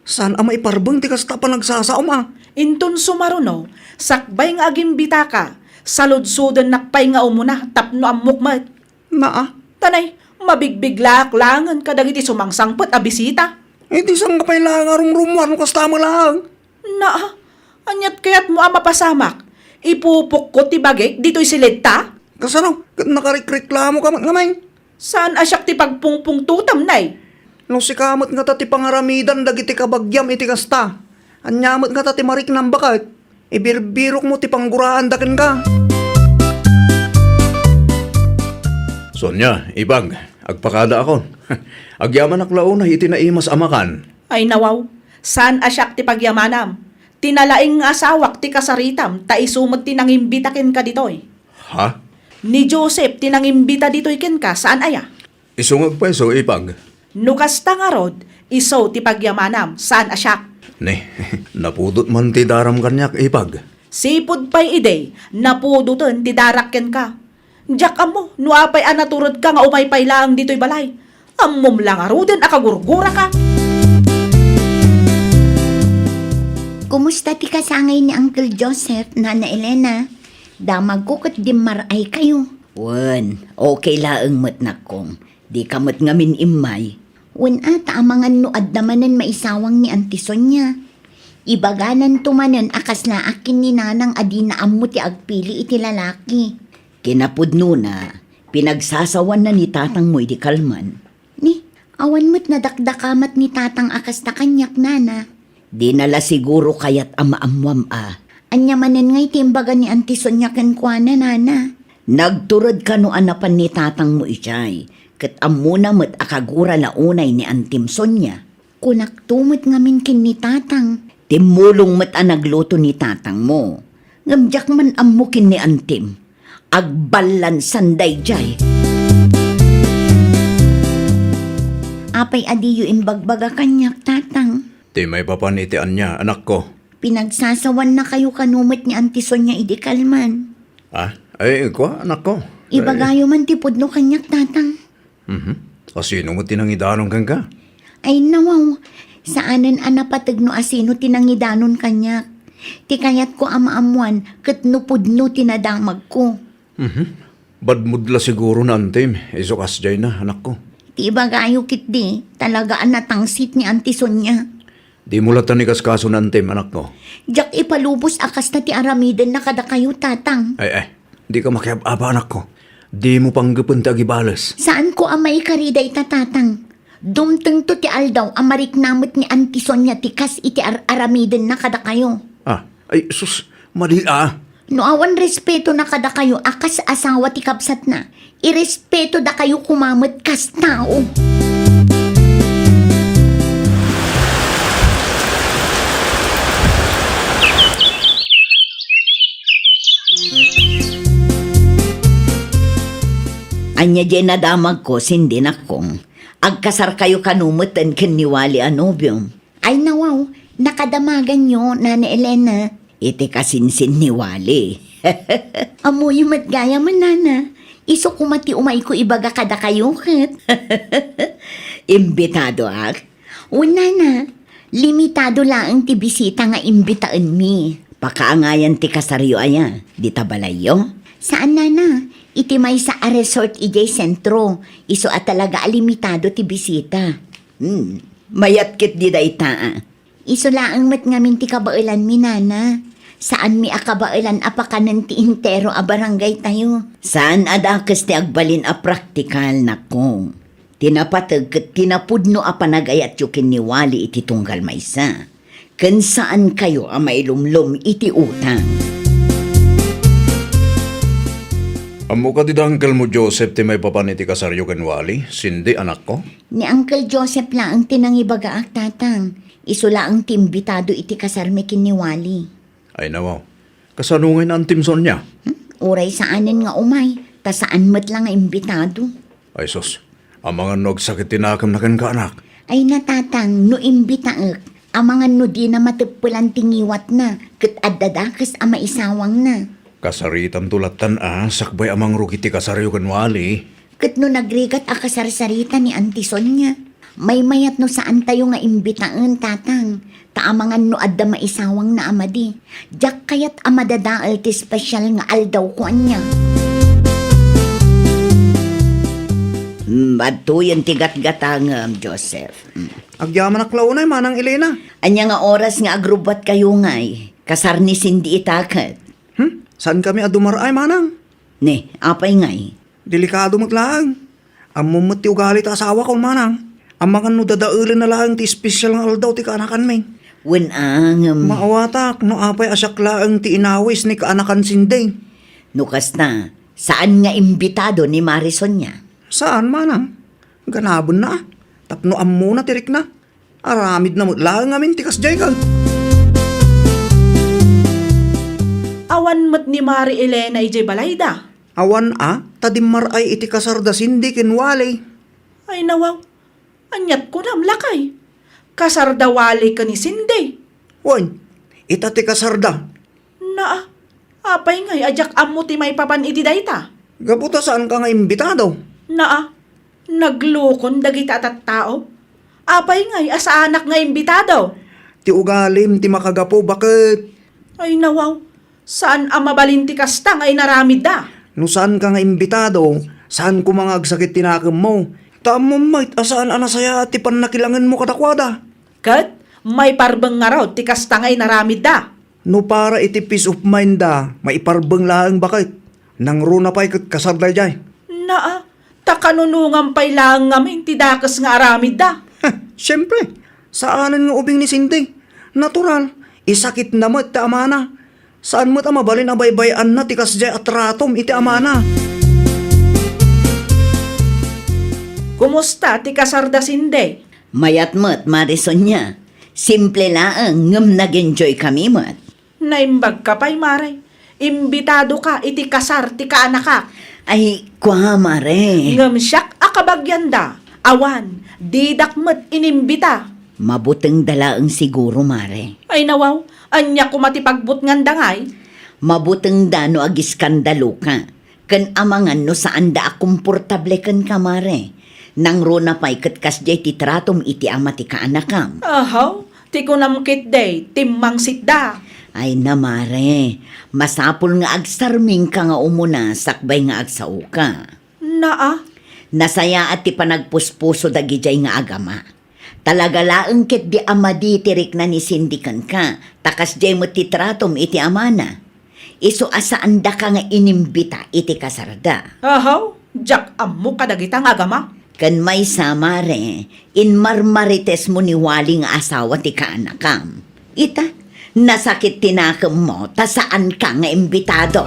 Saan a maiparbeng ti kasta a panagsasaom a. Inton sumaruno, sakbay nga agimbitaka, saludsodennak pay nga umuna tapno ammok met. Naa. Tanay, mabigbiglaak laengen kadagiti sumangsangpet a bisita. Iti sangkapay laeng a rumrumuar no kasta met laeng. Naa, aniat kayatmo a mapasamak? Ipupokko ti bagik ditoy silidta? Kasano? Ket nakarikreklamo ka met ngamin? Saan a siak ti pagpungpungtotam, nay? No sika met ngata ti pangaramidan dagiti kabagiam iti kasta, ania met ngata ti mariknam baket? Ibirbirokmo ti pangguraanda kenka. Sonia, Ipag, agpakadaakon. Agyamanak la unay iti naimas a makan. Ay, nawaw, saan a siak ti pagyamanam. Ti nalaing nga asawak ti kasaritam, ta isu met ti nangimbita kenka ditoy. Ha? Ni Joseph ti nangimbita ditoy kenka, saan aya? Isu nga agpayso, Ipag. No kasta ngarud, isu ti pagyamanam, saan a siak. Ne, napudot man ti daram kaniak, Ipag. Sipud pay idi, napudoten ti darak kenka. Diak ammo no apay a naturedka nga umay pay laeng ditoy balay. Ammom la ngaruden a kagurguraka. Kumusta ti kasangay ni Uncle Joseph, Nana Elena? Damagko ket dimmar-ay kayo. Wen, okay laeng met, nakkong. Dika met ngamin immay. Wen a, ta amangan no adda manen maisawang ni Auntie Sonia. Ibagananto manen a kaslaak ken ni Nanang a dina ammo ti agpili iti lalaki. Kinapudnona, pinagsasawanna ni tatangmo idi kalman. Ni, awan met nadakdakamat ni tatang a kasta kaniak, nana. Dina la siguro kayat a maammoam a. Ania manen ngay ti imbaga ni Auntie Sonia kenkuana, nana? Nagtured kano a napan ni tatangmo idiay, ket ammona met a kagura la unay ni Antim Sonia. Kunakto met ngamin ken ni tatang. Timmulong met a nagluto ni tatangmo. Ngem diak man ammo ken ni Antim. Agballansan daydiay. Apay a diyo imbagbaga kaniak, tatang? Ti maipapan iti ania, anakko? Pinagsasawannakayo kano met ni Auntie Sonia idi kalman. Ah, ay, kua, anakko. Ibagayo man ti pudno kaniak, tatang. Mhm. Asino met ti nangidanon kenka? Ay, nawaw. Saanen a napateg no asino ti nangidanon kaniak. Ti kayatko a maammoan ket no pudno ti nadamagko. Mhm. Badmod la siguro ni Antim, isu kasdiay na, anakko. Ti ibagayo ketdi, talaga a natangsit ni Auntie Sonia. Dimo latta ni kaskaso ni Antim, anakko. Diak ipalubos a kasta ti aramidenna kadakayo, tatang. Ay, ay. Dika makiab-aba, anakko. Dimo panggepen ti agibales. Saanko a maikari dayta, tatang. Dumtengto ti aldaw a marikna met ni Auntie Sonia ti kas iti ar-aramidenna kadakayo. Ah, ay, sus, madi a. No awan respetona kadakayo a kas asawa ti kabsatna, irespetodakayo koma met kas tao. Ania diay nadamagko, Cindy, nakkong? Agkasarkayo kano metten ken ni Wally a nobiom? Ay, nawaw, nakadamaganyo, Nana Elena. Iti kasinsin ni Wally. Ammoyo met gayam, Nana. Isu koma ti umayko ibaga kadakayo ket. Imbitadoak? Wen, Nana. Limitado laeng ti bisita nga imbitaenmi. Pakaangayan ti kasaryo aya, dita balayyo? Saan, Nana. Iti maysa a resort idiay sentro. Isu a talaga a limitado ti bisita. Hmm, mayat ketdi dayta, a. Isu laeng met ngamin ti kabaelanmi, nana. Saanmi a kabaelan a pakanen ti entero a barangay tayo. Saan a dakes ti agbalin a praktikal, nakong. Ti napateg ket ti napudno a panagayatyo ken ni Wally iti tunggal maysa. Ken saankayo a mailumlom iti utang. Ammo kadi da Uncle mo Joseph ti maipapan iti kasaryo ken Wally, Cindy, anakko? Ni Uncle Joseph laeng ti nangibagaak, Tatang. Isu laeng ti imbitado iti kasarmi ken ni Wally. Ay, nawaw. Kasano ngay naantim, Sonia? Hmm? Uray saanen nga umay, ta saan met la nga imbitado. Ay, sus. Amangan no agsakit ti nakemna kenka, anak. Ay, natatang, no imbitaek, amangan no dina mateppelan ti ngiwatna, ket adda dakes a maisawangna. Kasaritanto lattan a sakbay a mangrugi ti kasaryo ken Wally. Ket no nagrigat a kasarsarita ni Auntie Sonia, maymayat no saantayo nga imbitaen, Tatang, ta amangan no adda maisawangna a madi. Diak kayat a madadael ti special nga aldawko ania. Mm, adtoyen ti gatgatangem, Joseph. Mm. Agyamanak la unay, Manang Elena. Ania nga oras nga agrubbuatkayo ngay? Kasar ni Cindy ita ket. Hmm? Saankami a dumar-ay, Manang? Ne, apay ngay? Delikado met laeng. Ammom met ti ugali ta asawakon, Manang. Amangan no dadaelenna laeng ti espesyal nga aldaw ti kaanakanmi. Wen a, ngem. Maawatak no apay a siak laeng ti inawis ni kaanakan Cindy. No kasta, saan nga imbitado ni Mare Sonia? Saan, Manang. Ganabenna a. Tapno ammona ti rikna. Aramidna met laeng ngamin ti kasdiay ket. Awan met ni Mari Elena idiay balayda. Awan a, ta dimmar-ay iti kasarda Cindy ken Wally. Ay nawaw, aniat kunam, lakay? Kasarda Wally ken ni Cindy? Wen, ita ti kasarda. Naa, apay ngay a diak ammo ti maipapan iti dayta? Gapu ta saanka nga imbitado. Naa, naglukon dagita a tattao. Apay ngay a saanak nga imbitado? Ti ugalim ti makagapu, baket. Ay nawaw, saan a mabalin ti kasta nga inaramidda. No saanka nga imbitado, saan koma nga agsakit ti nakemmo. Ta ammom met a saan a nasayaat ti pannakilangenmo kadakuada. Ket maiparbeng ngarud ti kasta nga inaramidda. No para iti peace of mind da, maiparbeng laeng, baket. Nangruna pay ket kasar daydiay. Naa, ta kanunongan pay laeng ngamin ti dakes nga aramidda. Heh, siempre, saanen nga ubing ni Cindy. Natural, isakitna met ti amana. Saan met a mabalin a baybay-anna ti kasdiay a tratom iti amana. Kumusta ti kasarda, Cindy? Mayat met, Mare Sonia. Simple laeng, ngem nag-enjoy kami met. Naimbagka pay, Mare. Imbitadoka iti kasar ti kaanakak. Ay, kua, Mare. Ngem siak a kabagianda, awan, didak met inimbita. Mabutengda laeng siguro, Mare. Ay, nawaw, ania koma ti pagbutnganda ngay? Mabutengda no agiskandaloka. Ken amangan no saanda a komportable kenka, Mare. Nangruna pay ket kasdiay ti tratom iti ama ti kaanakam. Ahaw, ti kunam ketdi, timmangsitda. Ay na, Mare, masapul nga agsarmingka nga umuna sakbay nga agsaoka. Naa. Nasayaat ti panagpuspuso dagidiay nga agama. Talaga laeng ketdi a madi ti rikna ni Cindy kenka, ta kasdiay met ti tratom iti amana. Isu a saandaka nga inimbita iti kasarda. Ahaw, diak ammo kadagita nga agama. Ken maysa, Mare, inmarmaritesmo ni Wally nga asawa ti kaanakam. Ita, nasakit ti nakemmo ta saanka nga imbitado.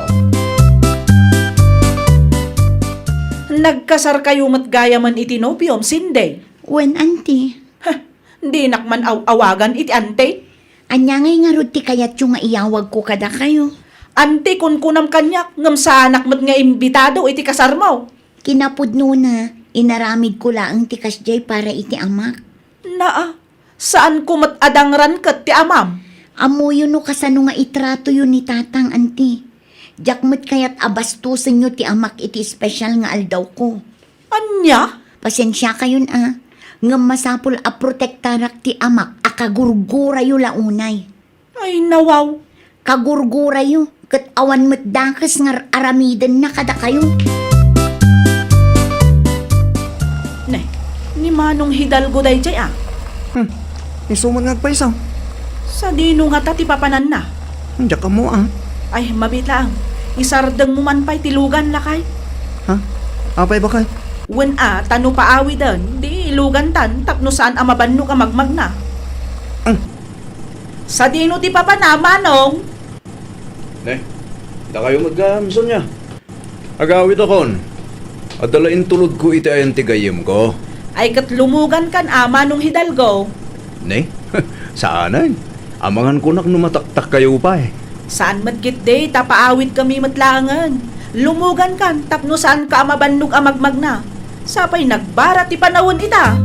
Nagkasarkayo met gayamen iti nobiom, Cindy? Wen, Auntie. Heh, dinak man aw-awagan iti Auntie. Ania ngay ngarud ti kayatyo nga iyawagko kadakayo? Auntie, kunkunam kaniak, ngem saanak met nga imbitado iti kasarmo. Kinapudnona, inaramidko laeng ti kasdiay para iti amak. Naa, saanko met a dangran ket ti amam. Ammoyo no kasano nga itratoyo ni Tatang, Auntie. Diak met kayat a bastosenyo ti amak iti espesyal nga aldawko. Ania? Pasensiakayon a, ngem masapul a protektarak ti amak a kagurgurayo la unay. Ay, nawaw. Kagurgurayo, ket awan met dakes nga ar-aramidenna kadakayo. Ne, ni Manong Hidalgo daydiay a. Hmm, isu met nga agpayso. Sadino ngata ti papananna? Diak ammo, ah. Ay, mabiit laeng. Isardengmo man pay ti lugan, lakay. Ha? Apay, bakay? Wen a, ta no paawiden, di ilugantan tapno saan a mabannog a magmagna. Hmm. Sadino ti papana, Manong? Ne, dakayo met gayam, Sonia. Agawidakon. Adda la intulodko iti ayan ti gayyemko. Ay ket lumugankan a, Manong Hidalgo. Ne? Saanen. Amangan kunak no mataktakkayo pay. Saan met ketdi ta paawidkami met laengen. Lumugankan tapno saanka a mabannog a magmagna. Sapay nagbara ti panawen ita.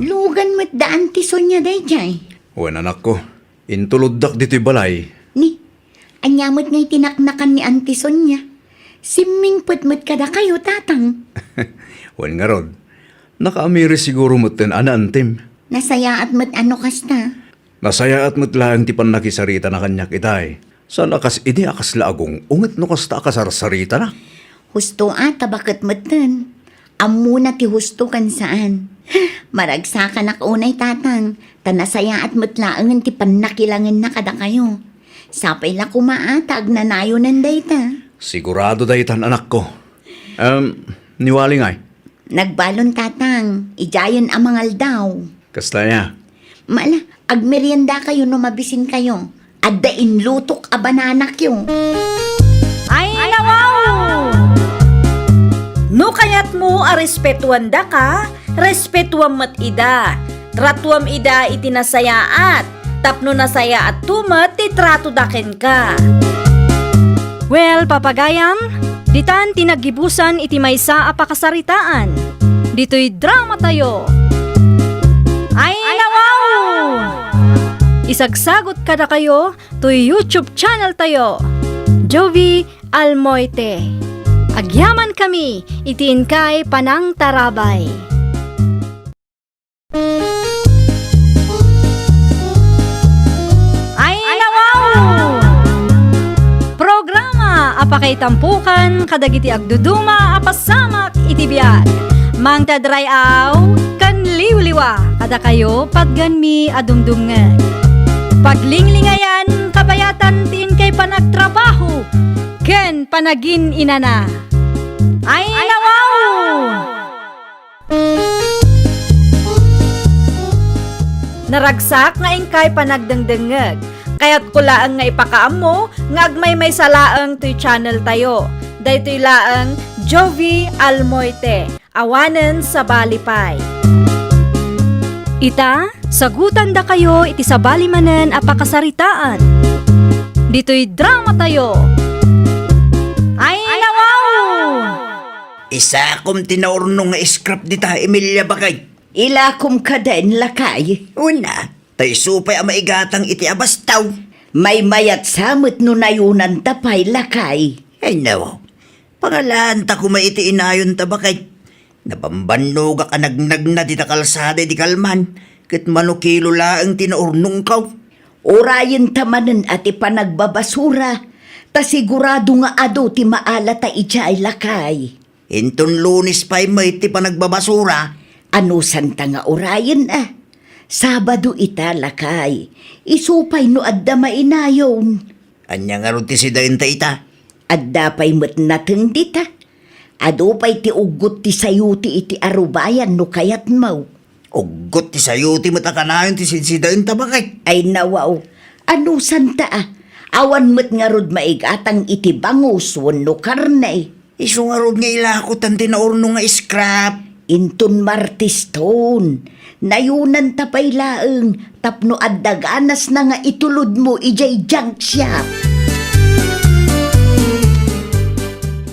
Lugan met da Auntie Sonia daydiay. Wen, anakko. Intuloddak ditoy balay. Ni, ania met ngay ti naknakan ni Auntie Sonia? Simmingpet met kadakayo, Tatang. Wen ngarud, nakaamiris siguro metten a naantim. Nasayaat met a no kasta. Nasayaat met laeng ti pannakisaritana kaniak itay. Saan a kas idi a kasla agung-unget no kasta a kasarsaritana. Husto a, ta baket metten. Ammona ti husto ken saan. Maragsakanak unay, Tatang, ta nasayaat met laengen ti pannakilangenna kadakayo. Sapay la koma a ta agnanayonen dayta. Sigurado daytan, anakko. Em, ni Wali ngay? Nagbalon, Tatang. Idiayen a mangaldaw. Kasta aya? Mala, agmeriendakayo no mabisinkayo. Adda inlutok a bananakyo. Ay, nawaw! No kayatmo a respetuandaka, respetuam met ida. Tratuam ida iti nasayaat, tapno nasayaatto met ti tratoda kenka. Well, papagayam, ditan ti naggibusan iti maysa a pakasaritaan. Ditoy dramatayo. Ay, nawaw! Isagsagot kadakayo toy YouTube channel tayo, Jovie Almoite. Agyamankami iti inkay panangtarabay. Ay, nawaw! Programa a pakaitampokan kadagiti agduduma a pasamak iti biag. Mangted ray-aw ken liwliwa kadakayo patgenmi a dumdumngeg. Paglinglingayan, kabayatan ti inkay panagtrabaho ken panagin-inana. Ay, nawaw! Naragsak nga inkay panagdengdengngeg. Kayatko laeng nga ipakaammo nga agmaymaysa laeng toy channel tayo. Daytoy laeng Jovie Almoite, awanen sabali pay. Ita, sagutandakayo iti sabali manen a pakasaritaan. Ditoy dramatayo. Ay, nawaw! Isakom ti naurnong nga scrap dita, Emilia, bakay. Ilakom kaden, lakay. Una, ta isu pay a maigatang iti abastaw. Maymayat sa met no nayunanta pay, lakay. Ay, no. Pangalaanta koma iti inayonta, bakay. Nabambannogak a nagnagna dita kalsada idi kalman, ket mano kilo laeng ti naurnongko. Urayenta manen a ti panagbabasura, ta sigurado nga adu ti maalata idiay, lakay. Inton Lunes pay met ti panagbabasura. Anusanta nga urayen a? Sabado ita, lakay. Isu pay no adda mainayon. Ania ngarud ti sidaenta ita? Adda pay met nateng dita. Adu pay ti uggot ti sayuti iti arubayan no kayatmo. Uggot ti sayuti met a kanayon ti sidsidaenta, bakay. Ay, nawaw. Anusanta a? Awan met ngarud maigatang iti bangus wenno karne. Isu ngarud nga ilakotan ti naurnong nga scrap. Inton Martes ton, nayunanta pay laeng tapno adda ganasna nga itulodmo idiay junk shop.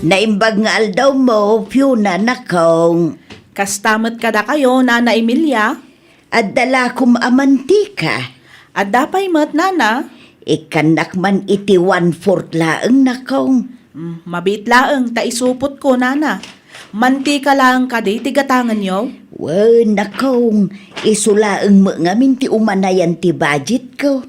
Naimbag nga aldawmo, Fiona, nakong. Kasta met kadakayo, Nana Emilia. Adda lakom a mantika? Adda pay met, Nana. Ikkannak man iti one-fourth laeng, nakong. Mm, mabiit laeng ta isupotko, Nana. Mantika laeng kadi ti gatangenyo? Wen, nakong, isu laeng met ngamin ti umanayan ti budgetko.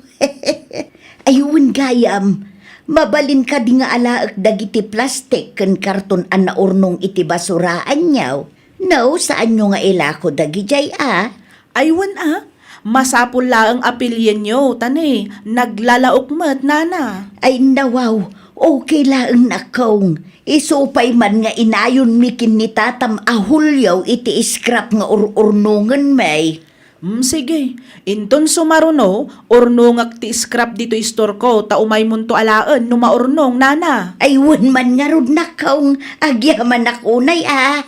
Ay, wen gayam, mabalin kadi nga alaek dagiti plastik ken karton a naurnong iti basuraanyo? No, saanyo nga ilako dagidiay a? Ay, wen a, Masapul laeng a pilienyo, ta ne, naglalaok met, nana. Ay, nawaw, okay laeng, nakong. Isu pay man nga inayonmi ken ni tatam a Julio iti scrap nga ur-urnongenmi. Hmm, sige. Inton sumaruno, urnongak ti scrap ditoy istorko, ta umaymonto alaen no maurnong, nana. Ay, wen man ngarud, nakong, agyamanak unay, a.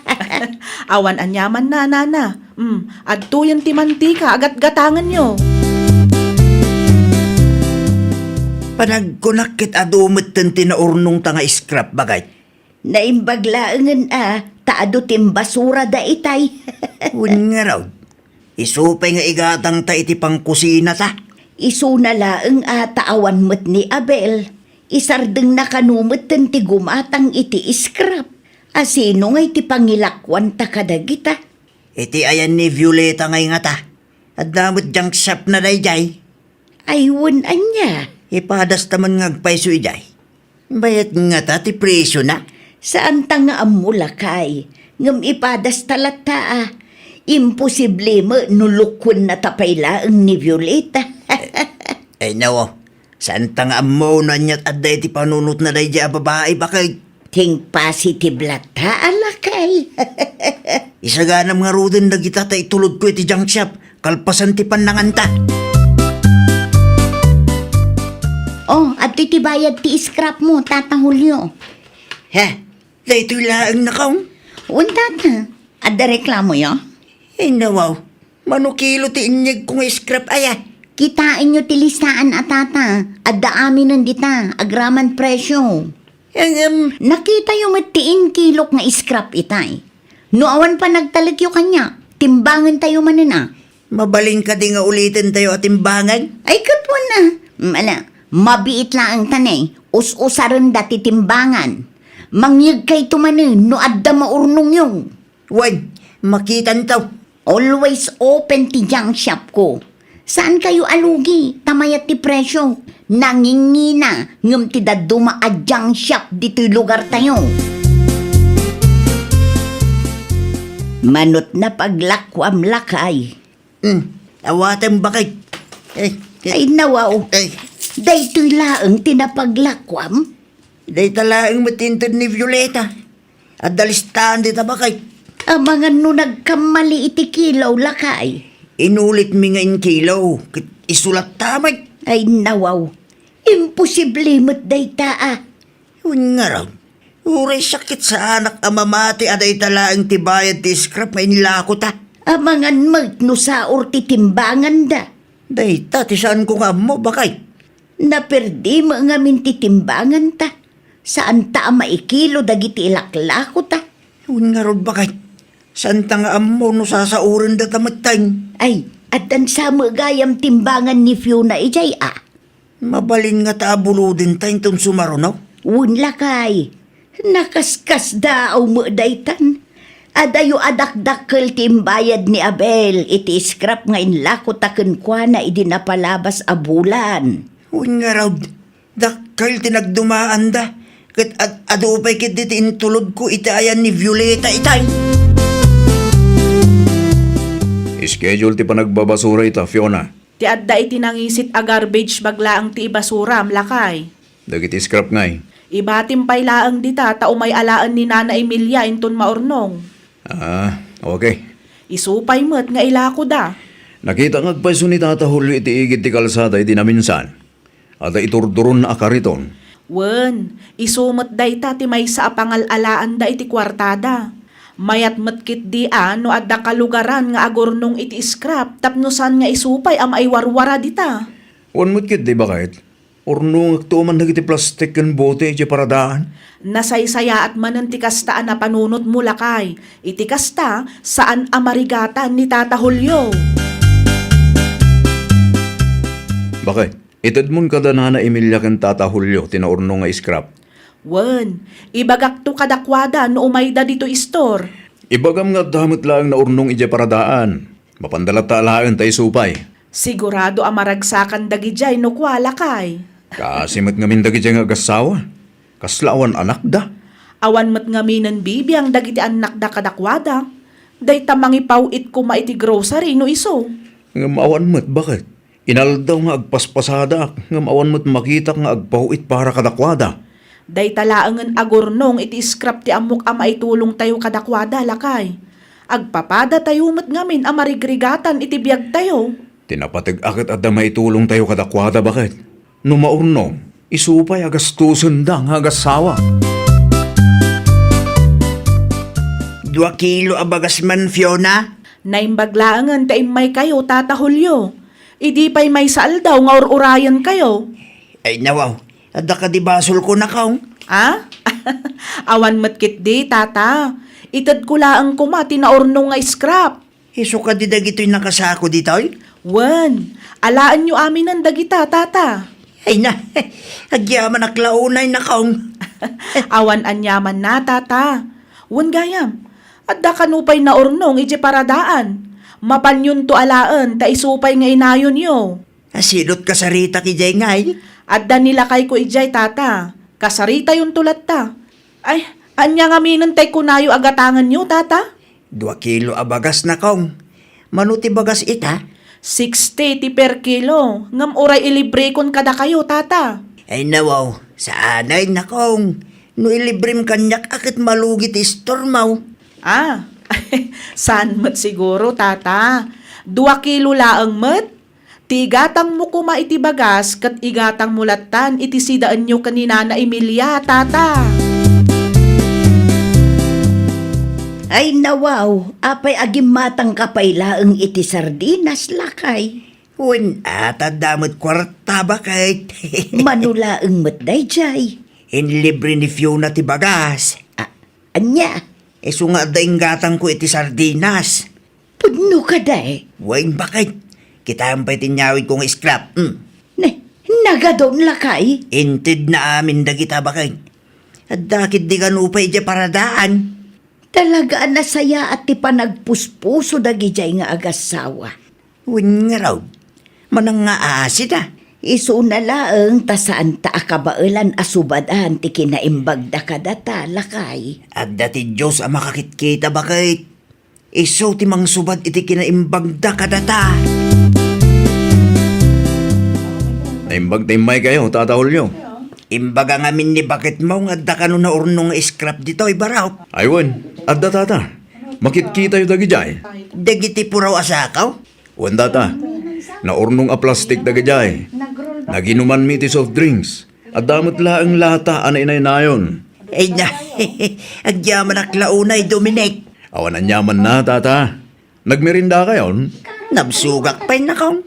Awan aniaman, nana. Hmm, adtoyen ti mantika a gatgatangenyo. Panagkunak ket adu metten ti naurnongta nga scrap, baket. Naimbag laengen a, ta adu ti imbasurada itay. Wen ngarud, isu pay nga igatangta iti pangkusinata. Isuna laeng a ta awan met ni Abel. Isardengna kano metten ti gumatang iti scrap. A sino ngay ti pangilakuanta kadagita? Iti ayan ni Violeta ngay ngata. Adda met junk shopna daydiay. Ay, wen ania? Ipadasta man nga agpayso idiay. Bayat ngata ti presiona? Saanta nga ammo, lakay. Ngem ipadasta latta a. Imposible met no lukuennata pay laeng ni Violeta. Ay, nawaw. Saanta nga ammo no aniat adda iti panunotna daydiay a babai, baket. Think positive latta a, lakay. Isaganam ngaruden dagita ta itulodko iti junk shop, kalpasan ti pannanganta. Oh, adtoy ti bayad ti scrap mo, Tata Julio. He, daytoy laeng, nakong? Wen, Tata. Adda reklamoyo? Ay, nawaw. Mano kilo ti inyegko nga scrap aya? Kitaenyo ti listaan a, Tata. Adda aminen dita, agraman presio. Ngem, nakitayo met ti inkilok nga scrap itay. No awan panagtalekyo kaniak, timbangentayo manen a. Mabalin kadi nga ulitentayo a timbangan? Ay, ket wen a. Mala, mabiit laeng ta ne, us-usarenda ti timbangan. Mangyegkayto manen no adda maurnongyo. Wen, makitanto. Always open ti junk shop ko. Saan kayo alugi, ta mayat ti presyo. Nangingina, ngem ti dadduma a junk shop ditoy lugar tayo. Manot na paglakuam, lakay. Hmm, awatem, baket. Eh, eh. Ay, nawaw. Eh. Daytoy laeng ti napaglakuam? Dayta laeng met inted ni Violeta. Adda listaan dita, baket. Amangan no nagkammali iti kilo, lakay. Inulitmi nga inkilo, ket isu latta met. Ay, nawaw. Imposible met dayta a. Wen ngarud, uray sakit saanak a mamati a dayta laeng ti bayad ti scrap nga inlakota. Amangan met no saor ti timbanganda. Dayta ti saanko nga ammo, baket. Naperdi met ngamin ti timbanganta. Saanta a maikilo dagiti ilaklakota. Wen ngarud, baket. Saanta nga ammo no sasaorendata metten. Ay, addan sa met gayam timbangan ni Fiona idiay a. Mabalin ngata a bulodenta inton sumaruno? Wen, lakay. Nakaskasdaaw met daytan. Adayo a dakdakkel ti imbayad ni Abel iti scrap nga inlakota kenkuana idi napalabas a bulan. Wen ngarud, dakkel ti nagdumaanda, ket ad-, adu pay ketdi ti intulodko iti ayan ni Violeta itay. Schedule ti panagbabasura ita, Fiona. Ti adda iti nangisit a garbage bag laeng ti ibasuram, lakay. Dagiti scrap ngay? Ibatim pay laeng dita ta umay alaen ni Nana Emilia inton maurnong. Ah, okay. Isu pay met nga ilakoda. Nakita nga agpayso ni Tata Julio iti igid ti kalsada idi naminsan. Adda iturduronna a kariton. Wen, isu met dayta ti maysa a pangal-alaanda iti kuartada. Mayat met ketdi a no adda kalugaran nga agurnong iti scrap tapno saan nga isu pay a maiwarwara dita. Wen met ketdi, baket. Urnongekto man dagiti plastik ken bote idiay paradaan. Nasaysayaat manen ti kasta a napanunotmo, lakay. Iti kasta, saan a marigatan ni Tata Julio. Baket. Itedmon kada Nana Emilia ken Tata Julio ti naurnong nga scrap. Wen, ibagakto kadakuada no umayda ditoy istor. Ibagam nga adda met laeng naurnong idiay paradaan. Mapanda latta alaen ta isu pay. Sigurado a maragsakan dagidiay no kua, lakay. Kaasi met ngamin dagidiay nga agassawa. Kasla awan anakda. Awan met ngaminen bibiang dagiti annakda kadakuada. Dayta mangipaw-it koma iti grocery no isu. Ngem awan met, baket. Inaldaw nga agpaspasadaak, ngem awan met makitak nga agpaw-it para kadakuada. Dayta laengen a gurnong iti scrap ti ammok a maitulongtayo kadakuada, lakay. Agpapadatayo met ngamin a marigrigatan iti biagtayo. Ti napateg-a ket adda maitulongtayo kadakuada, baket. No maurnong, isu pay a gastusenda nga agassawa. Dua kilo a bagas man, Fiona? Naimbag laengen ta immaykayo, Tata Julio. Idi pay maysa aldaw nga ur-urayenkayo. Ay, nawaw. Adda kadi basolko, Nakong? A? Awan met ketdi, Tata. Itedko laeng koma ti naurnong nga scrap. Isu kadi dagitoy nakasako ditoy? Wen, alaenyo aminen dagita, Tata. Ay na, agyamanak la unay, Nakong. Awan aniamanna, Tata. Wen gayam, adda kano pay naurnong idiay paradaan. Mapanyonto alaen ta isu pay nga inayonyo. Asidot kasaritak idiay ngay? Adda ni lakayko idiay, Tata. Kasaritayonto latta. Ay, ania ngaminen tay kunayo a gatangenyo, Tata? Dua kilo a bagas, Nakong. Mano ti bagas ita? Sixty ti per kilo. Ngem uray ilibrekon kadakayo, Tata. Ay, nawaw. Saanay, Nakong. No ilibrem kaniak a ket malugi ti istormo. A, saan met siguro, Tata. Dua kilo laeng met. Ti igatangmo koma iti bagas ket igatangmo lattan iti sidaenyo ken ni Nana Emilia, Tata. Ay, nawaw, apay a gimmatangka pay laeng iti sardinas, lakay? Wen, a, ta adda met kuarta, baket. Mano laeng met daydiay? Inlibre ni Fiona ti bagas. A, ania? Isu nga adda inggatangko iti sardinas. Pudno kadi? Wen, baket. Kitaem pay ti inyawidko nga scrap. Hmm. Ne, nagadun, lakay? Intedna amin dagita, baket. Adda ketdi kano pay idiay paradaan. Talaga a nasayaat ti panagpuspuso dagidiay nga agassawa. Wen ngarud, manang nga aasida. Isuna laeng ta saanta a kabaelan a subadan ti kinaimbagda kadata, lakay. Adda ti Dios a makakitkita, baket. Isu ti mangsubad iti kinaimbagda kadata. Naimbag ta immaykayo, Tata Julio. Imbaga ngamin ni baketmo nga adda kano naurnong nga scrap ditoy, barok. Ay wen, adda, Tata. Makitkitayo dagidiay. Dagiti puraw a sako? Wen, Tata. Naurnong a plastik dagidiay. Naginumanmi iti soft drinks. Adda met laeng lata a nainaynayon. Ay na, agyamanak la unay, Dominic. Awan aniamanna, Tata. Nagmerendakayon? Nabsogak pay, Nakong.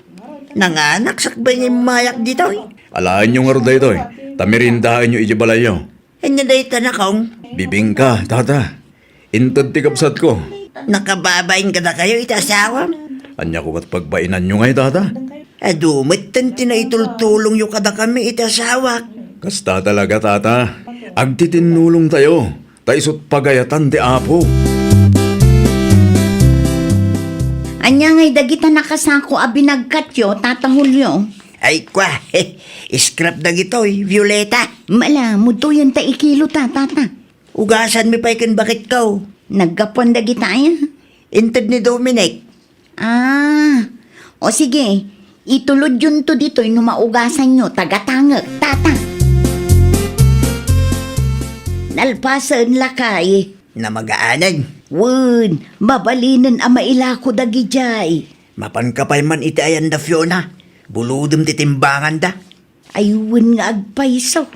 Nanganak sakbay nga immayak ditoy. Alaenyo ngarud daytoy, ta merendaenyo idiay balayyo. Ania dayta, Nakong? Bibingka, Tata. Inted ti kabsatko. Nakababain kadakayo iti asawam? Ania koma ti pagbainanyo ngay, Tata? Adu metten ti naitultulongyo kadakami iti asawak. Kasta talaga, Tata. Agtitinnulongtayo, ta isut' pagayatan ti Apo. Ania ngay dagita nakasako a binagkatyo, Tata Julio? Ay, kwa, scrap dagitoy, Violeta. Mala, mudoyen ta ikilo ta, Tata. Ugasanmi pay ken baketko. Naggapuan dagita aya? Inted ni Dominic. Ah, o sige, itulodyonto ditoy no maugasanyo, tagatangek, Tata. Nalpasen, lakay. Namagaanen. Wen, mabalinen a mailako dagidiay. Mapanka pay man iti ayanda, Fiona. Bulodem ti timbanganda. Ay, wen nga agpayso.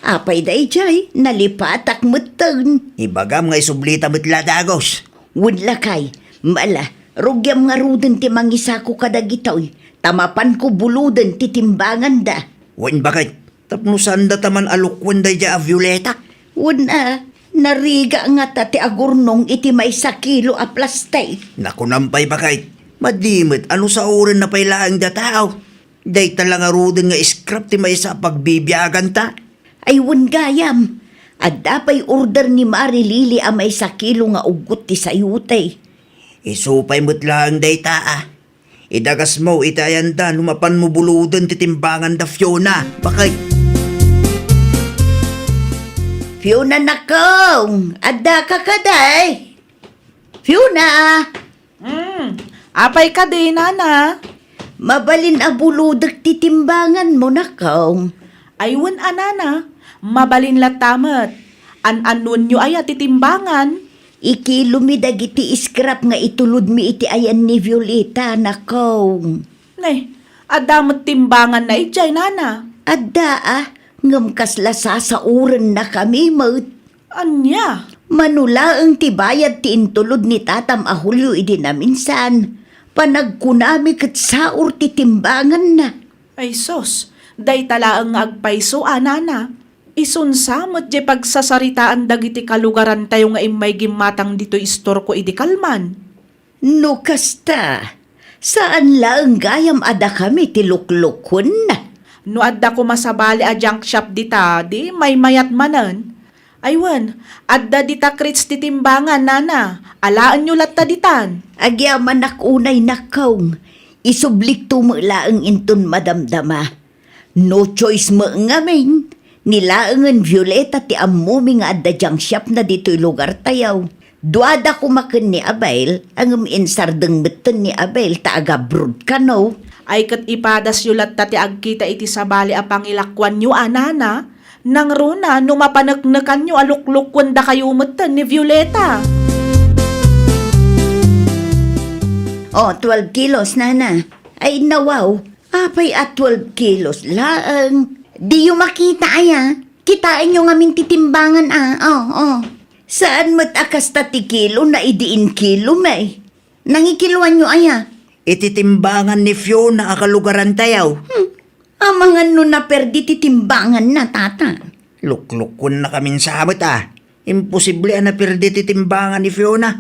Apay daydiay, nalipatak metten. Ibagam nga isublita met la dagus. Wen lakay, mala, rugiam ngaruden ti mangisako kadagitoy, ta mapanko buloden ti timbanganda. Wen baket, tapno saanda ta man alukwen daydiay a Violeta. Wen a, nariga ngata ti agurnong iti maysa kilo a plastik. Nakunam pay baket, madi met a no saorenna pay laeng da tao. Dayta la ngaruden nga scrap ti maysa a pagbibiaganta. Ay, wen gayam. Adda pay order ni Mari Lili a maysa kilo nga uggot ti sayote. Isu pay met laeng dayta a. Idagasmo iti ayanda no mapanmo buloden ti timbanganda, Fiona. Bakay. Fiona, nakong, addaka kadi? Fiona! Mm. Apay kadi, nana? Mabalin a bulodek ti timbanganmo, nakong. Ay wen a, nana, mabalin latta met. An-annuenyo aya ti timbangan? Ikilomi dagiti scrap nga itulodmi iti ayan ni Violeta, nakong. Ne, adda met timbanganna idiay, nana? Adda a, ngem kasla sasaurennakami met. Ania? Mano laeng ti bayad ti intulod ni tatam a Julio idi naminsan, panagkunami ket saur ti timbanganna. Ay sus, dayta laeng nga agpayso a, nana. Isunsa met diay pagsasaritaan dagiti kalugarantayo nga immay gimmatang ditoy istorko idi kalman. No kasta, saan laeng gayam a dakami ti luklukuenna. No adda koma sabali a junk shop dita, di maymayat manen. Ay wen, adda dita crate ti timbangan, nana. Alaenyo latta ditan. Agyamanak unay, nakong. Isublikto met laeng inton madamdama. No choice met ngamin, ni laengen Violeta ti ammomi nga adda junk shopna ditoy lugartayo. Duada koma ken ni Abel, ngem insardeng metten ni Abel ta agabroad kano. Ay ket ipadasyo latta ti agkita iti sabali a pangilakuanyo a, nana, nangruna no mapaneknekanyo a luklukuen dakayo metten ni Violeta. Oh, twelve kilos, nana. Ay, nawaw. Apay a twelve kilos laeng? Diyo makita aya? Kitaenyo ngamin ti timbangan a. Oh, oh. Saan met a kasta ti kilo na idi inkilo, may? Nangikiloanyo aya? Iti timbangan ni Fiona a kalugarantayo. Hmm. Amangan no naperdi ti timbangan na, tata. Luklukon na kamin sa met a. Imposible a naperdi ti timbangan ni Fiona.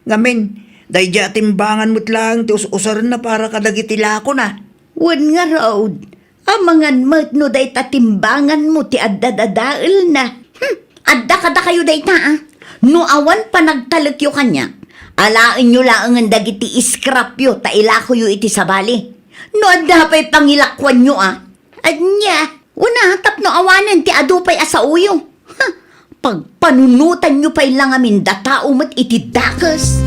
Ngamin, daydiay a timbangan met laeng ti us-usarenna para kadagiti lakona. Wen ngarud, amangan met no dayta timbanganmo ti adda dadaelna. Hmm, adda kadakayo dayta, a? No awan panagtalekyo kaniak, alaenyo laengen dagiti scrapyo ta ilakoyo iti sabali. No adda pay pangilakuanyo, a? Ania? Una, tapno awanen ti adu pay a saoyo. Ha, pagpanunotanyo pay la ngamin da tao met iti dakes.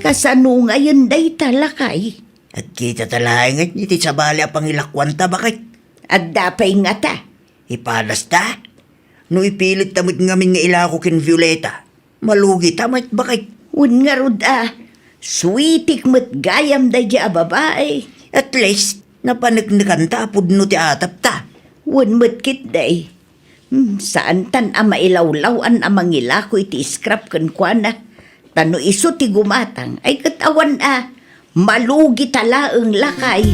Kasano ngayen dayta, lakay? Agkita ta laengen iti sabali a pangilakuanta, baket. Adda pay ngata? Ipadasta? No ipilitta met ngamin nga ilako ken Violeta, malugita met, baket. Wen ngarud a, suitik met gayam daydiay a babai. At least, napaneknekanta a pudno ti atapta. Wen met ketdi. Hmm, saantan a mailawlaw-an a mangilako iti scrap kenkuana. Ta no isu ti gumatang, ay ket awan a, malugita laeng, lakay.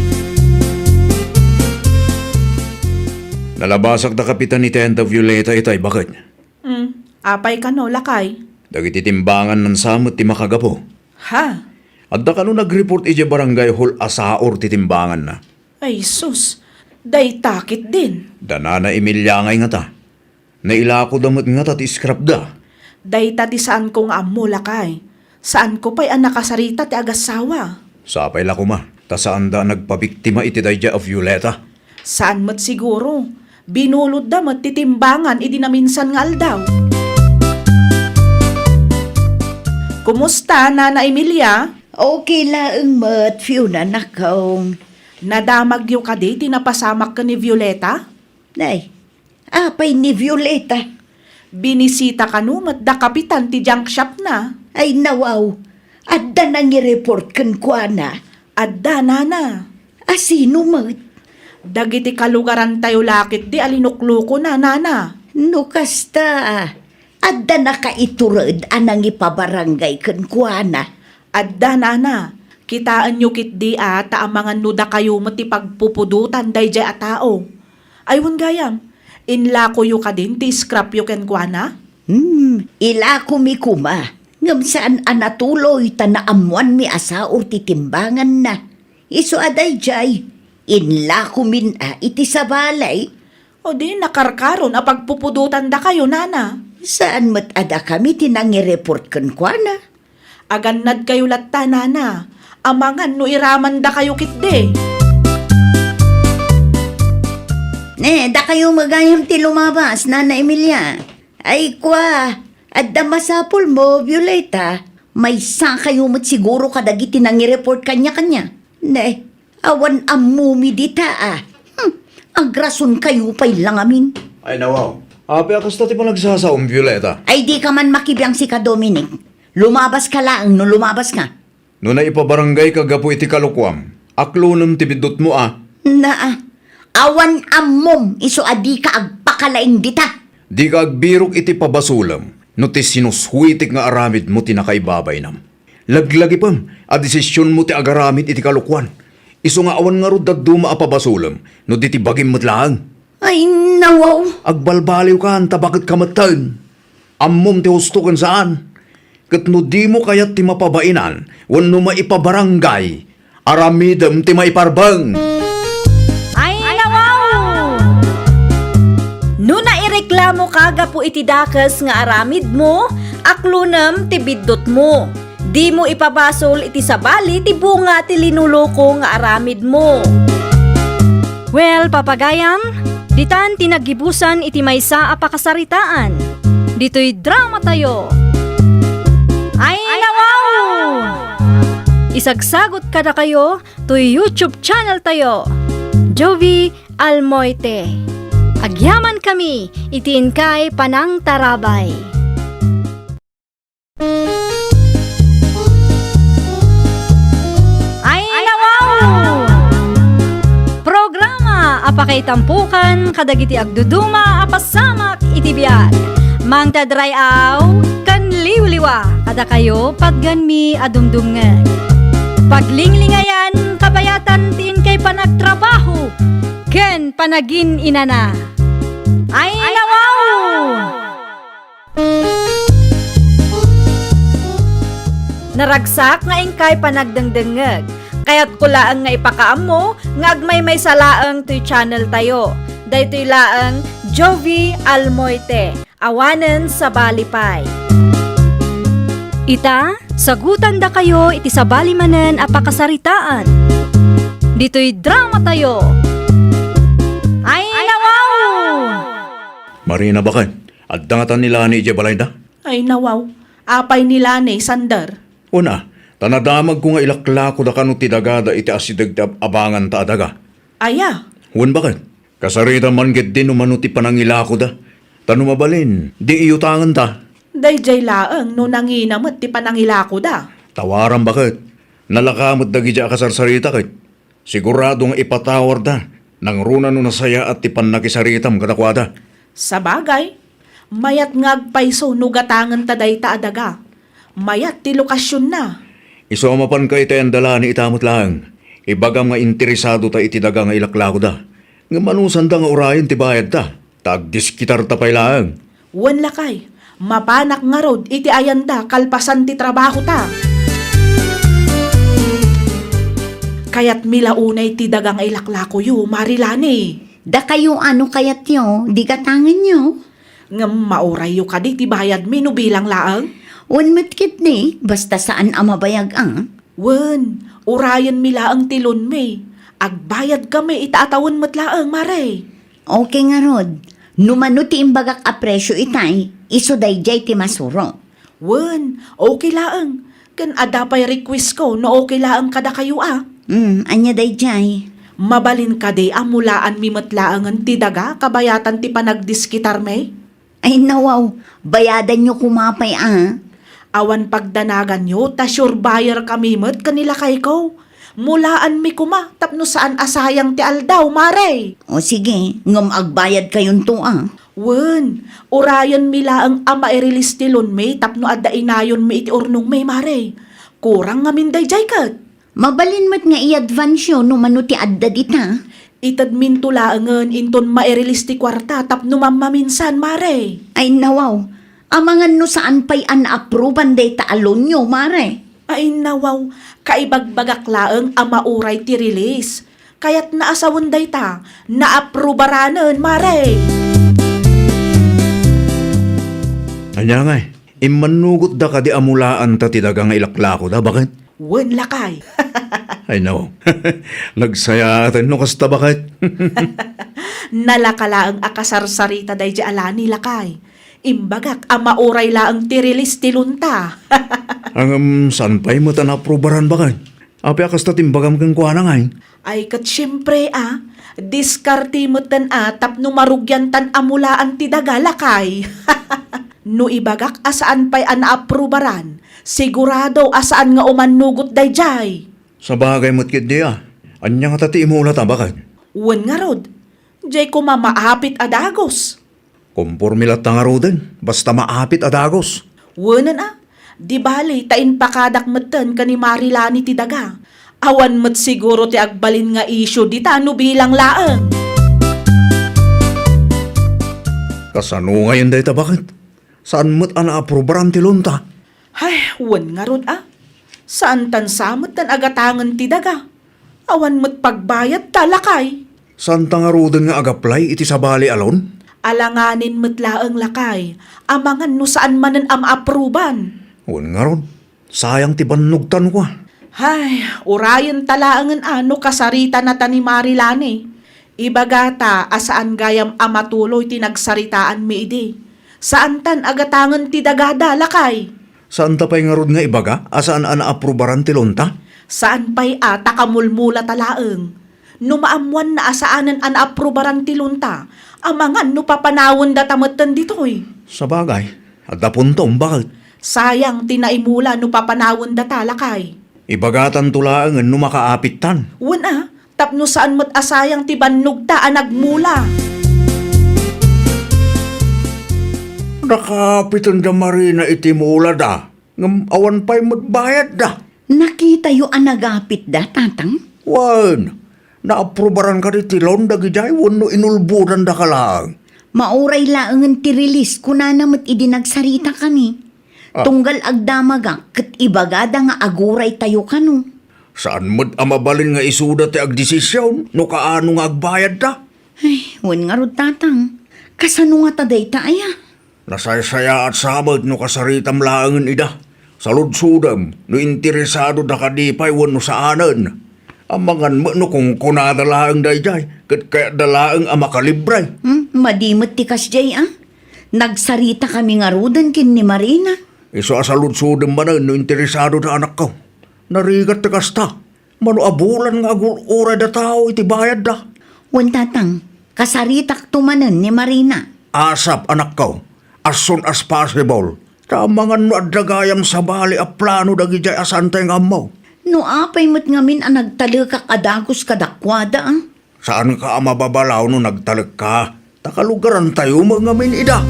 Nalabasak da kapitan ni Tenta Violeta itay, baket. Hmm, apay kano, lakay? Dagiti timbangan nansa met ti makagapu. Ha? Adda kano nag-report idiay barangay hall a saor ti timbanganna. Ay sus, dayta ketdin. Da Nana Emilia ngay ngata. Nailakoda met ngata ti scrapda. Dayta ti saanko nga ammo, lakay. Saanko pay a nakasarita ti agassawa. Sapay la koma, ta saanda a nagpabiktima iti daydiay a Violeta. Saan met siguro. Binulodda met ti timbangan idi naminsan nga aldaw. Kumusta, Nana Emilia? Okay laeng met, Fiona, nakong. Nadamagyo kadi ti napasamak ken ni Violeta? Nay, apay ni Violeta? Binisita kano met da kapitan ti junk shop na. Ay, nawaw. Adda nangireport kenkuana. Adda, nana. A sino met? Dagiti kalugarantayo la ketdi a linuklukona, nana. No kasta, adda nakaitured a nangipabarangay kenkuana? Adda, nana. Kitaenyo ketdi a ta amangan no dakayo met ti pagpupudotan daydiay a tao. Ay, wen gayam, inlakoyo kadin ti scrapyo kenkuana? Hmm, ilakomi koma. Ngem saan a natuloy ta naammoanmi a saor ti timbanganna. Isu a daydiay, inlakomin a iti sabali. O di nakarkaron a pagpupudotan dakayo, nana? Saan met a dakami ti nangireport kenkuana? Agannadkayo latta, nana. Amangan no iramandakayo ketdi. Ne, dakayo met gayam ti lumabas, Nana Emilia. Ay, kua, adda masapulmo, Violeta. Maysakayo met siguro kadagiti nangireport kaniakania. Ne, awan ammomi dita, a. Hmm, agrasonkayo pay la ngamin. Ay, nawaw. Apay a kasta ti panagsasaom, Violeta? Ay, dika man makibiang sika, Dominic. Lumabaska laeng no lumabaska. No naipabaranggayka gapu iti kalokuam, aklonem ti biddutmo a. Naa, awan ammom isu a dika agpakalaing dita. Dika agbirok iti pabasolem no ti sinuswetek nga aramidmo ti nakaibabainam. Laglagipem a desisionmo ti agaramid iti kalokuan. Isu nga awan ngarud dadduma a pabasolem no di ti bagim met laeng. Ay, nawaw. Agbalbaliwkan ta baket ka metten. Ammom ti husto ken saan. Ket no dimo kayat ti mapabainan wenno maipabarangay, aramidem ti maiparbeng. Ay, nawaw! No naireklamoka gapu iti dakes nga aramidmo, aklonem ti biddutmo. Dimo ipabasol iti sabali ti bunga ti linuloko nga aramidmo. Well, papagayam, ditan ti naggibusan iti maysa a pakasaritaan. Ditoy dramatayo. Ay, nawaw! Isagsagot kadakayo toy YouTube channel tayo, Jovie Almoite. Agyaman kami iti inkay panangtarabay. Ay, nawaw! Programa a pakaitampokan kadagiti agduduma a pasamak iti biag. Mangted ray-aw ken liwliwa kadakayo patgenmi a dumdumngeg. Paglinglingayan kabayatan ti inkay panagtrabaho ken panagin-inana. Ay, nawaw! Naragsak nga inkay panagdengdengngeg. Kayatko laeng nga ipakaammo nga agmaymaysa laeng toy channel tayo. Daytoy laeng Jovie Almoite. Awanen sabali pay. Ita, sagutandakayo iti sabali manen a pakasaritaan. Ditoy dramatayo. Ay, nawaw! Marina, baket. Adda ngata ni Lani idiay balayda? Ay, nawaw. Apay ni Lani, Sander? Wen a, ta nadamagko nga ilaklakoda kano ti dagada iti asideg ti ab-abanganta a daga. Aya? Wen, baket. Kasaritam man ketdi no mano ti panangilakoda. Ta no mabalin, di iyutangenta. Daydiay laeng no nangina met ti panangilakoda. Tawaram, baket. Nalaka met dagidi a kasarsarita ket. Sigurado nga ipatawarda, nangruna no nasayaat ti pannakisaritam kadakuada. Sabagay, mayat nga agpayso no gatangenta dayta a daga. Mayat ti lokasionna. Isu a mapanka iti ayanda Lani ita met laeng, ibagam nga interesadota iti daga nga ilaklakoda. Ngem anusanda nga urayen ti bayadta? Ta agdiskitarta pay laeng. Wen, lakay, mapanak ngarud iti ayanda kalpasan ti trabahota. Kayatmi la unay ti daga nga ilaklakoyo, Mari Lani. Dakayo a no kayatyo, di gatangenyo. Ngem maurayyo kadi ti bayadmi no bilang laeng? Wen met ketdi, basta saan a mabayag a. Wen, urayenmi laeng ti loanmi. Agbayadkami ita a tawen met laeng, Mare. Okay ngarud. No mano ti imbagak a presio itay, isu daydiay ti masuro. Wen, okay laeng. Ken adda pay requestko no okay laeng kadakayo a. Hmm, ania daydiay? Mabalin kadi a mulaanmi met laengen ti daga kabayatan ti panagdiskitarmi? Ay, nawaw, bayadanyo koma pay a. Awan pagdanaganyo, ta sure buyer kami met ken ni lakayko. Mulaanmi koma tapno saan a sayang ti aldaw, Mare. O sige, ngem agbayadkayonto a. Wen, urayenmi laeng a mairelease ti loanmi tapno adda inayonmi iti urnongmi, Mare. Kurang ngamin daydiay ket. Mabalin met nga i-advanceyo no mano ti adda dita. Itedminto laengen inton mairelease ti kuarta tapno mammaminsan, Mare. Ay, nawaw. Amangan no saan pay a naapruban dayta a loanyo, Mare. Ay, nawaw. Kaibagbagak laeng a mauray ti release. Kayatna a sawen dayta, naaprubaranen, Mare. Ania ngay? Immannugotda kadi a mulaanta ti daga nga ilaklakoda, baket? Wen, lakay. Ay, no. Nagsayaat no kasta, baket? Nalaka laeng a kasarsarita daydiay a Lani, lakay. Imbagak a mauray laeng ti release ti loan ta. Ngem saan pay met a naaprubaran, baket? Apay a kasta ti imbagam kenkuana ngay? Ay, ket siempre a, diskarte metten a tapno marugiantan a mulaan ti daga, lakay. No ibagak a saan pay a naaprubaran, sigurado a saan nga umannugot daydiay. Sabagay met ketdi a. Ania ngata ti imulata, baket? Wen ngarud, diay koma maapit a dagus. Komporme latta ngaruden, basta maapit a dagus. Wenen a, di bali ta impakadak metten ken ni Marilani ti daga. Awan met siguro ti agbalin nga isyu dita no bilang laeng. Kasano ngayen dayta, baket? Saan met a naaprubaran ti loan ta? Hay, wen ngarud a. Saantan sa metten a gatangen ti daga. Awan met pagbayadta, lakay. Saanta ngaruden nga agaplay iti sabali a loan? Alanganin met laeng, lakay. Amangan no saan manen a maapruban. Wen ngarud, sayang ti bannogtan, kua. Hay, urayenta laengen a no kasaritanata ni Marilani. Ibagata a saan gayam a matuloy ti nagsaritaanmi idi. Saantan a gatangen ti dagada, lakay. Saanta pay ngarud nga ibaga a saan a naaprubaran ti loan ta? Saan pay a ta kamulmulata laeng. No maammoanna a saanen a naaprubaran ti loan ta, amangan no papanawendata metten ditoy. Sabagay, adda puntom, baket? Sayang ti naimula no papanawendata, lakay. Ibagatanto laengen no makaapittan. Wen a, tapno saan met a sayang ti bannogta a nagmula. Nakaapiten da Marina iti mulada, ngem awan pay met bayadda. Nakitayo a nagapitda, Tatang? Wen, naaprubaran kadi ti loan dagidiay wenno inulbodandaka laeng? Mauray laengen ti release, kunana met idi nagsaritakami. Ah. Tunggal agdamagak ket ibagada nga aguraytayo kano. Saan met a mabalin nga isuda ti agdesision no kaano nga agbayadda. Ay, wen ngarud, Tatang. Kasano ngata dayta aya? Nasaysayaat sa met no kasaritam laengen ida. Saludsodem no interesadoda kadi pay wenno saanen. Amangan met no kunkunada laeng daydiay, ket kayatda laeng a makalibre. Hmm, madi met ti kasdiay a. Nagsaritakami ngaruden ken ni Marina. Isu a saludsodem manen no interesadoda, anakko. Narigat ti kasta. Mano a bulan nga agur-urayda tao iti bayadda. Wen, Tatang, kasaritakto manen ni Marina. Asap, anakko, as soon as possible. Ta amangan no adda gayam sabali a plano dagidiay a saantay nga ammo. No apay met ngamin a nagtalekak a dagus kadakuada, a? Saanka a mababalaw no nagtalekka, ta kalugarantayo met ngamin ida.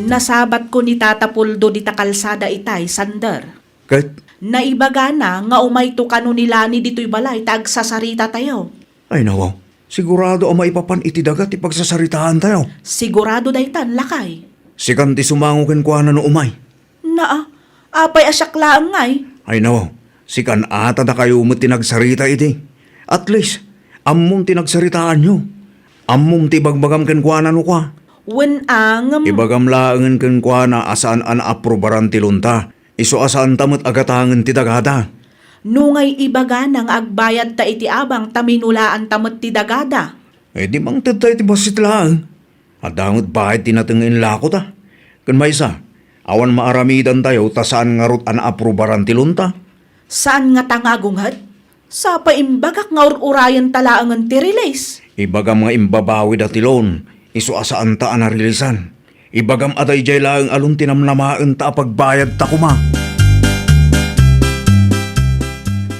Nasabatko ni Tata Puldo dita kalsada itay, Sander. Ket? Naibagana nga umayto kano ni Lani ditoy balay ta agsasaritatayo. Ay, nawaw. Sigurado a maipapan iti daga ti pagsasaritaantayo. Sigurado daytan, lakay. Sikan ti sumango kenkuana no umay. Naa, apay a siak laeng ngay? Ay, nawaw. Sikan a ta dakayo met ti nagsarita iti. At least, ammom ti nagsaritaanyo. Ammom ti ibagbagam kenkuana no kua. Wen a, ngem. Ibagam laengen kenkuana a saan a naaprubaran ti loan ta. Isu a saanta met a gatangen ti dagada. No ngay ibagana nga agbayadta iti abang ta minulaanta met ti dagada. Eh, di mangtedta iti bassit laeng. Adda met bayad ti nateng nga inlakota. Ken maysa, awan maaramidantayo ta saan ngarud a naaprubaran ti loan ta. Saan ngata nga agunget? Sa pay imbagak nga ur-urayenta laengen ti release. Ibagam nga imbabawida ti loan, isu a saanta a narilisan. Ibagam a daydiay laeng a loan ti namnamaenta a pagbayadta koma.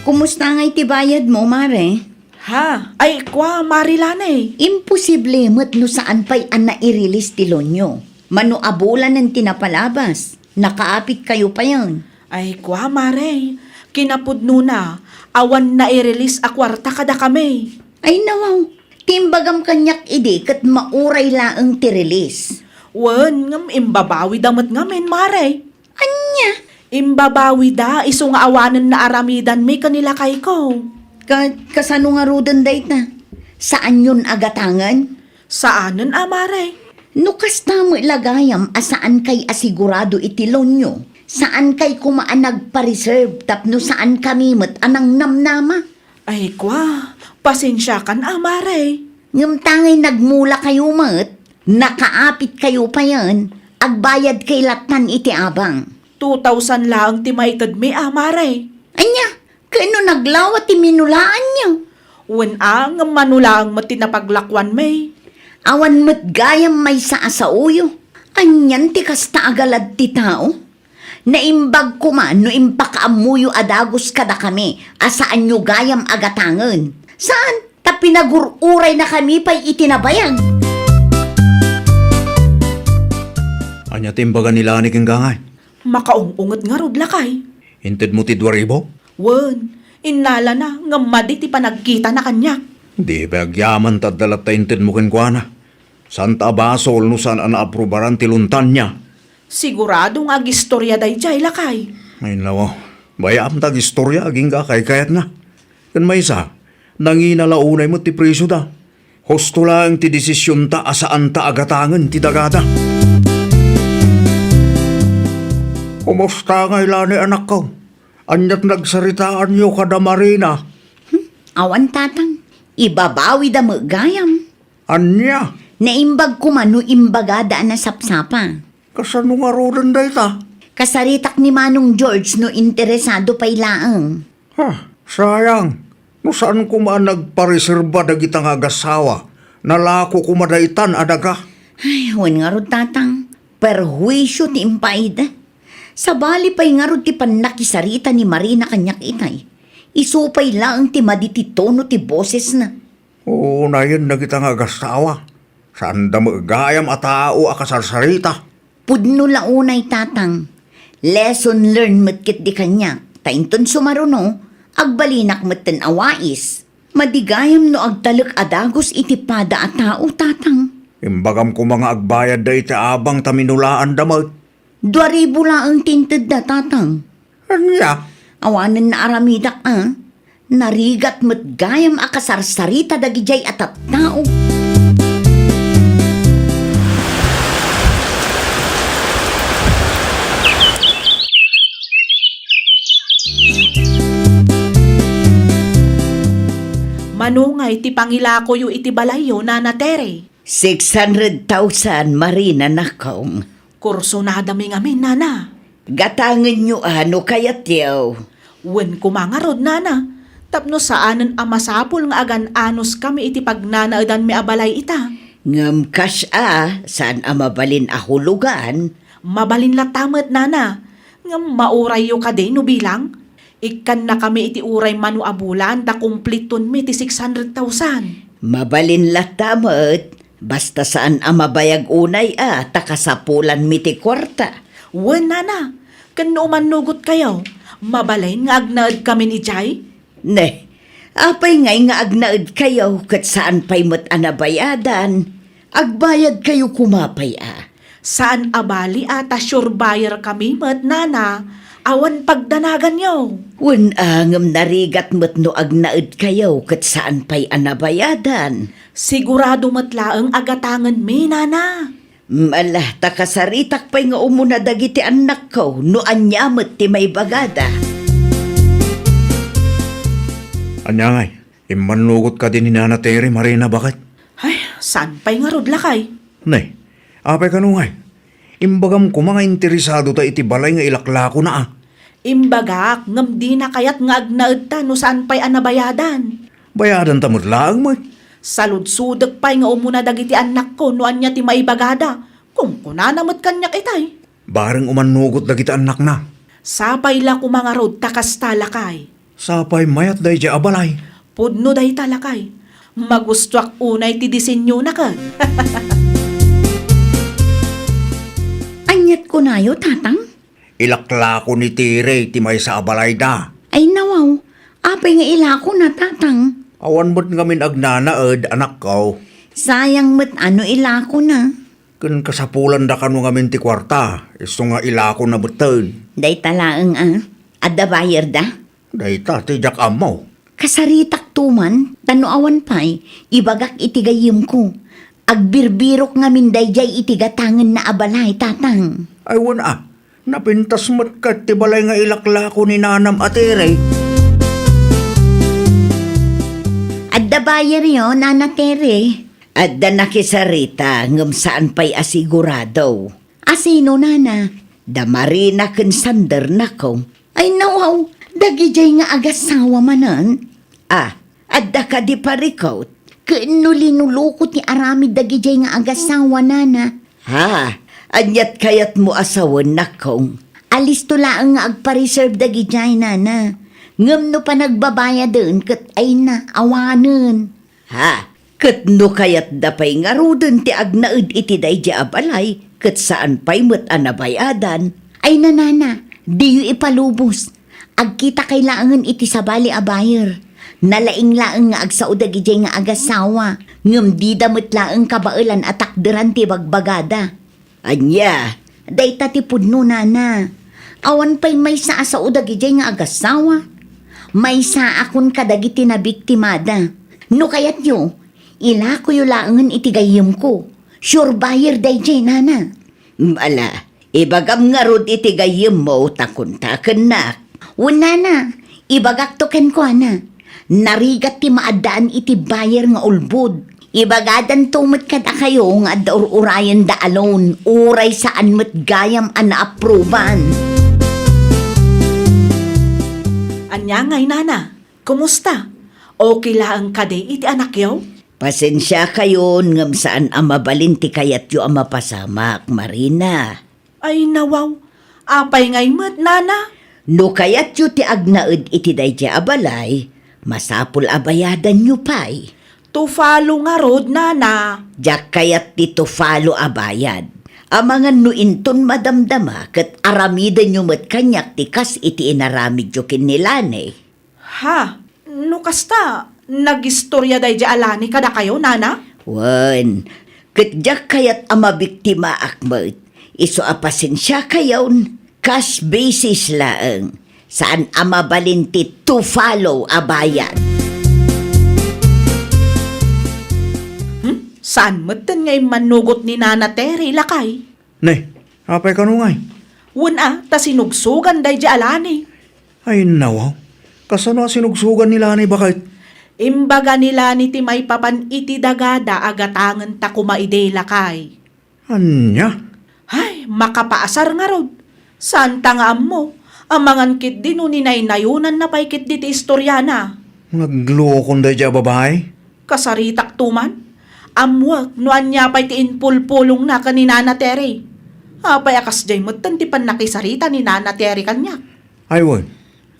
Kumusta ngay ti bayadmo, Mare? Ha? Ay, kua, Mare Lani. Imposible met no saan pay a nairilis ti loanyo. Mano a bulanen ti napalabas. Nakaapitkayo payen. Ay, kua, Mare, kinapudnona, awan nairilis a kuarta kadakami. Ay, nawaw, ti imbagam kaniak idi ket mauray laeng ti rilis. Wen, ngem imbabawida met ngamin, Mare. Ania? Imbabawida isu nga awanen naaramidanmi ken ni lakayko. Ka-, kasano ngaruden dayta? Saanyon a gatangen? Saanen a, Mare. No kasta met la gayam a saankay a sigurado iti loanyo, saankay koma a nagpa-reserve tapno saankami met a nangnamnama. Ay, kua, pasensiakan a, Mare. Ngem ta ngay nagmulakayo met, Nakaapitkayo payen, agbayadkay lattan iti abang. Two thousand laeng ti maitedmi a, mare. Ania? Ken no naglawa ti minulaanyo? Wen a, ngem mano laeng met ti napaglakuanmi. Awan met gayam maysa a saoyo. Anian ti kasta a galad ti tao? Naimbag koma no impakaammoyo a dagus kadakami a saanyo gayam a gatangen. Saan? Ta pinagur-uraynakami pay iti nabayag. Ania ti imbaga ni Lani kenka, ngay? Makaung-unget ngarud, lakay. Intedmo ti dua ribu? Wen, innalana ngem madi ti panagkitana kaniak. Di pay agyaman ta adda latta intedmo kenkuana. Saan ta a basol no saan a naaprobaran ti lontania. Sigurado nga agistorya daydiay, lakay. Ay, nawaw. Bay-am ta agistorya agingga a kaykayatna. Ken maysa, nangina la unay met ti presioda. Husto laeng ti desisionta a saanta a gatangen ti dagada. Kumusta ngay la ni anakko? Aniat nagsaritaanyo kada Marina? Hmm, awan, tatang. Ibabawida met gayam. Ania? Naimbag koma no imbagada a nasapsapa. Kasano ngaruden dayta? Kasaritak ni Manong George no interesado pay laeng. Ha, sayang. No saan koma a nagpareserba dagita nga agasawa, nalako koma daytan a daga. Ay, wen ngarud, tatang. Perhuisio ti impaayda. Sabali pay ngarud ti pannakisarita ni Marina kaniak itay. Isu pay laeng ti madi ti tono ti bosesna. Unayen dagita nga agasawa. Saanda met gayam a tao a kasarsarita. Pudno la unay, tatang. Lesson learned met ketdi kaniak. Ta inton sumaruno, agbalinak metten a wais. Madi gayam no agtalek a dagus iti pada a tao, tatang. Imbagam koma nga agbayadda iti abang ta minulaanda met. Dua ribu laeng ti intedda, tatang. Ania? Awanen naaramidak a. Narigat met gayam a kasarsarita dagidiay a tattao. Mano ngay ti pangilakoyo iti balayyo, Nana Tere? Six hundred thousand, Marina, nakong. Kursunadami ngamin, nana. Gatangenyo a no kayatyo. Wen koma ngarud, nana, tapno saanen a masapul nga agan-anos kami iti pagnanaedanmi a balay ita. Ngem kas a, saan a mabalin a hulugan? Mabalin latta met, nana. Ngem maurayyo kadi no bilang? Ikkannakami iti uray mano a bulan ta kumplitonmi ti six hundred thousand. Mabalin latta met, basta saan a mabayag unay a ta kasapulanmi ti kuarta. Wen, nana, ken no umannugotkayo, mabalin nga agnaedkamin idiay? Ne, apay ngay nga agnaedkayo ket saan pay met a nabayadan? Agbayadkayo koma pay a. Saan a bali a ta sure buyer kami met, nana. Awan pagdanaganyo. Wen a, ngem narigat met no agnaedkayo ket saan pay a nabayadan. Sigurado met laeng a gatangenmi, nana. Ala, ta kasaritak pay nga umuna dagiti annakko no ania met ti maibagada. Ania ngay? Immannugot kadi ni Nana Tere, Marina, baket? Ay, saan pay ngarud, lakay? Ne, apay kano ngay? Imbagam koma nga interesado ta iti balay nga ilaklakona a. Imbagak, ngem dina kayat nga agnaedta no saan pay a nabayadan. Bayadanta met laeng met. Saludsodek pay nga umuna dagiti annakko no ania ti maibagada. Kunkunana met kaniak itay. Bareng umannugot dagiti annakna. Sapay la koma ngarud ta kasta, lakay. Sapay mayat daydiay a balay. Pudno dayta, lakay. Magustoak unay ti disenyona ket. Aniat kunayo, tatang? Ilaklako ni Tere ti maysa a balayda. Ay, nawaw. Apay nga ilakona, tatang? Awan met ngamin agnanaed, anakko. Sayang met a no ilakona. Ken kasapulanda kano ngamin ti kuarta, isu nga ilakona metten. Dayta laeng a, adda bayerda? Dayta ti diak ammo. Kasaritakto man, ta no awan pay, ibagak iti gayyemko. Agbirbirok ngamin daydiay iti gatangenna a balay, tatang. Ay, wen a, napintas met ket ti balay nga ilaklako ni nanam a Tere. Adda bayeryo, Nana Tere. Adda nakisarita ngem saan pay a sigurado. Asino, nana? Da Marina ken Sander, nako. Ay, nawaw, dagidiay nga agasawa manen? Ah, adda kadi parikut? Ken no linuluko ti aramid dagidiay nga agasawa, nana? Ha? Aniat kayatmo a sawen, nakong? Alisto laeng nga agpa-reserve dagidiay, nana. Ngem no panagbabayaden ket ayna, awanen. Ha? Ket no kayatda pay ngaruden ti agnaed iti daydi a balay, ket saan pay met a nabayadan? Ay, nanana, diyo ipalubos. Agkitakay laengen iti sabali a buyer. Nalaing laeng nga agsao dagidiay nga agasawa, ngem dida met laeng kabaelan a takderan ti bagbagada. Ania? Dayta ti pudno, nana. Awan pay maysa a sao dagidiay nga agasawa. Maysaakon kadagiti nabiktimada. No kayatyo, ilakoyo laengen iti gayyemko. Sure buyer daydiay, nana. Mm, ala, ibagam ngarud iti gayyemmo ta kuntakennak. Wen, nana, ibagakto kenkuana. Narigat ti maaddaan iti buyer nga ulbod. Ibagadanto met kadakayo nga adda ur-urayenda a loan, uray saan met gayam a naaproban. Ania ngay, nana? Kumusta? Okay laeng kadi iti anakyo? Pasensiakayon ngem saan a mabalin ti kayatyo a mapasamak, Marina. Ay, nawaw. Apay ngay met, nana? No kayatyo ti agnaed iti daydiay a balay, masapul a bayadanyo pay. Tufalo ngarud, nana. Diak kayat ti tufalo a bayad. Amangan no inton madamdama ket aramidenyo met kaniak ti kas iti inaramidyo ken ni Lani. Ha? No kasta, nagistoria daydi a Lani kadakayo, nana? Wen, ket diak kayat a mabiktimaak met. Isu a pasensiakayon, cash basis laeng. Saan a mabalin ti tufalo a bayad. Hmm? Saan metten nga immanugot ni Nana Terry, lakay? Ne, apay kano ngay? Wen a, ta sinugsogan daydi a Lani. Ay, nawaw. Kasano a sinugsogan ni Lani, baket? Imbaga ni Lani ti maipapan iti dagada a gatangenta koma idi, lakay. Ania? Ay, makapaasar ngarud. Saanta nga ammo. Amangan ketdi no ninaynayonanna pay ketdi ti istoriana. Naglukon daydi a babai? Kasaritakto man. Ammoek no ania pay ti impulpulongna ken ni Nana Terry. Apay a kasdiay metten ti pannakisarita ni Nana Terry kaniak? Ay wen,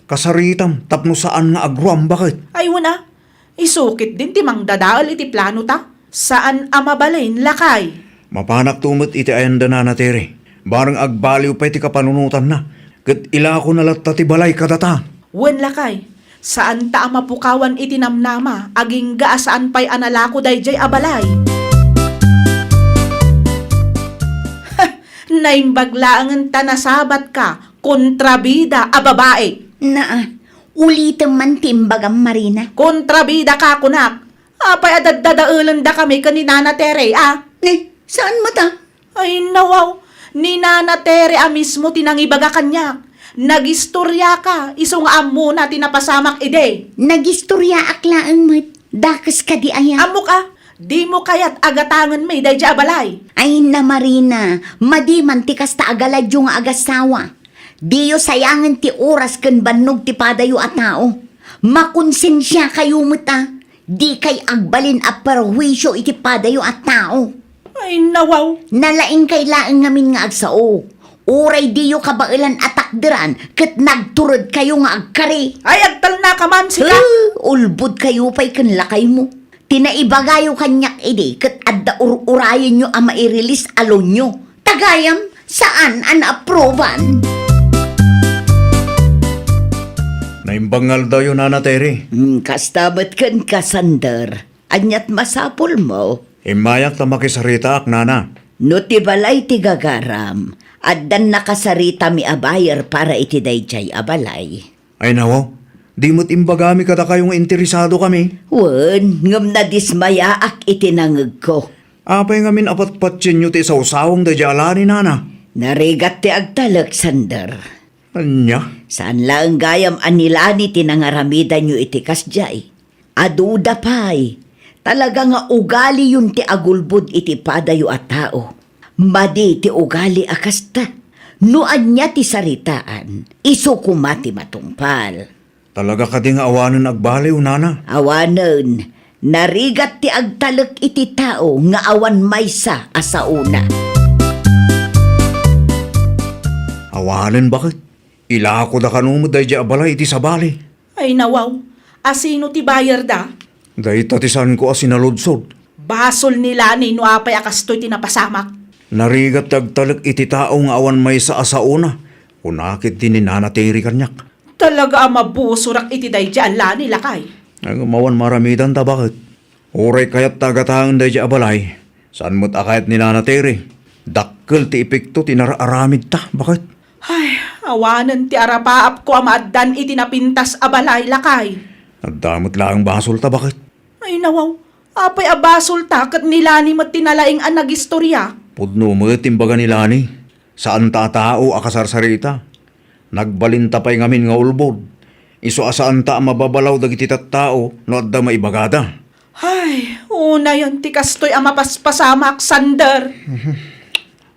kasaritam tapno saan nga agruam, baket? Ay wen a, isu ketdin ti mangdadael iti planota. Saan a mabalin, lakay. Mapanakto met iti ayan da Nana Terry. Bareng agbaliw pay ti kapanunotanna, ket ilakona latta ti balay kadata. Wen, lakay. Saanta a mapukawan iti namnama, agingga a saan pay a nalako daydiay a balay. Naimbag laengen ta nasabatka, kontrabida a babai. Naa, ulitem man ti imbagam, Marina. Kontrabida ka, kunak. Apay a daddadaelendakami ken ni Nana Tere, a? Ni, saan met a? Ay, nawaw. Ni Nana Tere a mismo ti nangibaga kaniak. Nagistoriaka, isu nga ammona ti napasamak idi. Nagistoriaak laeng met. Dakes kadi aya? Ammok a, dimo kayat a gatangenmi daydiay a balay. Ay, na Marina, madi man ti kasta a galadyo nga agasawa. Diyo sayangen ti oras ken bannog ti padayo a tao. Makonsensiakayo met a, dikay agbalin a perhuisio iti padayo a tao. Ay, nawaw. Nalaingkay laeng ngamin nga agsao. Uray diyo kabaelan a takderan ket nagturedkayo nga agkari. Ay, agtalnaka man, sika. Huh, ulbodkayo pay ken lakaymo. Ti naibagayo kaniak idi ket adda ur-urayenyo a mairilis a loanyo. Ta gayam, saan a naaproban. Naimbag nga aldaw, Nana Tere. Hmm, kasta met ken ka, Sander. Aniat masapulmo? Immayak ta makisaritaak, Nana. No ti balay ti gagaram, addan nakasaritami a buyer para iti daydiay a balay. Ay, nawaw, di met imbagami kadakayo nga interesadokami. Wen, ngem nadismayaak iti nangegko. Apay ngamin a patpatienyo ti isawsawang daydiay a lani, Nana? Narigat ti agtalek, Sander. Ania? Saan laeng gayam a ni Lani ti nangaramidanyo iti kasdiay. Aduda pay, Talaga nga ugaliyon ti agulbod iti padayo a tao. Madi ti ugali a kasta. No ania ti saritaan, isu koma ti matungpal. Talaga kadi nga awanen agbaliw, nana? Awanen. Narigat ti agtalek iti tao nga awan maysa a saona. Awanen, baket? Ilako da kano met daydiay a balay iti sabali. Ay, nawaw. Asino ti bayarda? Dayta ti saanko a sinaludsod. Basol ni Lani no apay a kastoy ti napasamak. Narigat ti agtalek iti tao nga awan maysa a saona, kuna ketdi ni Nana Terry kaniak. Talaga a mabusorak iti daydiay a Lani, lakay. Ay, mawan maramidanta, baket? Uray kayat ta agataen daydiay a balay, saan met a kayat ni Nana Terry. Dakkel ti epekto ti nararamidta, baket? Ay, awanen ti arapaapko a maaddan iti napintas a balay, lakay. Adda met laeng basolta, baket? Ay, nawaw. Apay a basolta ket ni Lani met ti nalaing a nagistoria? Pudno met ti imbaga ni Lani. Saanta a tao a kasarsarita. Nagbalinta pay ngamin nga ulbod. Isu a saanta a mababalaw dagiti tattao no adda maibagada. Ay, unayen ti kastoy a mapaspasamak, Sander.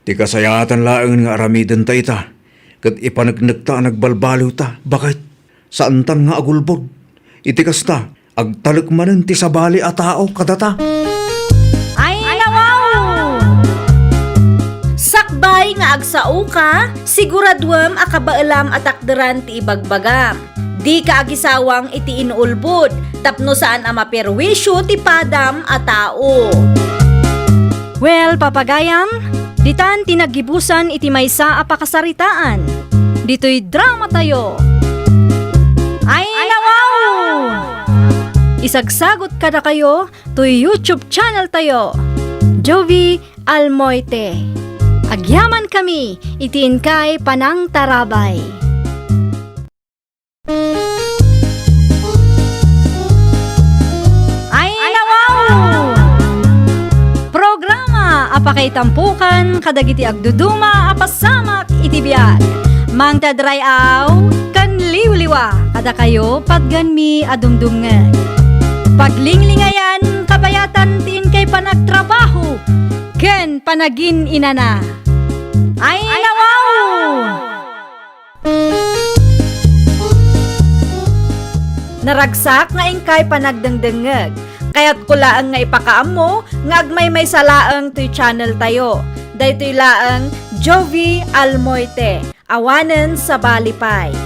Ti kasayaatan laengen nga aramidenta ita, ket ipaneknekta a nagbalbaliwta, baket? Saantan nga agulbod. Iti kasta, agtalek manen ti sabali a tao kadata. Ay, nawaw! Sakbay nga agsaoka, siguraduem a kabaelam a takderan ti ibagbagam. Dika agisawang iti inulbod tapno saan a maperwisyo ti padam a tao. Well, papagayam, ditan ti naggibusan iti maysa a pakasaritaan. Ditoy dramatayo. Ay, nawaw! Isagsagot kadakayo toy YouTube channel tayo, Jovie Almoite. Agyamankami iti inkay panangtarabay. Ay, nawaw! Programa a pakaitampokan kadagiti agduduma a pasamak iti biag. Mangted ray-aw ken liwliwa kadakayo patgenmi a dumdumngeg. Paglinglingayan, kabayatan ti inkay panagtrabaho ken panagin-inana. Ay, nawaw! Naragsak nga inkay panagdengdengngeg. Kayatko laeng nga ipakaammo nga agmaymaysa laeng toy channel tayo. Daytoy laeng Jovie Almoite, awanen sabali pay.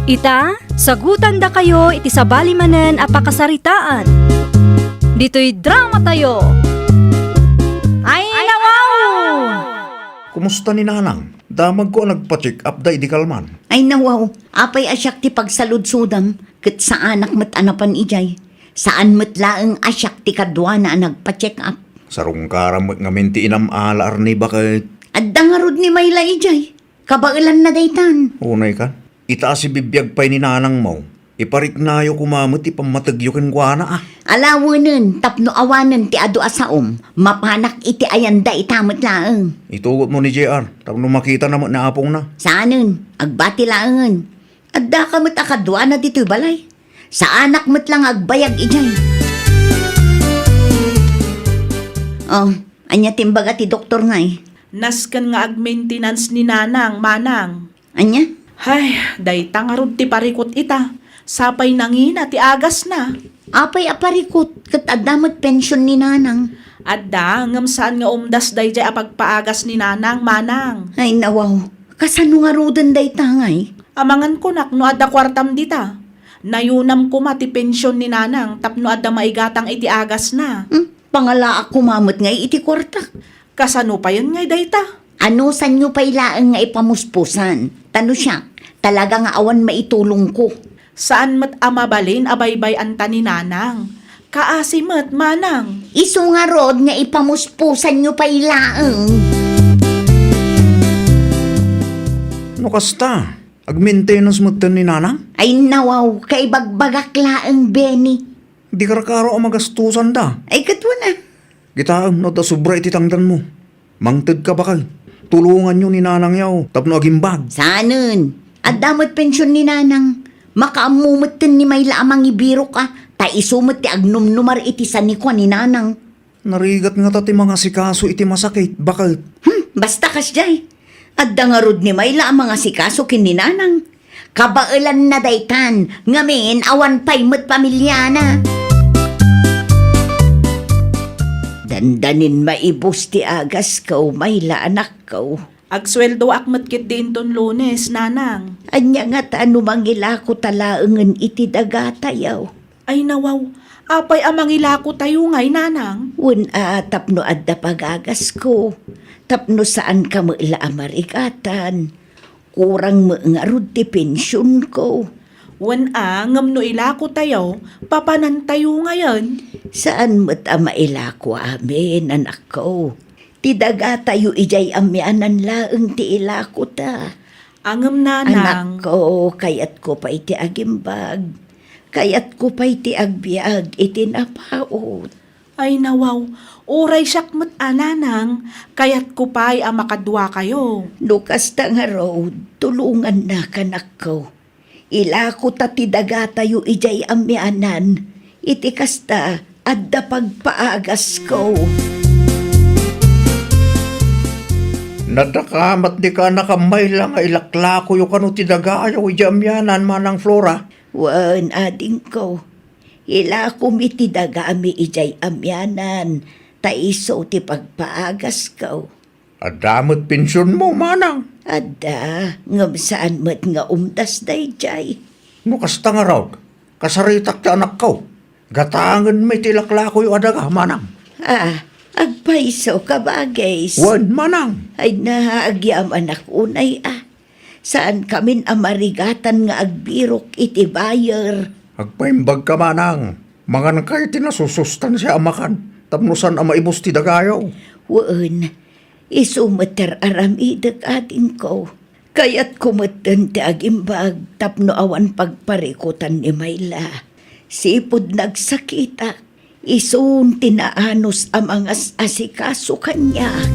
Ita, sagutandakayo iti sabali manen a pakasaritaan. Ditoy dramatayo. Ay, nawaw! Kumusta ni Nanang? Damagko a nagpa-check up da idi kalman. Ay, nawaw, apay a siak ti pagsaludsodam, ket saanak met a napan idiay. Saan met laeng a siak ti kaduana a nagpa-check up. Sarungkaram met ngamin ti inam-ala, Arnie, baket? Adda ngarud ni Mayla idiay. Kabaelanna daytan. Unay kan. Ita a sibibiag pay ni nanangmo, ipariknayo koma met ti pammategyo kenkuana, a. Alawenen tapno awanen ti adu a saom, mapanak iti ayanda ita met laeng. Itugotmo ni J R tapno makitana met ni apongna. Saanen, agbati laengen. Addaka met a kaduana ditoy balay. Saanak met la nga agbayag idiay. Oh, ania ti imbaga ti doktor ngay? Nasken nga ag-maintenance ni nanang, manang. Ania? Hay, dayta ngarud ti parikut ita. Sapay nangina ti agasna. Apay a parikut, ket adda met pension ni nanang. Adda, ngem saan nga umdas daydiay a pagpaagas ni nanang, manang. Ay, nawaw. Kasano ngaruden dayta ngay? Amangan kunak no adda kuartam dita. Nayunam koma ti pension ni nanang tapno adda maigatang iti agasna. Hmm? Pangalaak koma met ngay iti kuartak. Kasano payen ngay dayta? Anusanyo pay laeng nga ipamuspusan. Ta no siak, talaga nga awan maitulongko. Saan met a mabalin a baybay-anta ni nanang. Kaasi met, manang. Isu ngarud nga ipamuspusanyo pay laeng. No kasta, ag-maintenance metten ni nanang? Ay, nawaw, kaibagbagak laeng, Benny. Di karkaro a magastusanda. Ay, ket wen a. Kitaem no adda sobra iti tangdanmo. Mangtedka, baket. Tulonganyo ni nanangyo tapno agimbag. Saanen. Adda met pension ni nanang. Makaammo metten ni Mayla a mangibirok a. Ta isu met ti agnumnumar iti sanikua ni Nanang. Narigat ngata ti mangasikaso iti masakit, baket. Hmm, basta kasdiay. Adda ngarud ni Mayla a mangasikaso ken ni Nanang. Kabaelanna daytan, ngamin awan pay met pamiliana. Dandanin maibus ti agasko, Mayla, anakko. Agsueldoak met ketdi inton Lunes, Nanang. Ania ngata no mangilakota laengen iti dagatayo? Ay, nawaw, apay a mangilakotayo ngay, Nanang? Wen a, tapno adda pagagasko, tapno saanka met la a marigatan. Kurang met ngarud ti pensionko. Wen a, ngem no ilakotayo, papanantayo ngayen? Saan met a mailako amin, anakko. Ti dagatayo idiay amianan laeng ti ilakota. Ngem, Nanang. Anakko, kayatko pay ti agimbag. Kayatko pay ti agbiag iti napaut. Ay, nawaw, uray siak met a, Nanang, kayatko pay a makaduakayo. No kasta ngarud, tulongannaka, anakko. Ilakota ti dagatayo idiay amianan. Iti kasta, adda pagpaagasko. Nadakamat ni ka, anakam, Mayla, nga ilaklakoyo kano ti dagayo idiay amianan, Manang Flora? Wen, adingko. Ilakomi ti dagami idiay amianan, ta isu ti pagpaagasko. Adda met pensionmo, Manang? Adda, ngem saan met nga umdas daydiay. No kasta ngarud, kasaritak ti anakko. Gatangenmi ti ilaklakoyo a daga, Manang. Ah, agpayso ka, Bagis. Wen, Manang. Ay na, agyamanak unay, ah. Saankamin a marigatan nga agbirok iti buyer. Agpaimbagka, Manang. Manganka iti nasusustansia a makan, tapno saan a maibus ti dagayo. Wen, isu met ti ar-aramidek, adingko. Kayatko metten ti agimbag tapno awan pagparikutan ni Mayla. Sipud nagsakitak, isun ti naanus a mangas-asikaso kaniak.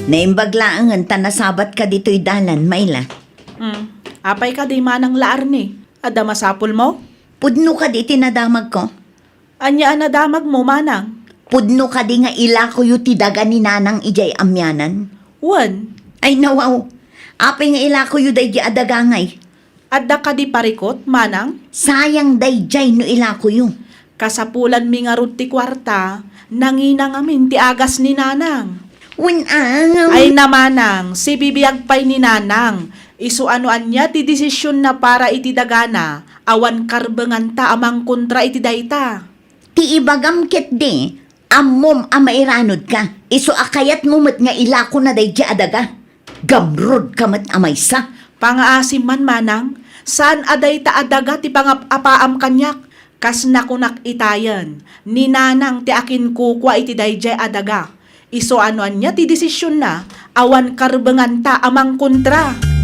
Naimbag laengen ta nasabatka ditoy dalan, Mayla. Hmm. Apay kadi, Manang la Arne? Adda masapulmo? Pudno kadi ti nadamagko? Ania a nadamagmo, Manang? Pudno kadi nga ilakoyo ti daga ni Nanang idiay amianan? Wen. Ay, nawaw. Apay nga ilakoyo daydiay a daga ngay? Adda kadi parikut, Manang? Sayang daydiay no ilakoyo. Kasapulanmi ngarud ti kuarta, nangina ngamin ti agas ni Nanang. Wen a, ngem. Ay na, Manang, sibibiag pay ni Nanang. Isu a no ania ti desisionna para iti dagana, awan karbenganta a mangkontra iti dayta. Ti ibagam ketdi, ammom a mairanudka, isu a kayatmo met nga ilakona daydiay a daga. Gamrudka met a maysa. Pangaasim man, Manang, saan a dayta a daga ti pangap-apaam kaniak. Kas nakunak itayen, ni Nanang ti akinkukua iti daydiay a daga. Isu a no ania ti desisionna, awan karbenganta a mangkontra.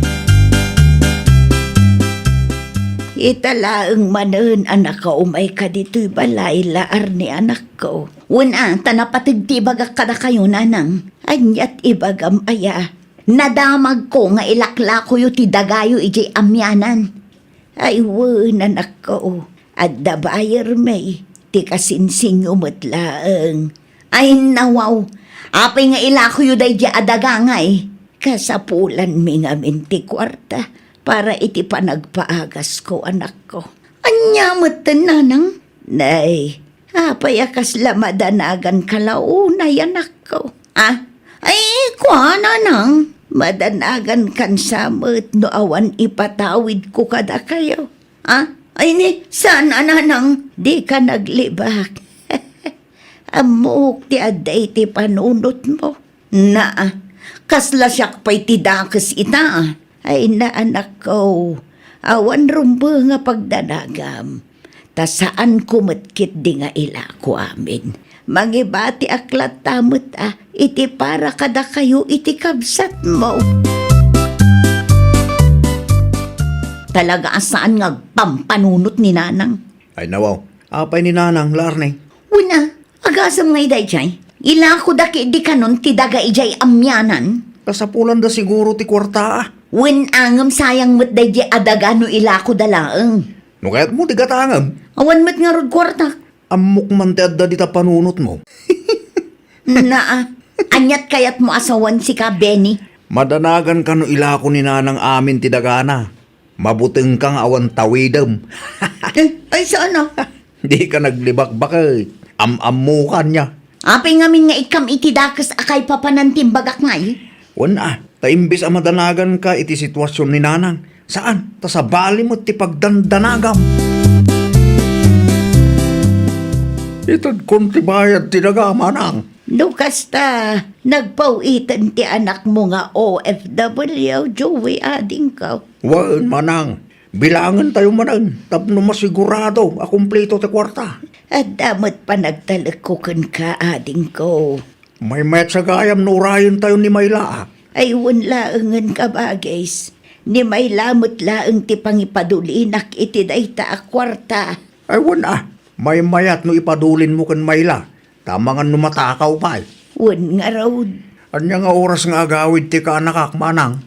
Ita laeng manen a nakaumayka ditoy balay, la Arne, anakko. Wen a, ta napateg ti ibagak kadakayo, Nanang. Ania ti ibagam aya? Nadamagko nga ilaklakoyo ti dagayo idiay amianan. Ay wen, anakko, adda bayermi, ti kasinsinyo met laeng. Ay nawaw, apay nga ilakoyo daydiay a daga ngay? Kasapulanmi ngamin ti kuarta para iti panagpaagasko, anakko. Ania metten, Nanang? Nay, apay a kasla madanaganka la unay, anakko? Ah? Ay, kua, Nanang, madanagankan sa met no awan ipatawidko kadakayo. Ah? Ay ni, saan a, Nanang? Dika naglibak. Ammok ti adda iti panunotmo. Naa, kasla siak pay ti dakes ita. Ay na, anakko, awan rumbeng a pagdanagam. Ta saanko met ketdi nga ilako amin. Mangibatiak latta met a iti para kadakayo iti kabsatmo. Talaga a saan nga agpampanunot ni Nanang. Ay nawaw, apay ni Nanang, la Arne? Wen a, agasem ngay daydiay. Ilakoda ketdi kanon ti daga idiay amianan. Kasapulanda siguro ti kuarta a. Wen a, ngem sayang met daydiay a daga no ilakoda laeng. No kayatmo ti gatangem. Awan met ngarud kuartak. Ammok man ti adda dita panunotmo. Naa, aniat kayatmo a sawen sika, Benny? Madanaganka no ilako ni Nanang amin ti dagana. Mabutengka nga awan tawidem. Eh, ay, saan a? Dika naglibakbak, eh. Am-ammokan niya. Apay ngamin nga ikkam iti dakes a kaipapanan ti imbagak ngay? Wen a, ta imbes a madanaganka iti situasion ni Nanang, saan, ta sabali met ti pagdandanagam. Itedkon ti bayad ti daga, Manang. No kasta, nagpaw-iten ti anakmo nga O F W, Joey, adingko. Wen, Manang, bilangentayo manen tapno masigurado a kumpleto ti kuarta. Adda met panagtalekko kenka, adingko. Maymayat sa gayam no urayentayo ni Mayla, a. Ay, wen laengen, kabagis. Ni Mayla met laeng ti pangipadulinak iti dayta a kuarta. Ay, wen a, maymayat no ipadulinmo ken Mayla. Ta amangan no matakaw pay. Wen ngarud. Ania nga oras nga agawid ti kaanakak, Manang?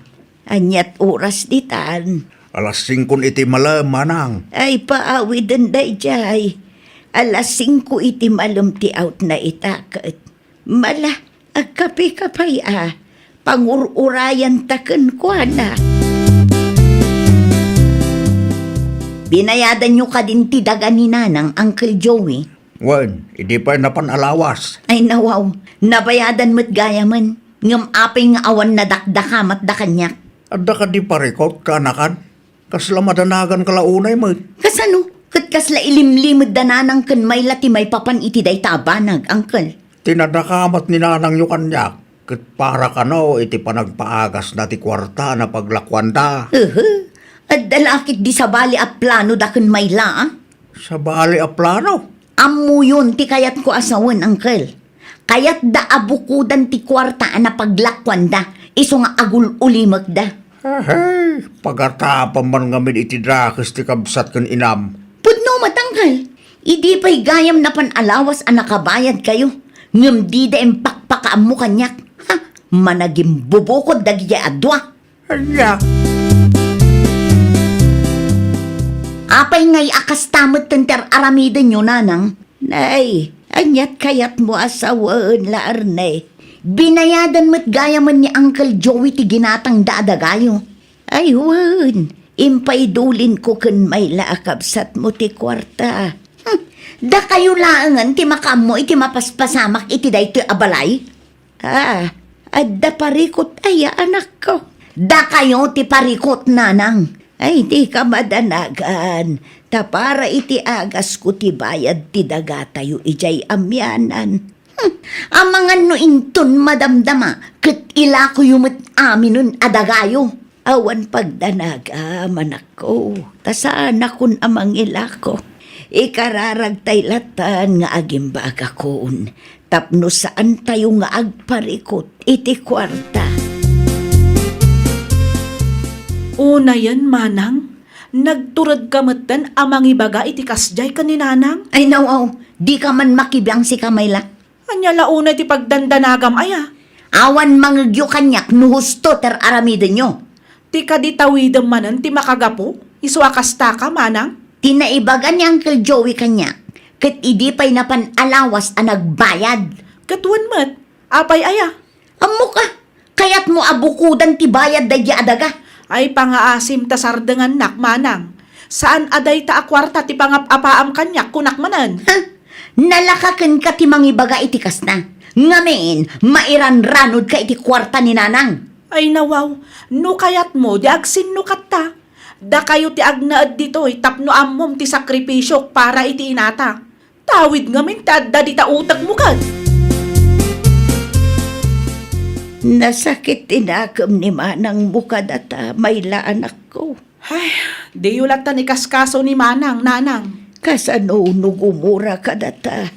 Aniat oras ditan? Alas singko iti malem, Manang. Ay, paawiden daydiay. Alas singko iti malem ti outna ita ket. Mala, agkape ka pay a. Pangur-urayanta kenkuana. Binayadanyo kadin ti daga ni Nanang, Uncle Joey? Wen, idi pay napan a lawas. Ay, nawaw. Nabayadan met gayamen. Ngem apay nga awan nadakdakamatda kaniak? Adda kadi parikut, kaanakan? Kasla madanaganka la unay met. Kasano? Ket kasla ilimlimedda Nanang ken Mayla ti maipapan iti dayta a banag, Uncle? Ti nadakamat ni Nanangyo kaniak, ket para kano iti panagpaagasna ti kuarta a napaglakuanda. Ehe. Adda la ketdi sabali a planoda ken Mayla, a? Sabali a plano? Ammoyon ti kayatko a sawen, Uncle. Kayatda a bukodan ti kuarta a napaglakuanda, isu nga agul-ulimekda. Ahey, pagatapam man ngamin iti dakes ti kabsat ken inam. Pudno met, Uncle. Idi pay gayam napan a lawas a nakabayadkayo, ngem dida impakpakaammo kaniak. Ha, managimbubukud dagiti a dua. Ania? Apay ngay a kasta met ti ar-aramidenyo, Nanang? Nay, aniat kayatmo a sawen la, Arne? Binayadan met gayamen ni Uncle Joey ti ginatangda a dagayo. Ay, wen, impaidulinko ken Mayla a kabsatmo ti kuarta. Hmm, dakayo laengen ti makaammo iti mapaspasamak iti daytoy a balay? Ah, adda parikut aya, anakko? Dakayo ti parikut, Nanang. Ay, dika madanagan, ta para iti agasko ti bayad ti dagatayo idiay amianan. Hmm, amangan no inton madamdama, ket ilakoyo met aminen a dagayo. Awan pagdanagam, anakko, ta saanakon a mangilako. Ikararagtay latan nga agimbagakon tapno saantayo nga agparikut iti kuarta. Unayen, Manang, nagturedka metten a mangibaga iti kasdiay ken ni Nanang? Ay, naw, aw, dika man makibiang, sika, Mayla. Ania la unay ti pagdandanagam aya? Awan mangegyo kaniak no husto ti ar-aramidenyo. Ti kadi tawidem manen ti makagapu, isu a kastaka, Manang? Ti naibaga ni Uncle Joey kaniak, ket idi pay napan a lawas a nagbayad. Ket wen met, apay aya? Ammok a, kayatmo a bukodan ti bayad daydi a daga. Ay, pangaasim ta sardengannak, Manang. Saan a dayta a kuarta ti pangap-apaam kaniak, kunak manen. Ha? Nalaka kenka ti mangibaga iti kasta. Ngamin, mairanranodka iti kuarta ni Nanang. Ay, nawaw, no kayatmo, di agsinnukatta. Dakayo ti agnaed ditoy tapno ammom ti sakripisiok para iti inata. Tawid ngamin ti adda dita utekmo ket. Nasakit ti nakem ni manangmo kadata, Mayla, anakko. Ay, diyo lattan ikaskaso ni manang, nanang. Kasano no gumura kadata?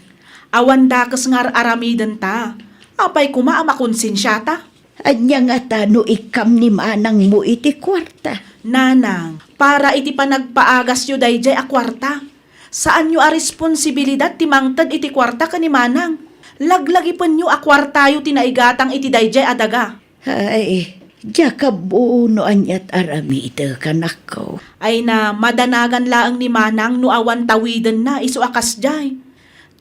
Awan dakes nga ar-aramidenta. Apay koma a makonsensiata? Ania ngata no ikkam ni manangmo iti kuarta? Nanang, para iti panagpaagasyo daydiay a kuarta. Saanyo a responsibilidad ti mangted iti kuarta ken ni manang. Laglagipenyo a kuartayo ti naigatang iti daydiay a daga. Ay, Diak ammo no aniat aramidek, anakko. Ay na, madanagan laeng ni Manang no awan tawidenna isu a kasdiay.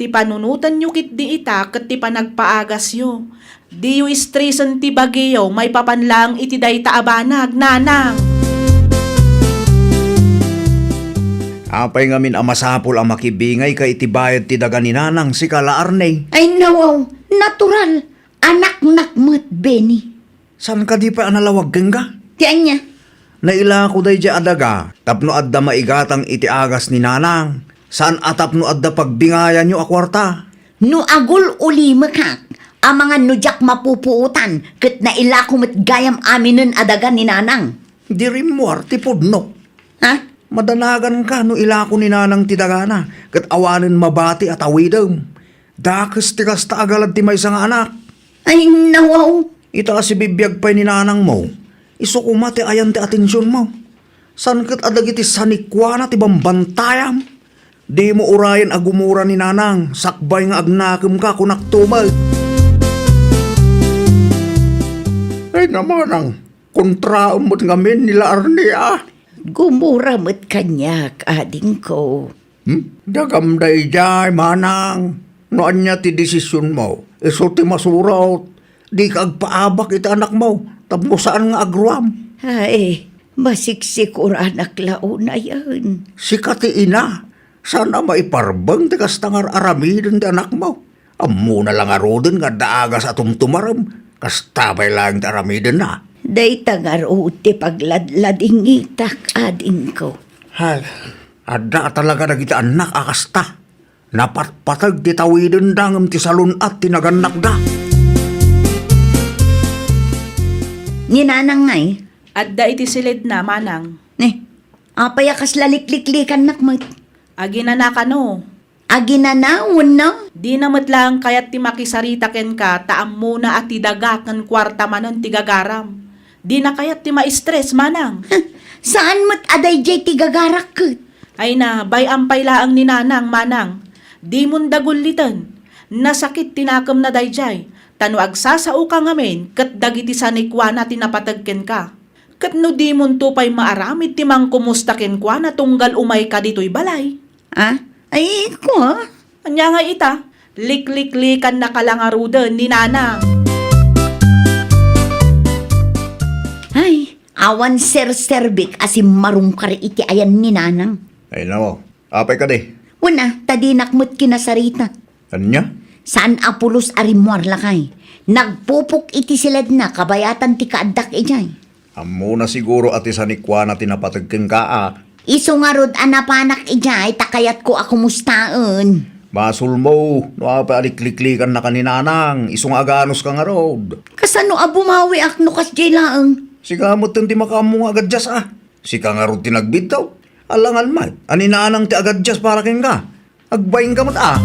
Ti panunotenyo ketdi ita ket ti panagpaagasyo. Diyo istresen ti bagiyo maipapan laeng iti dayta a banag, Nanang. Apay ngamin a masapul a makibingayka iti bayad ti daga ni Nanang, sika la, Arne? Ay, nawaw, natural. Anaknak met, Benny. Saan kadi pay a nalawag kenka? Ti ania? Nailako daydiay a daga tapno adda maigatang iti agas ni Nanang. Saan a tapno adda pagbingayanyo a kuarta. No agul-ulimekak, amangan no diak mapupuotan, ket nailako met gayam aminen a daga ni Nanang. Di rimmuar ti pudno. Ha? Madanaganka no ilako ni Nanang ti dagana, ket awanen mabati a tawidem. Dakes ti kasta a galad ti maysa nga anak. Ay, nawaw. Ita a sibibiag pay ni nanangmo, isu koma ti ayan ti atensionmo. Saan ket a dagiti sanikuana ti bambantayam? Dimo urayen a gumura ni Nanang sakbay nga agnakemka, kunakto met. Ay, namanang, kontraem met ngamin ni la Arne a. Gumura met kaniak, adingko. Hmm? Dagam daydiay, manang. No ania ti desisionmo, isu ti masurot. Dika agpaabak iti anakmo, tapno saan nga agruam. Ay, masiksikoranak la unayen. Sika ti ina, saan a maiparbeng ti kasta nga ar-aramiden ti anakmo. Ammona la ngaruden nga adda agas a tumtumarem, kasta pay laeng ti aramidenna. Dayta ngarud ti pagladladingitak, adingko. Hay, adda talaga dagiti annak a kasta. Napatpateg ti tawidenda ngem ti salun-at ti nagannakda. Ni Nanang ngay? Adda iti siledna, Manang. Ni, apay a kasla likliklikannak met? Aginana kano. Aginana wenno? Dina met laeng kayat ti makisarita kenka ta ammona a ti daga ken kuarta manen ti gagaram. Dina kayat ti maistres, Manang. Saan met a daydiay ti gagarak ket? Ay na, bay-am pay laeng ni Nanang, Manang. Dimon da gulliten. Nasakit ti nakemna daydiay, ta no agsasaoka ngamin ket dagiti sanikuana ti napateg kenka. Ket no dimonto pay maaramid ti mangkumusta kenkuana tunggal umayka ditoy balay. Ah? Ay, ko, ah? Ania nga ita? Likliklika la ngaruden ni Nanang. Ay, awan serserbik a simmarungkar iti ayan ni Nanang. Ay, nako. Apay kadi? Wen a, ta dinak met kinasarita. Ania? Saan a pulos a rimmuar lakay. Nagpupok iti siledna kabayatan ti kaaddak idiay. Ammona siguro a ti sanikuana ti napateg kenka a. Isu ngarud a napanak idiay ta kayatko a kumustaen. Basolmo, no apay a likliklikannaka ni Nanang, isu nga aganuska ngarud. Kasano a bumawiak no kasdiay laeng? Sika metten ti makaammo nga agadias a. Sika ngarud ti nagbiddaw. Alangan met a ni Nanang ti agadias para kenka. Agbainka met a.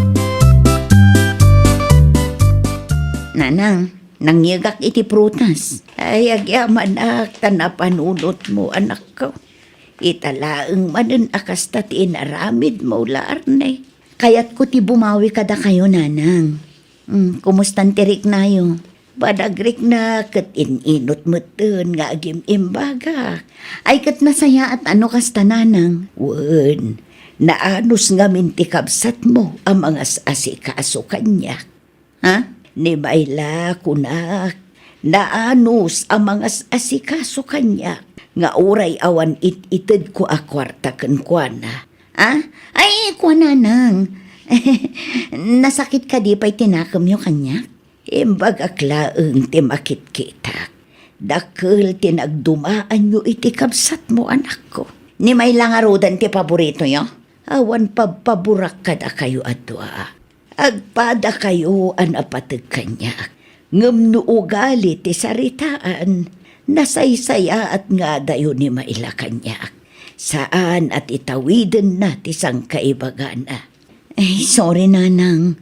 Nanang, nangyegak iti prutas. Ay, agyamanak ta napanunotmo, anakko. Ita laeng manen a kasta ti inaramidmo, la Arne. Kayatko ti bumawi kadakayo, Nanang. Mm, kumustan ti riknayo? Panagrikna ket in-inut metten nga agim-imbagak. Ay, ket nasayaat a no kasta, Nanang. Wen, naanus ngamin ti kabsatmo a mangas-asikaso kaniak. Ha? Ni Mayla, kunak, naanus a mangas-asikaso kaniak nga uray awan it-itedko a kuarta kenkuana. Ha? Ay, kua, Nanang. Nasakit kadi pay ti nakemyo kaniak? Imbagak laeng ti makitkitak. Dakkel ti nagdumaanyo iti kabsatmo, anakko. Ni Mayla ngaruden ti paboritoyo? Awan pabpaborak kadakayo a dua. Agpadakayo a napateg kaniak. Ngem no ugali ti saritaan, nasaysayaat ngadayo ni Mayla kaniak. Saan a ti tawidenna ti sangkaibagana. Ay, sorry, Nanang.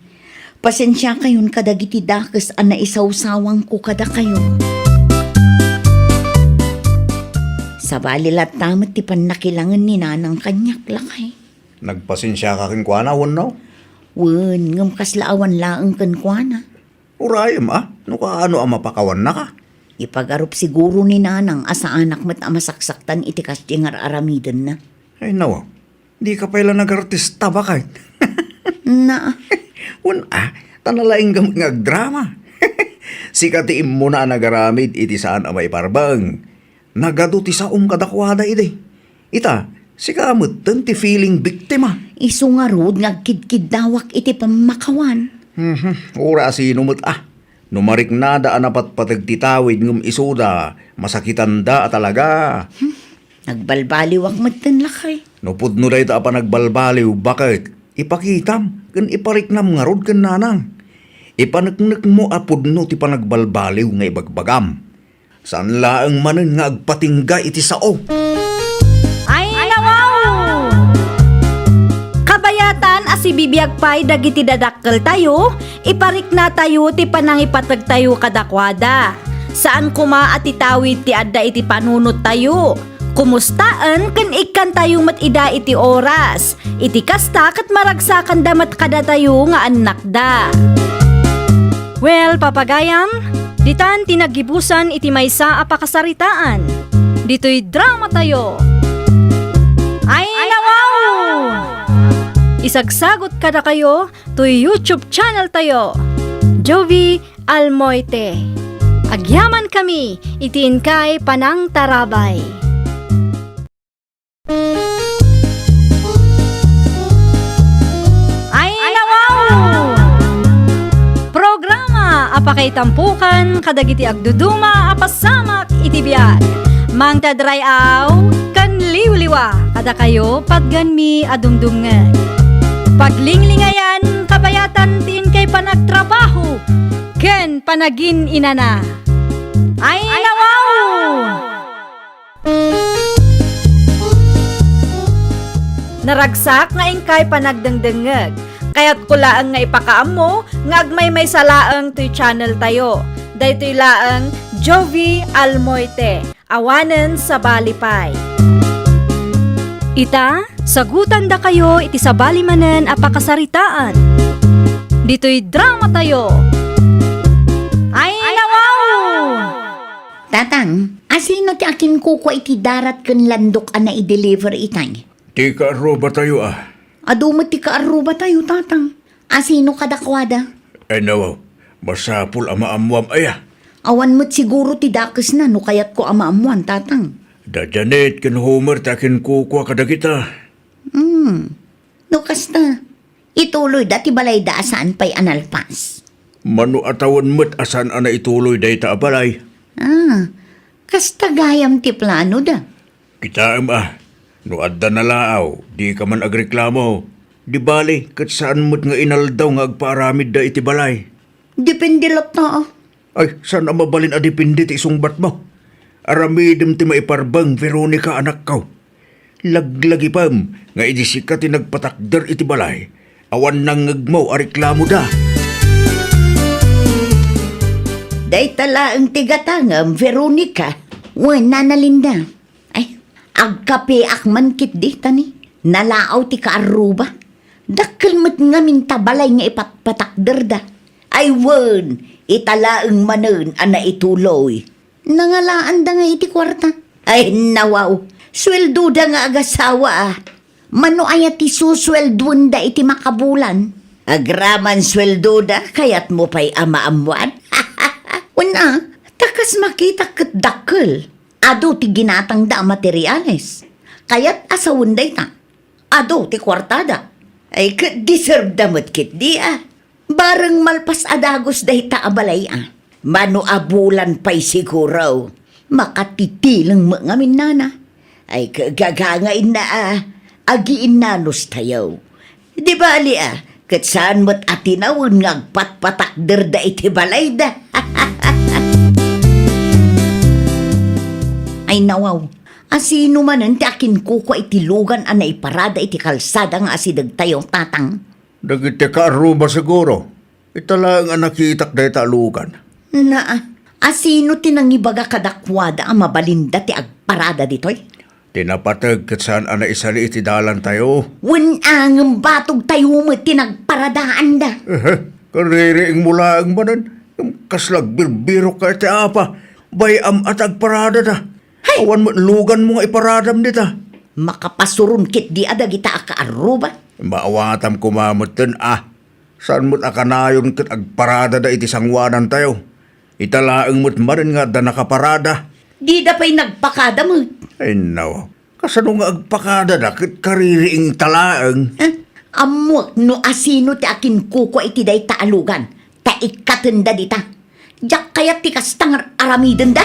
Pasensiakayon kadagiti dakes a naisawsawangko kadakayo. Sabali latta met ti pannakilangen ni Nanang kaniak, lakay. Nagpasensiaka kenkuana, wenno? Wen, ngem kasla awan laeng kenkuana. Urayem a, no kaano a mapakawannaka. Ipagarup siguro ni Nanang a saanak met a masaksaktan iti kasdiay nga ar-aramidenna. Ay, nawa. Dika pay la nagartista, baket. Na. Wen a, ta nalaingga met nga agdrama. Sika ti immuna a nagaramid iti saan a maiparbeng. Nagadu ti saom kadakuada idi. Ita, sika metten ti feeling biktima. Isu ngarud nga agkidkiddawak iti pammakawan. Mhm, uray asino met a. No mariknada a napatpateg ti tawid ngem isuda, masakitanda a talaga. Hmm, nagbalbaliwak metten, lakay. No pudno dayta a panagbalbaliw, baket, ipakitam ken ipariknam ngarud ken Nanang. Ipaneknekmo a pudno ti panagbalbaliw nga ibagbagam. Saan laeng manen nga agpatingga iti sao. Ay, nawaw! Kabayatan a sibibiag pay dagiti dadakkeltayo, ipariknatayo ti panangipategtayo kadakuada. Saan koma a titawid ti adda iti panunottayo. Kumustaen ken ikkantayo met ida iti oras. Iti kasta, ket maragsakanda met kadatayo nga annakda. Well, papagayam, ditan ti naggibusan iti maysa a pakasaritaan. Ditoy dramatayo. Ay, nawaw! Isagsagot kadakayo toy YouTube channel tayo, Jovie Almoite. Agyaman kami iti inkay panangtarabay. Ay, nawaw! Programa a pakaitampukan kadagiti agduduma a pasamak iti biag. Mangted ray-aw ken liwliwa kadakayo, patgenmi a dumdumngeg. Paglinglingayan, kabayatan ti inkay panagtrabaho ken panagin-inana. Ay, nawaw! Naragsak nga inkay panagdengdengngeg. Kayatko laeng nga ipakaammo nga agmaymaysa laeng toy channel tayo. Daytoy laeng Jovie Almoite, awanen sabali pay. Ita, sagutandakayo iti sabali manen a pakasaritaan. Ditoy dramatayo. Ay, nawaw! Tatang, asino ti akinkukua iti darat ken landok a nai-deliver itay? Ti kaarrubatayo a. Adu met ti kaarrubatayo, Tatang. Asino kadakuada? Ay, nawaw, masapul a maammuam aya. Awan met siguro ti dakesna no kayatko a maammuan, Tatang. Da Janet ken Homer ti akinkukua kadagita. Hmm. No kasta, ituloyda ti balayda a saan pay a nalpas. Mano a tawen met a saan a naituloy dayta a balay? Ah, kasta gayam ti planoda. Kitaem a, no adda nalaaw, dika man agreklamo. Di bali, ket saan met nga inaldaw nga agpaaramidda iti balay. Depende latta, ah. Ay, saan a mabalin a depende ti isungbatmo? Aramidem ti maiparbeng, Veronica, anakko. Laglagipem nga idi sika ti nagpatakder iti balay, awan nangngegmo a reklamoda. Dayta laeng ti gatangem, Veronica. Wen, Nana Linda. Ay, agkapeak man ketdi, tani. Nalaaw ti kaarruba. Dakkel met ngamin ta balay nga ipatpatakderda. Ay wen, ita laeng manen a naituloy. Nangalaanda nga iti kuarta. Ay, nawaw. Sueldoda nga agasawa, a. Mano aya ti susueldoenda iti makabulan? Agraman sueldoda, kayatmo pay a maammuan? Wen a, ta kas makitak ket dakkel. Adu ti ginatangda a materiales. Kayat a sawen dayta. Adu ti kuartada. Ay, ket deserveda met ketdi, a. Bareng malpas a dagus dayta a balay, a. Mano a bulan pay siguro. Makatitileng met ngamin, Nana. Ay, ket gagangainna a agiinnanos tayo. Di bali, a, ket saan met a tinawen nga agpatpatakderda iti balayda. Ay, nawaw, asino manen ti akinkukua iti lugan a naiparada iti kalsada nga asidegtayo, Tatang? Dagiti kaarruba siguro. Ita laeng a nakitak dayta a lugan. Naa, asino ti nangibaga kadakuada a mabalinda ti agparada ditoy? Ti napateg ket saan a naisali iti dalantayo. Wen a, ngem batogtayo met ti nagparadaanda. Ehe, kaririingmo laeng manen. Ngem kasla agbirbirokka iti apa? Bay-am a ta agparadada. Hay! Awan met luganmo nga iparadam dita. Makapasuron ketdi a dagita a kaarruba. Maawatam koma metten a. Saan met a kanayon ket agparadada iti sangoanantayo. Ita laeng met manen nga adda nakaparada. Dida pay nagpakada met. Ay, naw. Kasano nga agpakadada ket kaririing ta laeng? Eh, ammoak no asino ti akinkukua iti dayta a lugan, ta ikkatenda dita. Diak kayat ti kasta nga aramidenda.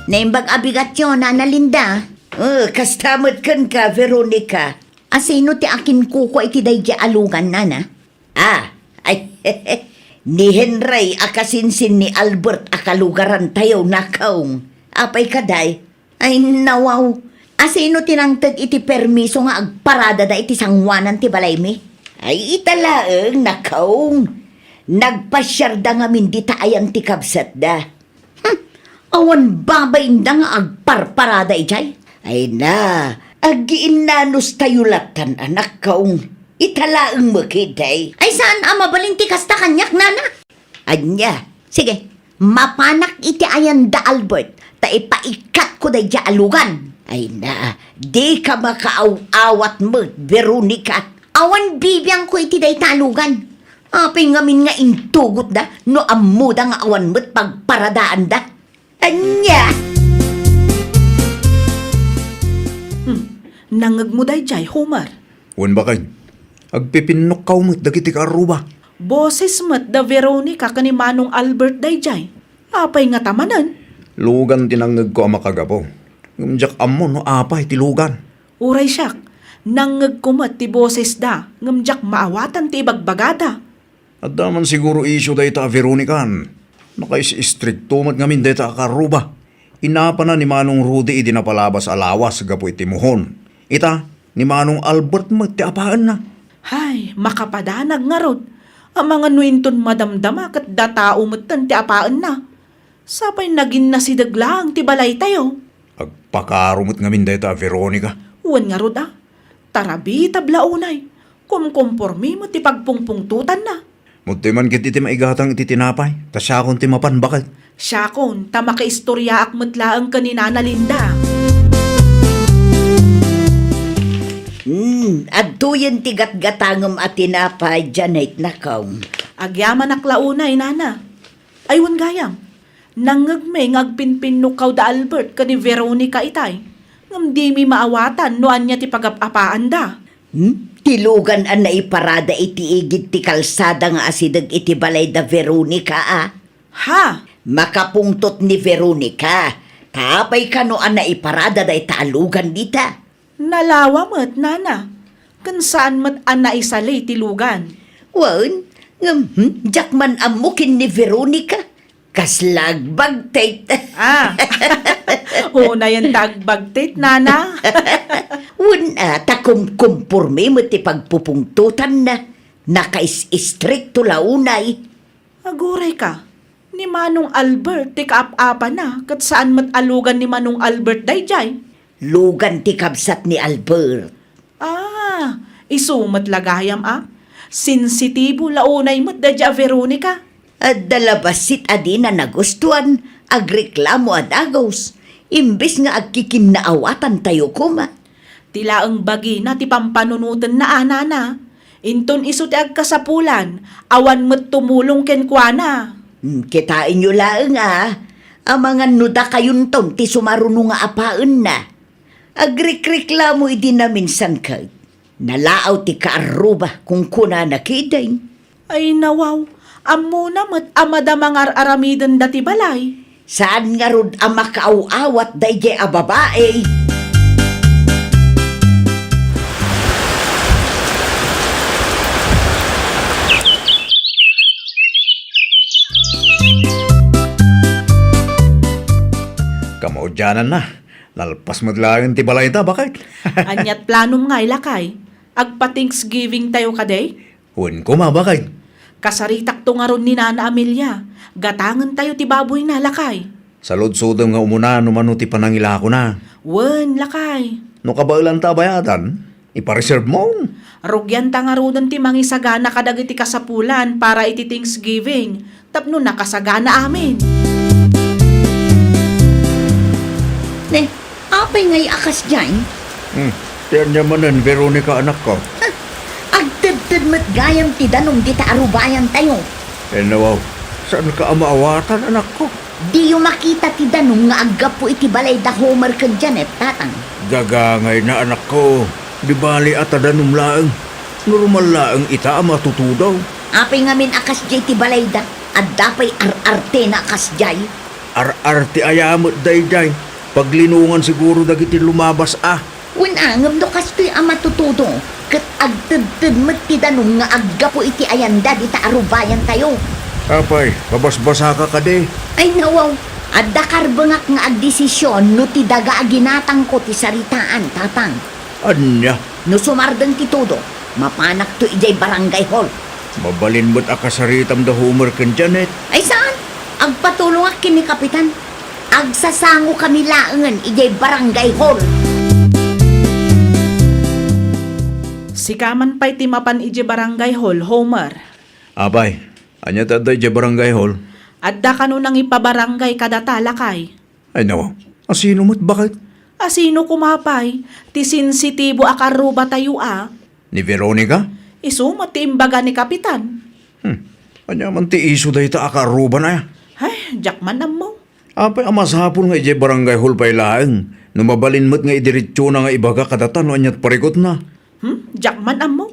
Naimbag a bigatyo, Nana Linda. Oh, kasta met kenka, Veronica. Asino ti akinkukua iti daydiay a lugan, Nana? Ah, ay, ni Henry a kasinsin ni Albert a kalugarantayo, Nakaong. Apay kadi? Ay, nawaw. Asino ti nangted iti permiso nga agparadada iti sangoanan ti balaymi? Ay, ita laeng, Nakaong. Nagpasiarda ngamin dita ayan ti kabsatda. Hmm, awan babainda nga agparparada idiay? Ay na, agiinnanustayo latan, Nakaong. Ita laeng met ketdi. Ay, saan a mabalin ti kasta kaniak, Nana? Ania? Sige, mapanak iti ayan da Albert, ta ipaikkatko daydiay a lugan. Ay na, dika makaaw-awat met, Veronica. Awan bibiangko iti dayta a lugan. Apay ngamin nga intugotda no ammoda nga awan met pagparadaanda? Ania? Hmm, nangngegmo daydiay, Homer? Wen, baket. Agpipinnukkaw met dagiti kaarruba. Boses met da Veronica ken ni Manong Albert daydiay. Apay ngata manen? Lugan ti nangngegko a makagapu. Ngem diak ammo no apay ti lugan. Uray siak, nangngegko met ti bosesda, ngem diak maawatan ti ibagbagada. Adda man siguro isyu dayta a Veronican. Nakais-istrikto met ngamin dayta a kaarruba. Inapana ni Manong Rudy idi napalabas a lawas gapu iti muhon. Ita, ni Manong Albert met ti apaenna. Hay, makapadanag ngarud. Amangan no inton madamdama ket datao metten ti apaenna. Sapay naginnasideg laeng ti balaytayo. Agpakaro met ngamin dayta a Veronica. Wen ngarud a, tarabitab la unay. Kumkompormi met ti pagpungpungtotanna. Mudtoy man ketdi ti maigatang iti tinapay, ta siakon ti mapan, baket. Siakon, ta makaistoriaak met laeng ken ni Nana Linda. Hmm, adtoyen ti gatgatangem a tinapay, Janet, Nakaong. Agyamanak la unay, Nana. Ay, wen gayam. Nangngegmi nga agpinpinnukkaw da Albert ken ni Veronica itay. Ngem dimi maawatan no ania ti pagap-apaanda. Hmm? Ti lugan a naiparada iti igid ti kalsada nga asideg iti balay da Veronica a. Ha? Makapungtot ni Veronica. Ta apay kano a naiparada dayta a lugan dita? Nalawa met, Nana. Ken saan met a naisali ti lugan. Wen, ngem, hmm, diak man ammo ken ni Veronica. Kasla agbagtit. Ah. Unayen ta agbagtit, Nana. Wen, a, ta kumkumpormi met ti pagpupungtotanna. Nakais-istrikto la unay. Agurayka, ni Manong Albert ti kaap-apana, ket saan met a lugan ni Manong Albert daydiay? Lugan ti kabsat ni Albert. Ah, isu met la gayam a. Sensitibo la unay met daydiay a Veronica. Adda la bassit a dina nagustuan, agreklamo a dagus, imbes nga agkikinnaawatantayo koma. Ti laeng bagina ti pampanunotenna a, Nana. Inton isu ti agkasapulan, awan met tumulong kenkuana. Hmm, kitaenyo laeng a, amangan no dakayonton ti sumaruno nga apaenna. Agrikriklamo idi naminsan ket nalaaw ti kaarruba, kunkunana ketdi. Ay, nawaw, ammona met a madama nga ar-aramidenda ti balay. Saan ngarud a makaaw-awat daydiay a babai? Kamaudiananna, nalpas met laeng ti balayta, baket. Aniat planom ngay, lakay? Agpa-Thanksgiving tayo kadi? Wen koma, baket. Kasaritakto ngarud ni Nana Amelia. Gatangentayo ti baboyna, lakay. Saludsodem nga umuna no mano ti panangilakona. Wen, lakay. No kabaelanta a bayadan, ipareservemo. Rugianta ngaruden ti mangisagana kadagiti kasapulan para iti Thanksgiving tapno nakasagana amin. Ne, apay ngay a kasdiay? Hmm, ti ania manen, Veronica, anakko? Huh, agtedted met gayam ti danum dita arubayantayo. Enno, saanka a maawatan, anakko? Diyo makita ti danum nga aggapu iti balay da Homer ken Janet, Tatang? Gagangayna, anakko. Di bali a ta danum laeng. Normal laeng ita a matutudo. Apay ngamin a kasdiay ti balayda? Adda pay ar-artena a kasdiay? Ar-arte aya met daydiay? Paglinongan siguro dagiti lumabas a. Wen a, ngem no kastoy a matutudo, ket agtedted met ti danum nga aggapu iti ayanda dita arubayantayo. Apay, kabasbasaka kadi? Ay, nawaw. Adda karbengak nga agdesision no ti daga a ginatangko ti saritaan, Tatang. Ania? No sumardeng ti tudo, mapanakto idiay barangay hall. Mabalin met a kasaritam da Homer ken Janet. Ay, saan? Agpatulongak ken ni Kapitan. Agsasangokami laengen idiay barangay hall. Sika man pay ti mapan idiay barangay hall, Homer. Apay, ania ti adda idiay barangay hall? Adda kano nangipabarangay kadata, lakay. Ay, nawaw. Asino met, baket? Asino koma pay? Ti sensitibo a karrubatayo a. Ni Veronica? Isu met ti imbaga ni Kapitan. Hmm. Ania man ti isu dayta a karrubana? Ay, diak man ammo. Apay a masapul nga idiay barangay hall pay laeng, no mabalin met nga idiretsona nga ibaga kadata no ania ti parikutna? Hmm? Diak man ammo.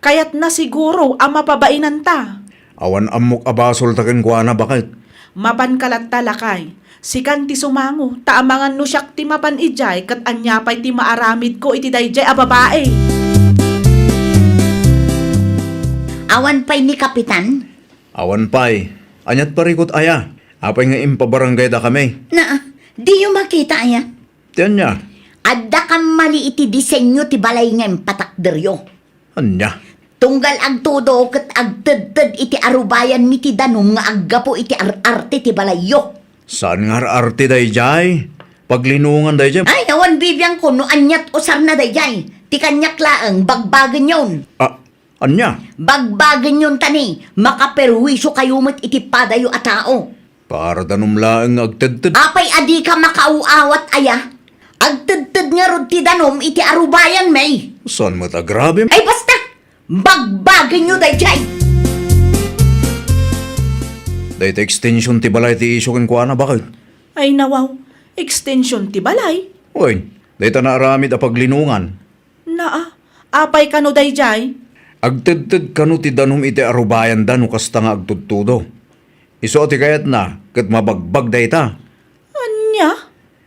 Kayatna siguro a mapabainanta. Awan ammok a basolta kenkuana, baket. Mapanka latta, lakay. Sikan ti sumango, ta amangan no siak ti mapan idiay ket ania pay ti maaramidko iti daydiay a babai. Awan pay ni Kapitan? Awan pay. Ania ti parikut aya? Apay nga impabarangaydakami? Naa, diyo makita aya? Ti ania? Adda kammali iti disenyo ti balay nga impatakderyo. Ania? Tunggal agtudo ket agtedted iti arubayanmi ti danum nga aggapu iti ar-arte ti balayyo. Saan nga ar-arte daydiay? Paglinongan daydiay. Ay, awan bibiangko no aniat usarna daydiay. Ti kaniak laeng, bagbagenyon. Ah, ania? Bagbagenyon ta ni, makaperwisyo kayo met iti padayo a tao. Para danum laeng nga agtedted. Apay a dika makaaw-awat aya? Agtedted ngarud ti danum iti arubayanmi. Saan met a grabe? Ay, basta! Bagbagenyo daydiay! Dayta extension ti balay ti isu kenkuana, baket? Ay, nawaw, extension ti balay? Wen, dayta naaramid a paglinongan. Naa, apay kano daydiay? Agtedted kano ti danum iti arubayanda no kasta nga agtudtudo. Isu a ti kayatna ket mabagbag dayta. Ania?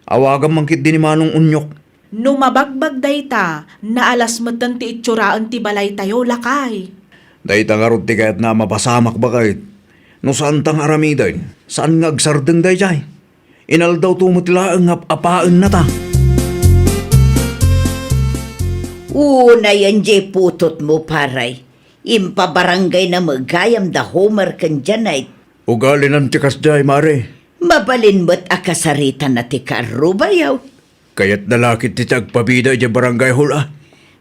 Awagam man ketdi ni Manong Onyok. No mabagbag dayta, naalas metten ti itsuraen ti balaytayo, lakay. Dayta ngarud ti kayatna a mapasamak, baket. No saanta nga aramiden, saan nga agsardeng daydiay? Inaldawto met laeng nga ap-apaennata. Unayen diay putotmo, pare. Impabarangayna met gayam da Homer ken Janet. Ugalinan ti kasdiay, mare. Mabalin met a kasaritanna ti karrubayo. Kayatna la ketdi ti agpabida idiay barangay hall a.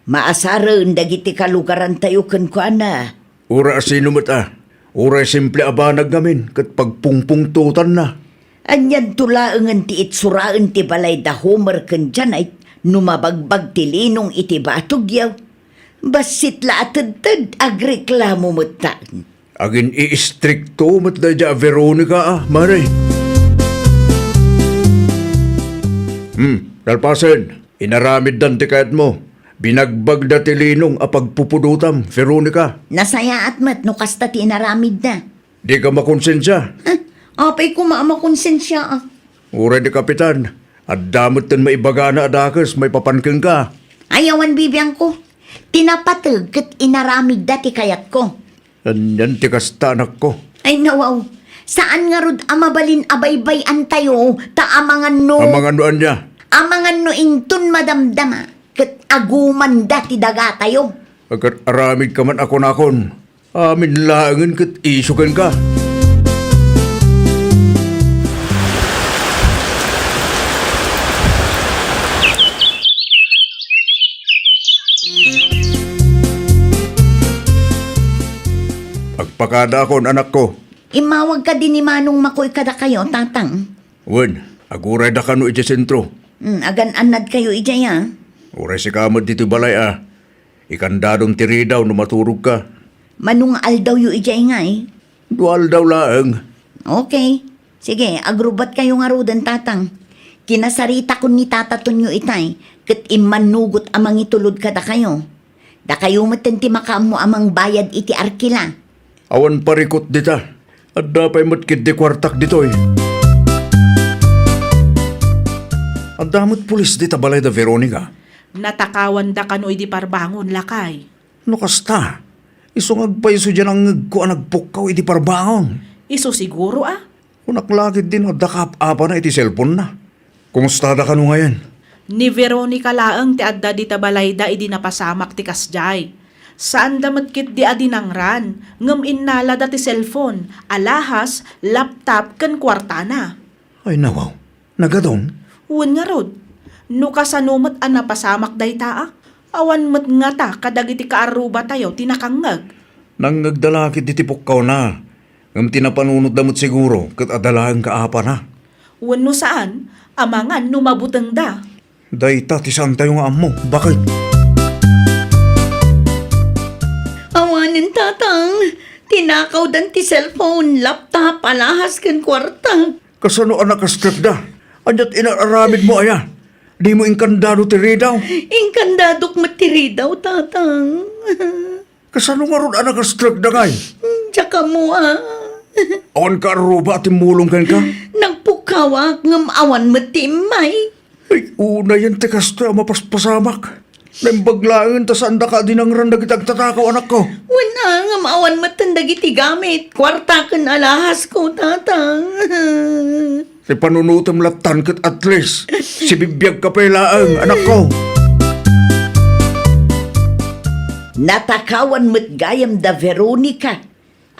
Maasaren dagiti kalugarantayo kenkuana. Uray asino met a, uray simple a banag ngamin ket pagpungpungtotanna. Anianto laengen ti itsuraen ti balay da Homer ken Janet no mabagbag ti linong iti batogyo? Bassit la a tedted, agreklamo met ta. Agin-iistrikto met daydiay a Veronica a, mare. Hmm, nalpasen, inaramiddan ti kayatmo. Binagbagda ti linong a pagpupudotam, Veronica. Nasayaat met no kasta ti inaramidda. Dika makonsensia? Huh? Apay koma a makonsensiaak? Uray ni Kapitan, adda metten maibagana a dakes maipapan kenka. Ay, awan bibiangko. Ti napateg ket inaramidda ti kayatko. Anian ti kasta, anakko? Ay, nawaw. Saan ngarud a mabalin a baybay-antayo, ta amangan no. Amangan no ania? Amangan no inton madamdama ket agumanda ti dagatayo. Agar-aramidka man a kunakon. Amin laengen ket isu kenka. Agpakadaakon, anakko. Immawag kadi ni Manong Makoy kadakayo, Tatang? Wen, agurayda kano idiay sentro. Hmm, agan-annadkayo idiay, a? Uray sika met ditoy balay, a. Ikandadom ti ridaw no maturogka. Mano nga aldawyo idiay ngay? Dua aldaw laeng. Okay. Sige, agrubatkayo ngaruden, Tatang. Kinasaritakon ni Tata Tonyo itay, ket immannugot a mangitulod kadakayo. Dakayo metten ti makaammo a mangbayad iti arkila. Awan parikut dita. Adda pay met ketdi kuartak ditoy. Adda met pulis dita balay da Veronica. Natakawanda kano idi parbangon, lakay? No kasta, isu nga agpayso diay nangngegko a nagpukkaw idi parbangon. Isu siguro, a? Kunak la ketdi no adda kaap-apana iti cellphone-na. Kumustada kano ngayen? Ni Veronica laeng ti adda dita balayda idi napasamak ti kasdiay. Saanda met ketdi a dinangran, ngem innalada ti cellphone, alahas, laptop, ken kuartana. Ay, nawaw. Nagadun? Wen ngarud. No kasano met a napasamak dayta, a? Awan met ngata kadagiti kaarrubatayo ti nakangngeg. Nangngegda la ketdi ti pukkawna, ngem ti napanunotda met siguro ket adda laeng kaapana. Wenno saan, amangan no mabutengda. Dayta ti saantayo nga ammo. Bakit? Awanen, Tatang. Tinakawdan ti cellphone, laptop, alahas ken kuarta. Kasano a nakastrikda? Ania ti inar-aramidmo aya? Dimo inkandado ti ridaw? Inkandadok met ti ridaw, Tatang. Kasano ngarud a nakastrikda ngay? Diak ammo, a. Awan kaarruba a timmulong kenka? Nagpukkawak ngem awan met ti immay. Ay, unayen ti kastoy a mapaspasamak. Naimbag laeng ta saandaka a dinangran dagiti agtatakaw, anakko. Wen, a, ngem awan metten dagiti gamit, kuarta ken alahasko, Tatang. Ti panunotem lattan ket at least, sibibiagka pay laeng, anakko. Natakawan met gayam da Veronica.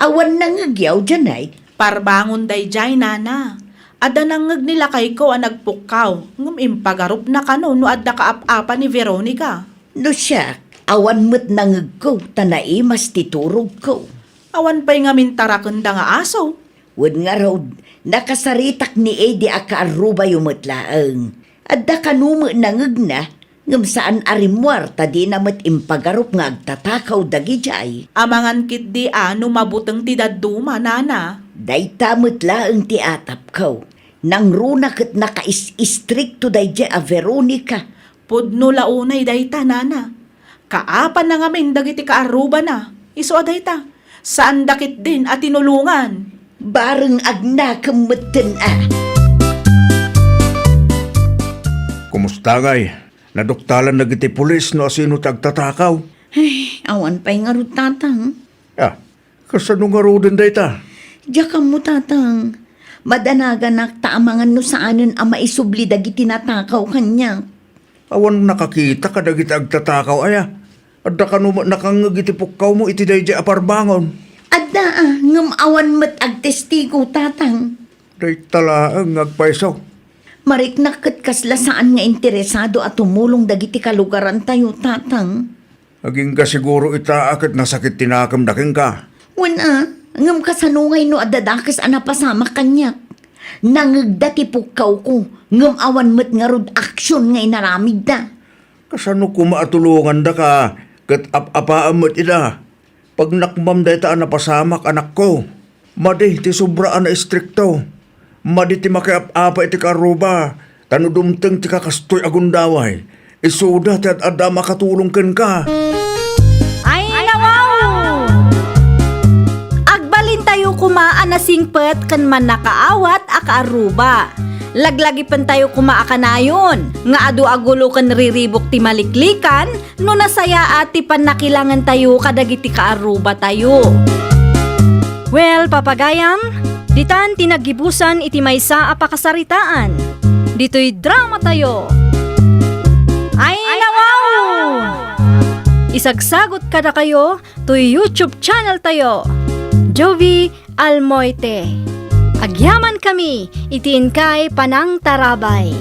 Awan nangngegyaw, Janay? Parbangon daydiay, nana. Adda nangngeg ni lakayko a nagpukkaw, ngem impagarupna kano no adda kaap-apa ni Veronica. No siak, awan met nangngegko ta naimas ti turogko. Awan pay ngamin tarakenda nga aso. Wen ngarud, nakasaritak ni Eddie a kaarrubayo met laeng. Adda kano met nangngegna, ngem saan a rimmuar ta dina met impagarup nga agtatakaw dagidiay. Amangan ketdi a no mabuteng ti dadduma, nana. Dayta met laeng ti atapko. Nangruna ket nakais-istrikto daydiay a Veronica. Pudno la unay dayta, nana. Kaapanna ngamin dagiti kaarrubana. Isu a dayta, saanda ketdin a tinulongan. Bareng agnakem metten a. Kumusta ngay? Naduktalan dagiti pulis no asino ti agtatakaw? Ay, awan pay ngarud, Tatang. Ah, kasano ngaruden dayta? Diak ammo, Tatang. Madanaganak ta amangan no saanen a maisubli dagiti natakaw kaniak. Awan nakakita kadagiti agtatakaw aya? Adda kano met nakangngeg iti pukkawmo iti daydiay a parbangon? Adda a, ngem awan met agtestigo, Tatang. Dayta laeng nga agpayso. Mariknak ket kasla saan nga interesado a tumulong dagiti kalugarantayo, Tatang. Agingga siguro ita a ket nasakit ti nakemda kenka. Wen a, ngem kasano ngay no adda dakes a napasamak kaniak? Nangngegda ti pukkawko, ngem awan met ngarud aksion nga inaramidda. Kasano koma a tulongandaka ket ap-apaem met ida? Pagnakmam dayta a napasamak, anakko. Madi ti sobra a naistrikto. Madi ti makiap-apa iti kaarruba, ta no dumteng ti kakastoy a gundaway, isuda ti ad-adda a makatulong kenka. Ay, nawaw! Agbalintayo koma a nasingpet ken mannakaawat a kaarruba. Laglagipentayo koma a kanayon nga adu a gulo ken riribuk ti maliklikan no nasayaat ti pannakilangentayo kadagiti kaarrubatayo. Well, papagayam, ditan ti naggibusan iti maysa a pakasaritaan. Ditoy dramatayo. Ay, nawaw! Isagsagot kadakayo toy YouTube channel tayo, Jovie Almoite. Agyamankami iti inkay panangtarabay.